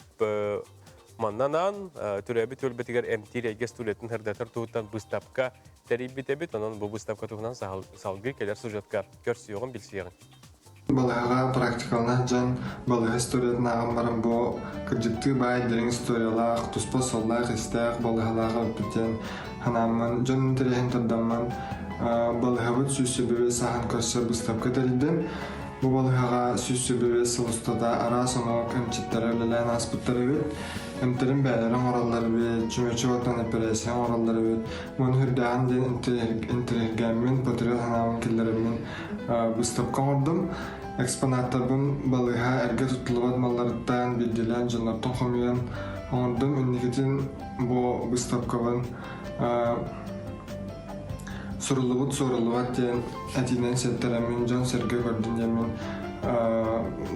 маннанан төрөөбүт түөлбэтигэр эмтиир эйгэ студиятын сырдатар туһуттан быыстапка тэрийбит эбит. Онон бу быыстапка туһунан салгыы кэлэр сюжетка көрсүөҕүн билсиэҕин. Балыыһаҕа практикаланар дьон балыыһа историятын ааҕан баран бу кырдьыктыы баай дириҥ историялаах, туспа суоллаах-иистээх балыыһалаах эбиппит диэн санааммын, дьон интэриэһин тардаммын балыыһабыт 125 сааһын көрсө быыстапка тэрийдим. Бу балыыһаҕа 125 сыл устата араас омук эмчиттэрэ үлэлээн ааспыттар эбит. Эмтэрин бэйэлэрэ оҥороллор эбит, чүмэчи уотунан эпэрээссийэ оҥороллор эбит. Уонна сүрдээҕин диэн интэриэһиргээммин, патриот санаабын киллэрэммин Быыстапка оҥордум. Экспонаттарбын балыыһа эргэ туттуллубат малларыттан, биирдиилээн дьоннортон хомуйан оҥордум. Инникитин бу быыстапкабын суруллубут суоруллубат диэн этиинэн сиэттэрэммин дьон-сэргэ көрдүн диэммин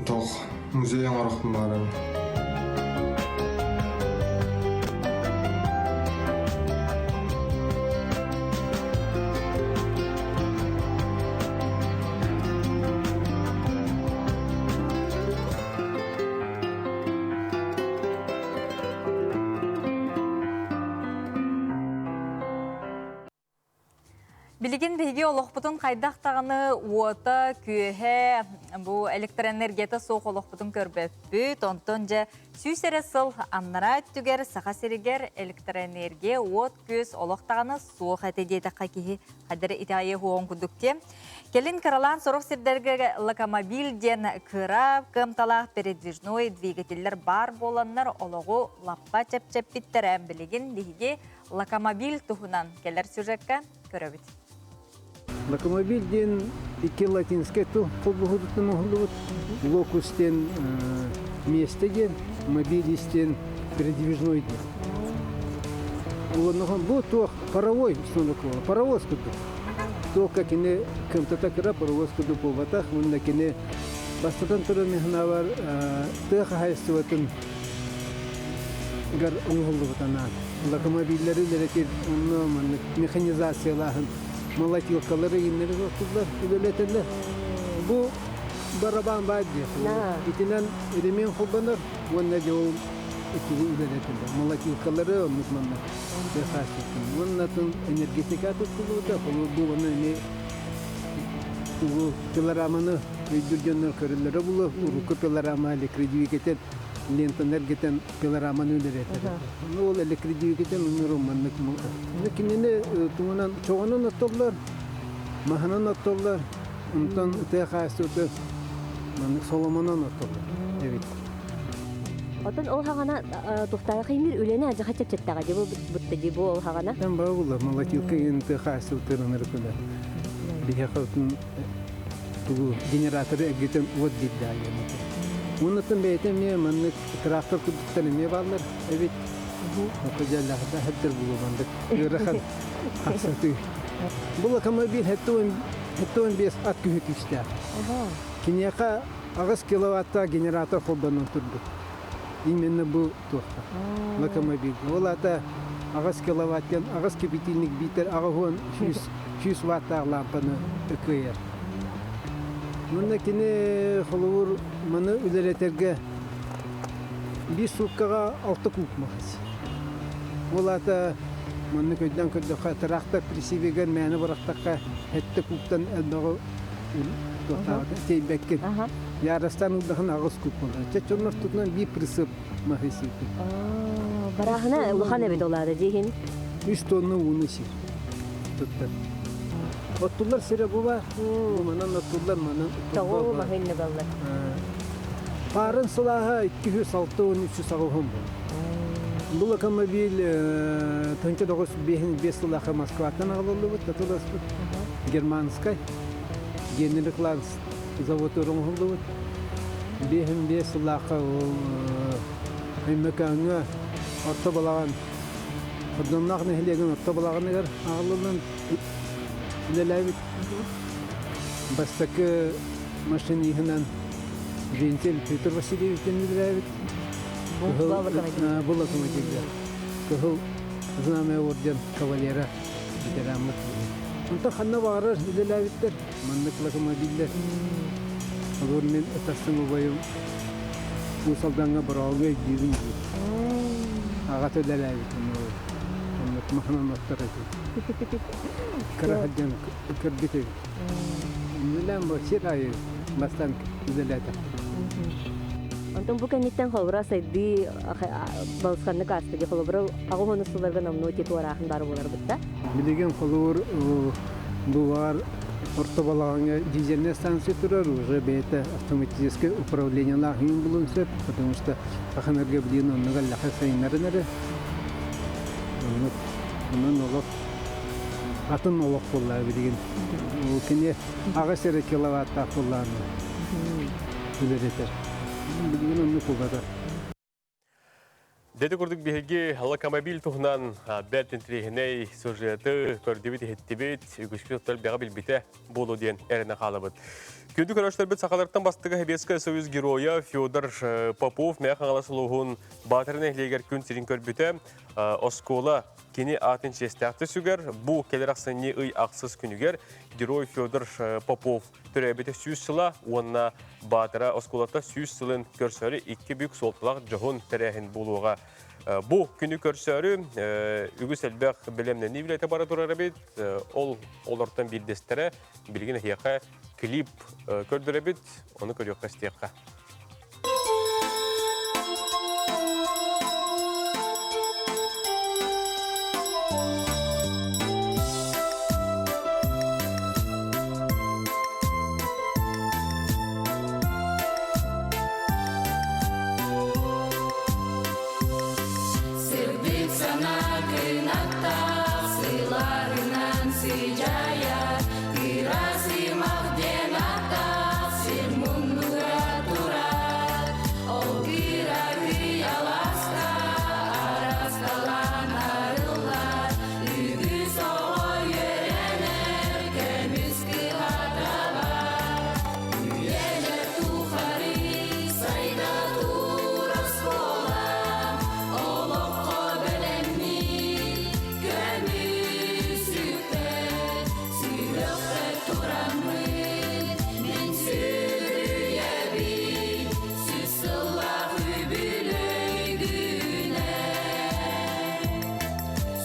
туох музей оҥоруохпун баҕарабын. Билигин биһиги олохпутун хайдах даҕаны уота, күөһэ, бу электроэнергията суох олохпутун көрбөппүт. Онтон дьэ 100 эрэ сыл аннараа өттүгэр Саха сиригэр электроэнергия, уот-күөс олох даҕаны суох этэ диэтэххэ киһи хайдары итэҕэйиэ уоҕун курдук диэн. Кэлин кыралаан сорох сирдэргэ локомобиль диэн кыра кыамталаах передвижной двигателлэр баар буоланнар олоҕу лаппа чэпчэппиттэрэ. Билигин биһиги Локомобиль туһунан кэлэр сюжекка көрөбүт. Локомобиль диэн икки латинскай тыл холбоһуутуттан оҥоһуллубут. Локус диэн миэстэ диэн, мобилис диэн передвижной диэн. Уонна бу туох паровой паровоз курдук. Туохка кини кымтата кыра паровоз курдук буолбатах. Уонна кини бастатан туран мин тыа хаһаайыстыбатын гар оҥоһуллубут анаан. Локомобиллары үлэлэтир, онно маннык механизациялааһын молотилкалары иннэри туттуллар, үлэлэтэллэр. Бу барабан баар диэх. Итинэн ремень холбонор уонна дьэ ол итиги үлэлэтэллэр. Молотилкалары оннук манна тыа Уонна атын энергетика туттуллубута, холобур бу уонна эмиэ тугу пилораманы өйдүүр дьоннор көрөллөрө булуо, урукку пилорама электродвигатель лентаны эргитэн пилораманы үлэлэтэр. Ну ол электродвигатель оннору маннык кинини тугунан чоҕунан оттоллор, маһынан оттоллор, онтон тыа хаастыбыты маннык соломонон оттоллор эбит. Отон ол хаҕана тухтаах химир үлэни ажаха чэпчэттаҕа дии бутта дии бу ол хаҕана. Там баҕа молотилка ин тыа хаастыбытын ынырыкыла. Биһиэхэ тугу генераторы эргитэн уот биирдээйэн. Уоннаттан бэйэтэ эмиэ маннык трактор курдуктар эмиэ бааллар эбит. Дьэллэхтэ хэттер булу мандык ыарахан ахсатыы. Бу локомобиль 75 ат күһү күүстээх. Киниэхэ 8 киловаттаах генератор холбонон турбут. Именно бу туохта. Локомобильга. Ол ата аҕыс киловаттан аҕыс кипятильник биитэр аҕыс 100 ваттаах лампаны кыайар. Манна кини холобур маны үлэлэтэргэ биир сууккаҕа алта куб махас. Ол аата маннык өйдөөн көрдөххө тыраахтар присивигэр мээнэ бырахтахха сэттэ кубтан элбэҕи тиэйбэккин. Яростан ылдахан аҕыс куб буолар. Чэ чоннор тутунан биир присып маһы сииппит. Бараахына улахан эбит олаада дьиһин. Үс тонна ууну сир туттар. Оттуллар сирэ бу бар. Манан оттуллар, манан Тоҕу маһын баллар. Парын сылааһа 263 саҕыһын был. Бу локомобиль 1905 сыллаахы Москваттан аҕалыллыбыт, татыласпыт. Германскай. Генрих Ланс завод оҥоһуллубут. 55 сыллаахха Өймөкөөҥҥө орто балаҕан Хордонноох нэһилиэгин орто балаҕаныгар аҕалыллан үлэлээбит. Бастакы машиниһынан Вентиль Петр Васильевич диэн үлэлээбит. Бу локомотивга. Кыһыл Знамя орден кавалера ветераммыт. Онтон ханна баҕарар үлэлээбиттэр. Маннык локомобиллэр. Олор мин ытастың убайым Уус Алдаҥҥа бороҕоҥҥо өйдүүбүн диир. Аҕата үлэлээбит оннук маханан оттор этим. Кыра сылдьан көрбүт эбит. Үлэлээн бу сир аайы бастаан үлэлээтэх. Онтон бу кэнниттэн холобура сайдыы балысханнык ааста дии холобура аҕыс сылларга номнуо ити туорааһын баар буолар бытта. Билигин холобур бу баар орто балаҕаҥҥа дизельная станция турар, уже бэйэтэ автоматическое управлениелаах иҥин булун сөп, потому что Саханерго билигин оннук эллэхэ сайыннарын эрэ. Оннук, онон олох атын олох буолла билигин. Ол кини аҕыс эрэ киловаттаах буоллаҕына үлэлэтэр. Билигин оннук буолбатар. Дети курдук биһиги локомобиль туһунан бэрт интириэһинэй сюжеты көрдүбүт, иһиттибит, үгүскү элбэҕи билбитэ буолуо диэн эрэнэ хаалабыт. Күндү көрөөччүлэрбит сахалартан бастакы Советскай Союз геройа Федор Попов Мэҥэ Хаҥалас улууһун Баатара нэһилиэгэр күн сирин көрбүтэ. Оскуола кини аатын чиэстээхтик сүгэр. Бу кэлэр ахсынньы ый ахсыс күнүгэр герой Федор Попов төрөөбүтэ 100 сыла уонна Баатара оскуолата 100 сылын көрсөрү икки бүк суолталаах дьоһун тэрээһин буолуоҕа. Бу күнү көрсөрү үгүс элбэх бэлэмнэнии үлэтэ бара турар эбит. Ол олортон биирдэстэрэ билигин эһиэхэ клип көрдөрөбүт, ону көрүөххэ истиэххэ. Сырдык санаа кынаттаах, сыларынан сыдьаайа, кыра сымах диэн аттаах, сир муннуга турар. Ол кыра кый алааска арасталаан арыллар, үгүс оҕо үөрэнэр, көмүс кыһата бар. Үйэлэр тухары сайда тур оскуола, олоххо бэлэммит, көмүс үктэл, сүһүөхпэр тураммыт, мин сүгүрүйэбин, сүүс сыллаах үбүлүөйгүнэн.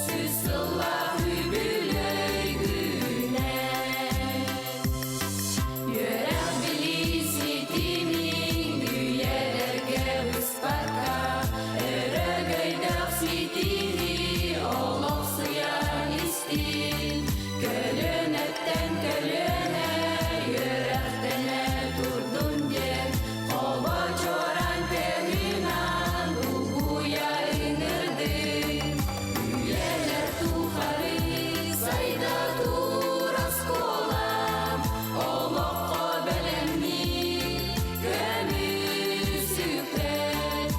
Сүүс сыллаах үбүлүөйгүнэн. Үөрэх билии ситимин үйэлэргэ быспакка, өрөгөйдөөх ситиһии олохсуйан истин. Көлүөнэттэн көлүөнэ үөрэхтэнэ турдун диэн, хобо-чуораан тыаһынан булгуйа ыҥырдын. Үйэлэр тухары сайда тур оскуола, олоххо бэлэмниир, көмүс үктэл,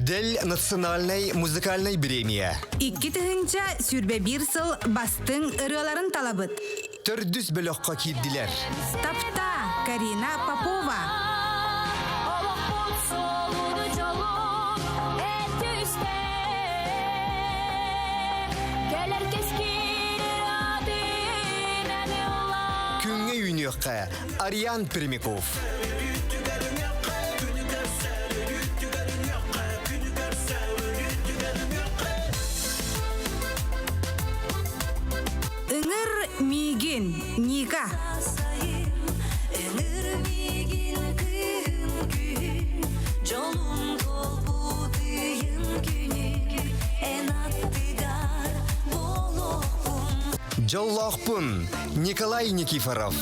Үрдэл национальнай музыкальнай бириэмийэ. 2021 сыл бастыҥ ырыаларын талабыт. Төрдүс бөлөххө киирдилэр. Тапта Карина Попова. Күҥҥэ үүнүөххэ Ариан Пермяков. Ыҥыр миигин, Ника. Ыҥыр миигин кыһын күһүн, дьолум туолбут ыйын күнүн, эн аттыгар буолуохпун. Дьоллоохпун, Николай Никифоров.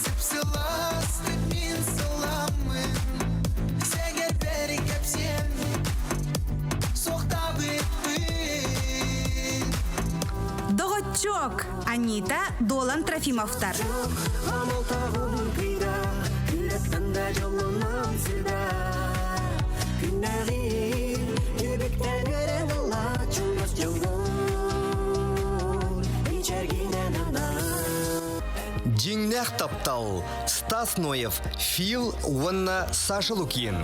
Сып-сылаастык мин сыламмын, сэгэрбэр кэпсиэм, суохтаабыппын. Доҕоччуок, Анита Дуолан Трофимовтар. Амалтаҕым кыйда, күрэттэн да дьоллонон сирдэ. Күннэҕин түбүктэн өрөн ыла чугас дьоҥҥун ичэргинэн Дьиҥнээх таптал Стас Ноев, Фил уонна Саша Лукин.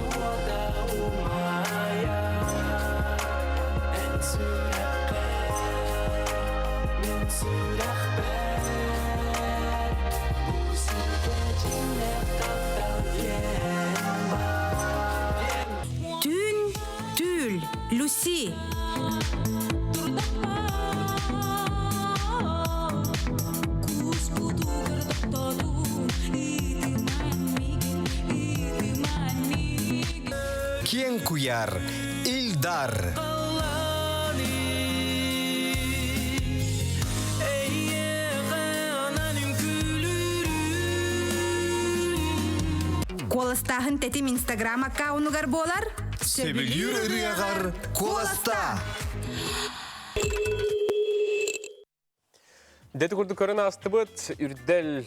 Түүн, түүл, Люси. Киэҥ куйаар, Ильдар. Куоластааһын тэтим Инстаграм аккаунугар буолар. Сөбүлүүр ырыаҕар куоласта! Дэти курдук көрөн аастыбыт Үрдэл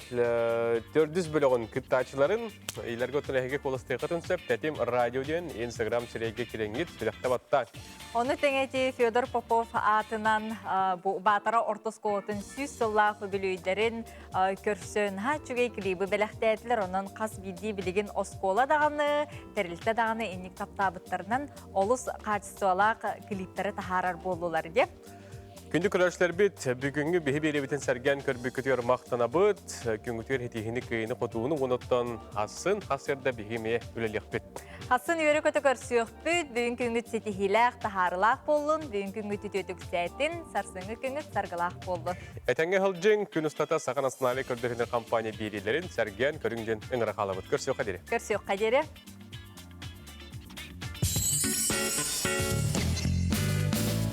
төрдүс бөлөҕүн кыттааччыларын илэргэ оттон эһиги куоластыаххытын сөп тэтим радио диэн Инстаграм сирэйгэ кирэҥҥит сүрэхтэ батта. Ону тэҥэти Федор Попов аатынан бу Баатара орто оскуолатын 100 сыллаах үбүлүөйдэрин көрсөн наһаа үчүгэй клибы бэлэхтээтилэр. Онон хас биирдии билигин оскуола даҕаны, тэрилтэ даҕаны инник таптаабыттарынан олус хаачыстыбалаах клиптары таһаарар буоллулар диye. Күндү көрөөччүлэрбит, бүгүҥҥү биһи биэриэбитин сэргээн көрбүккүтүгэр махтанабыт. Күҥҥүтүгэр итиһини кыайыны хотууну уонуттан асын хас эрдэ биһи эмиэ үлэлиэхпит. Хасын үөрэ-көтө көрсүөхпүт, бүгүн күҥҥүт ситиһиилээх, таһаарылаах буоллун, бүгүн күҥҥүт үтүөтүксээтин, сарсыҥҥы күҥҥүт саргылаах буоллун. Этэҥҥэ сылдьыҥ, күн устата Саха национальнай көрдөрүүнү компания биэриилэрин сэргээн көрүҥ диэн ыҥыра хаалабыт. Көрсүөххэ диэри. Көрсүөххэ диэри.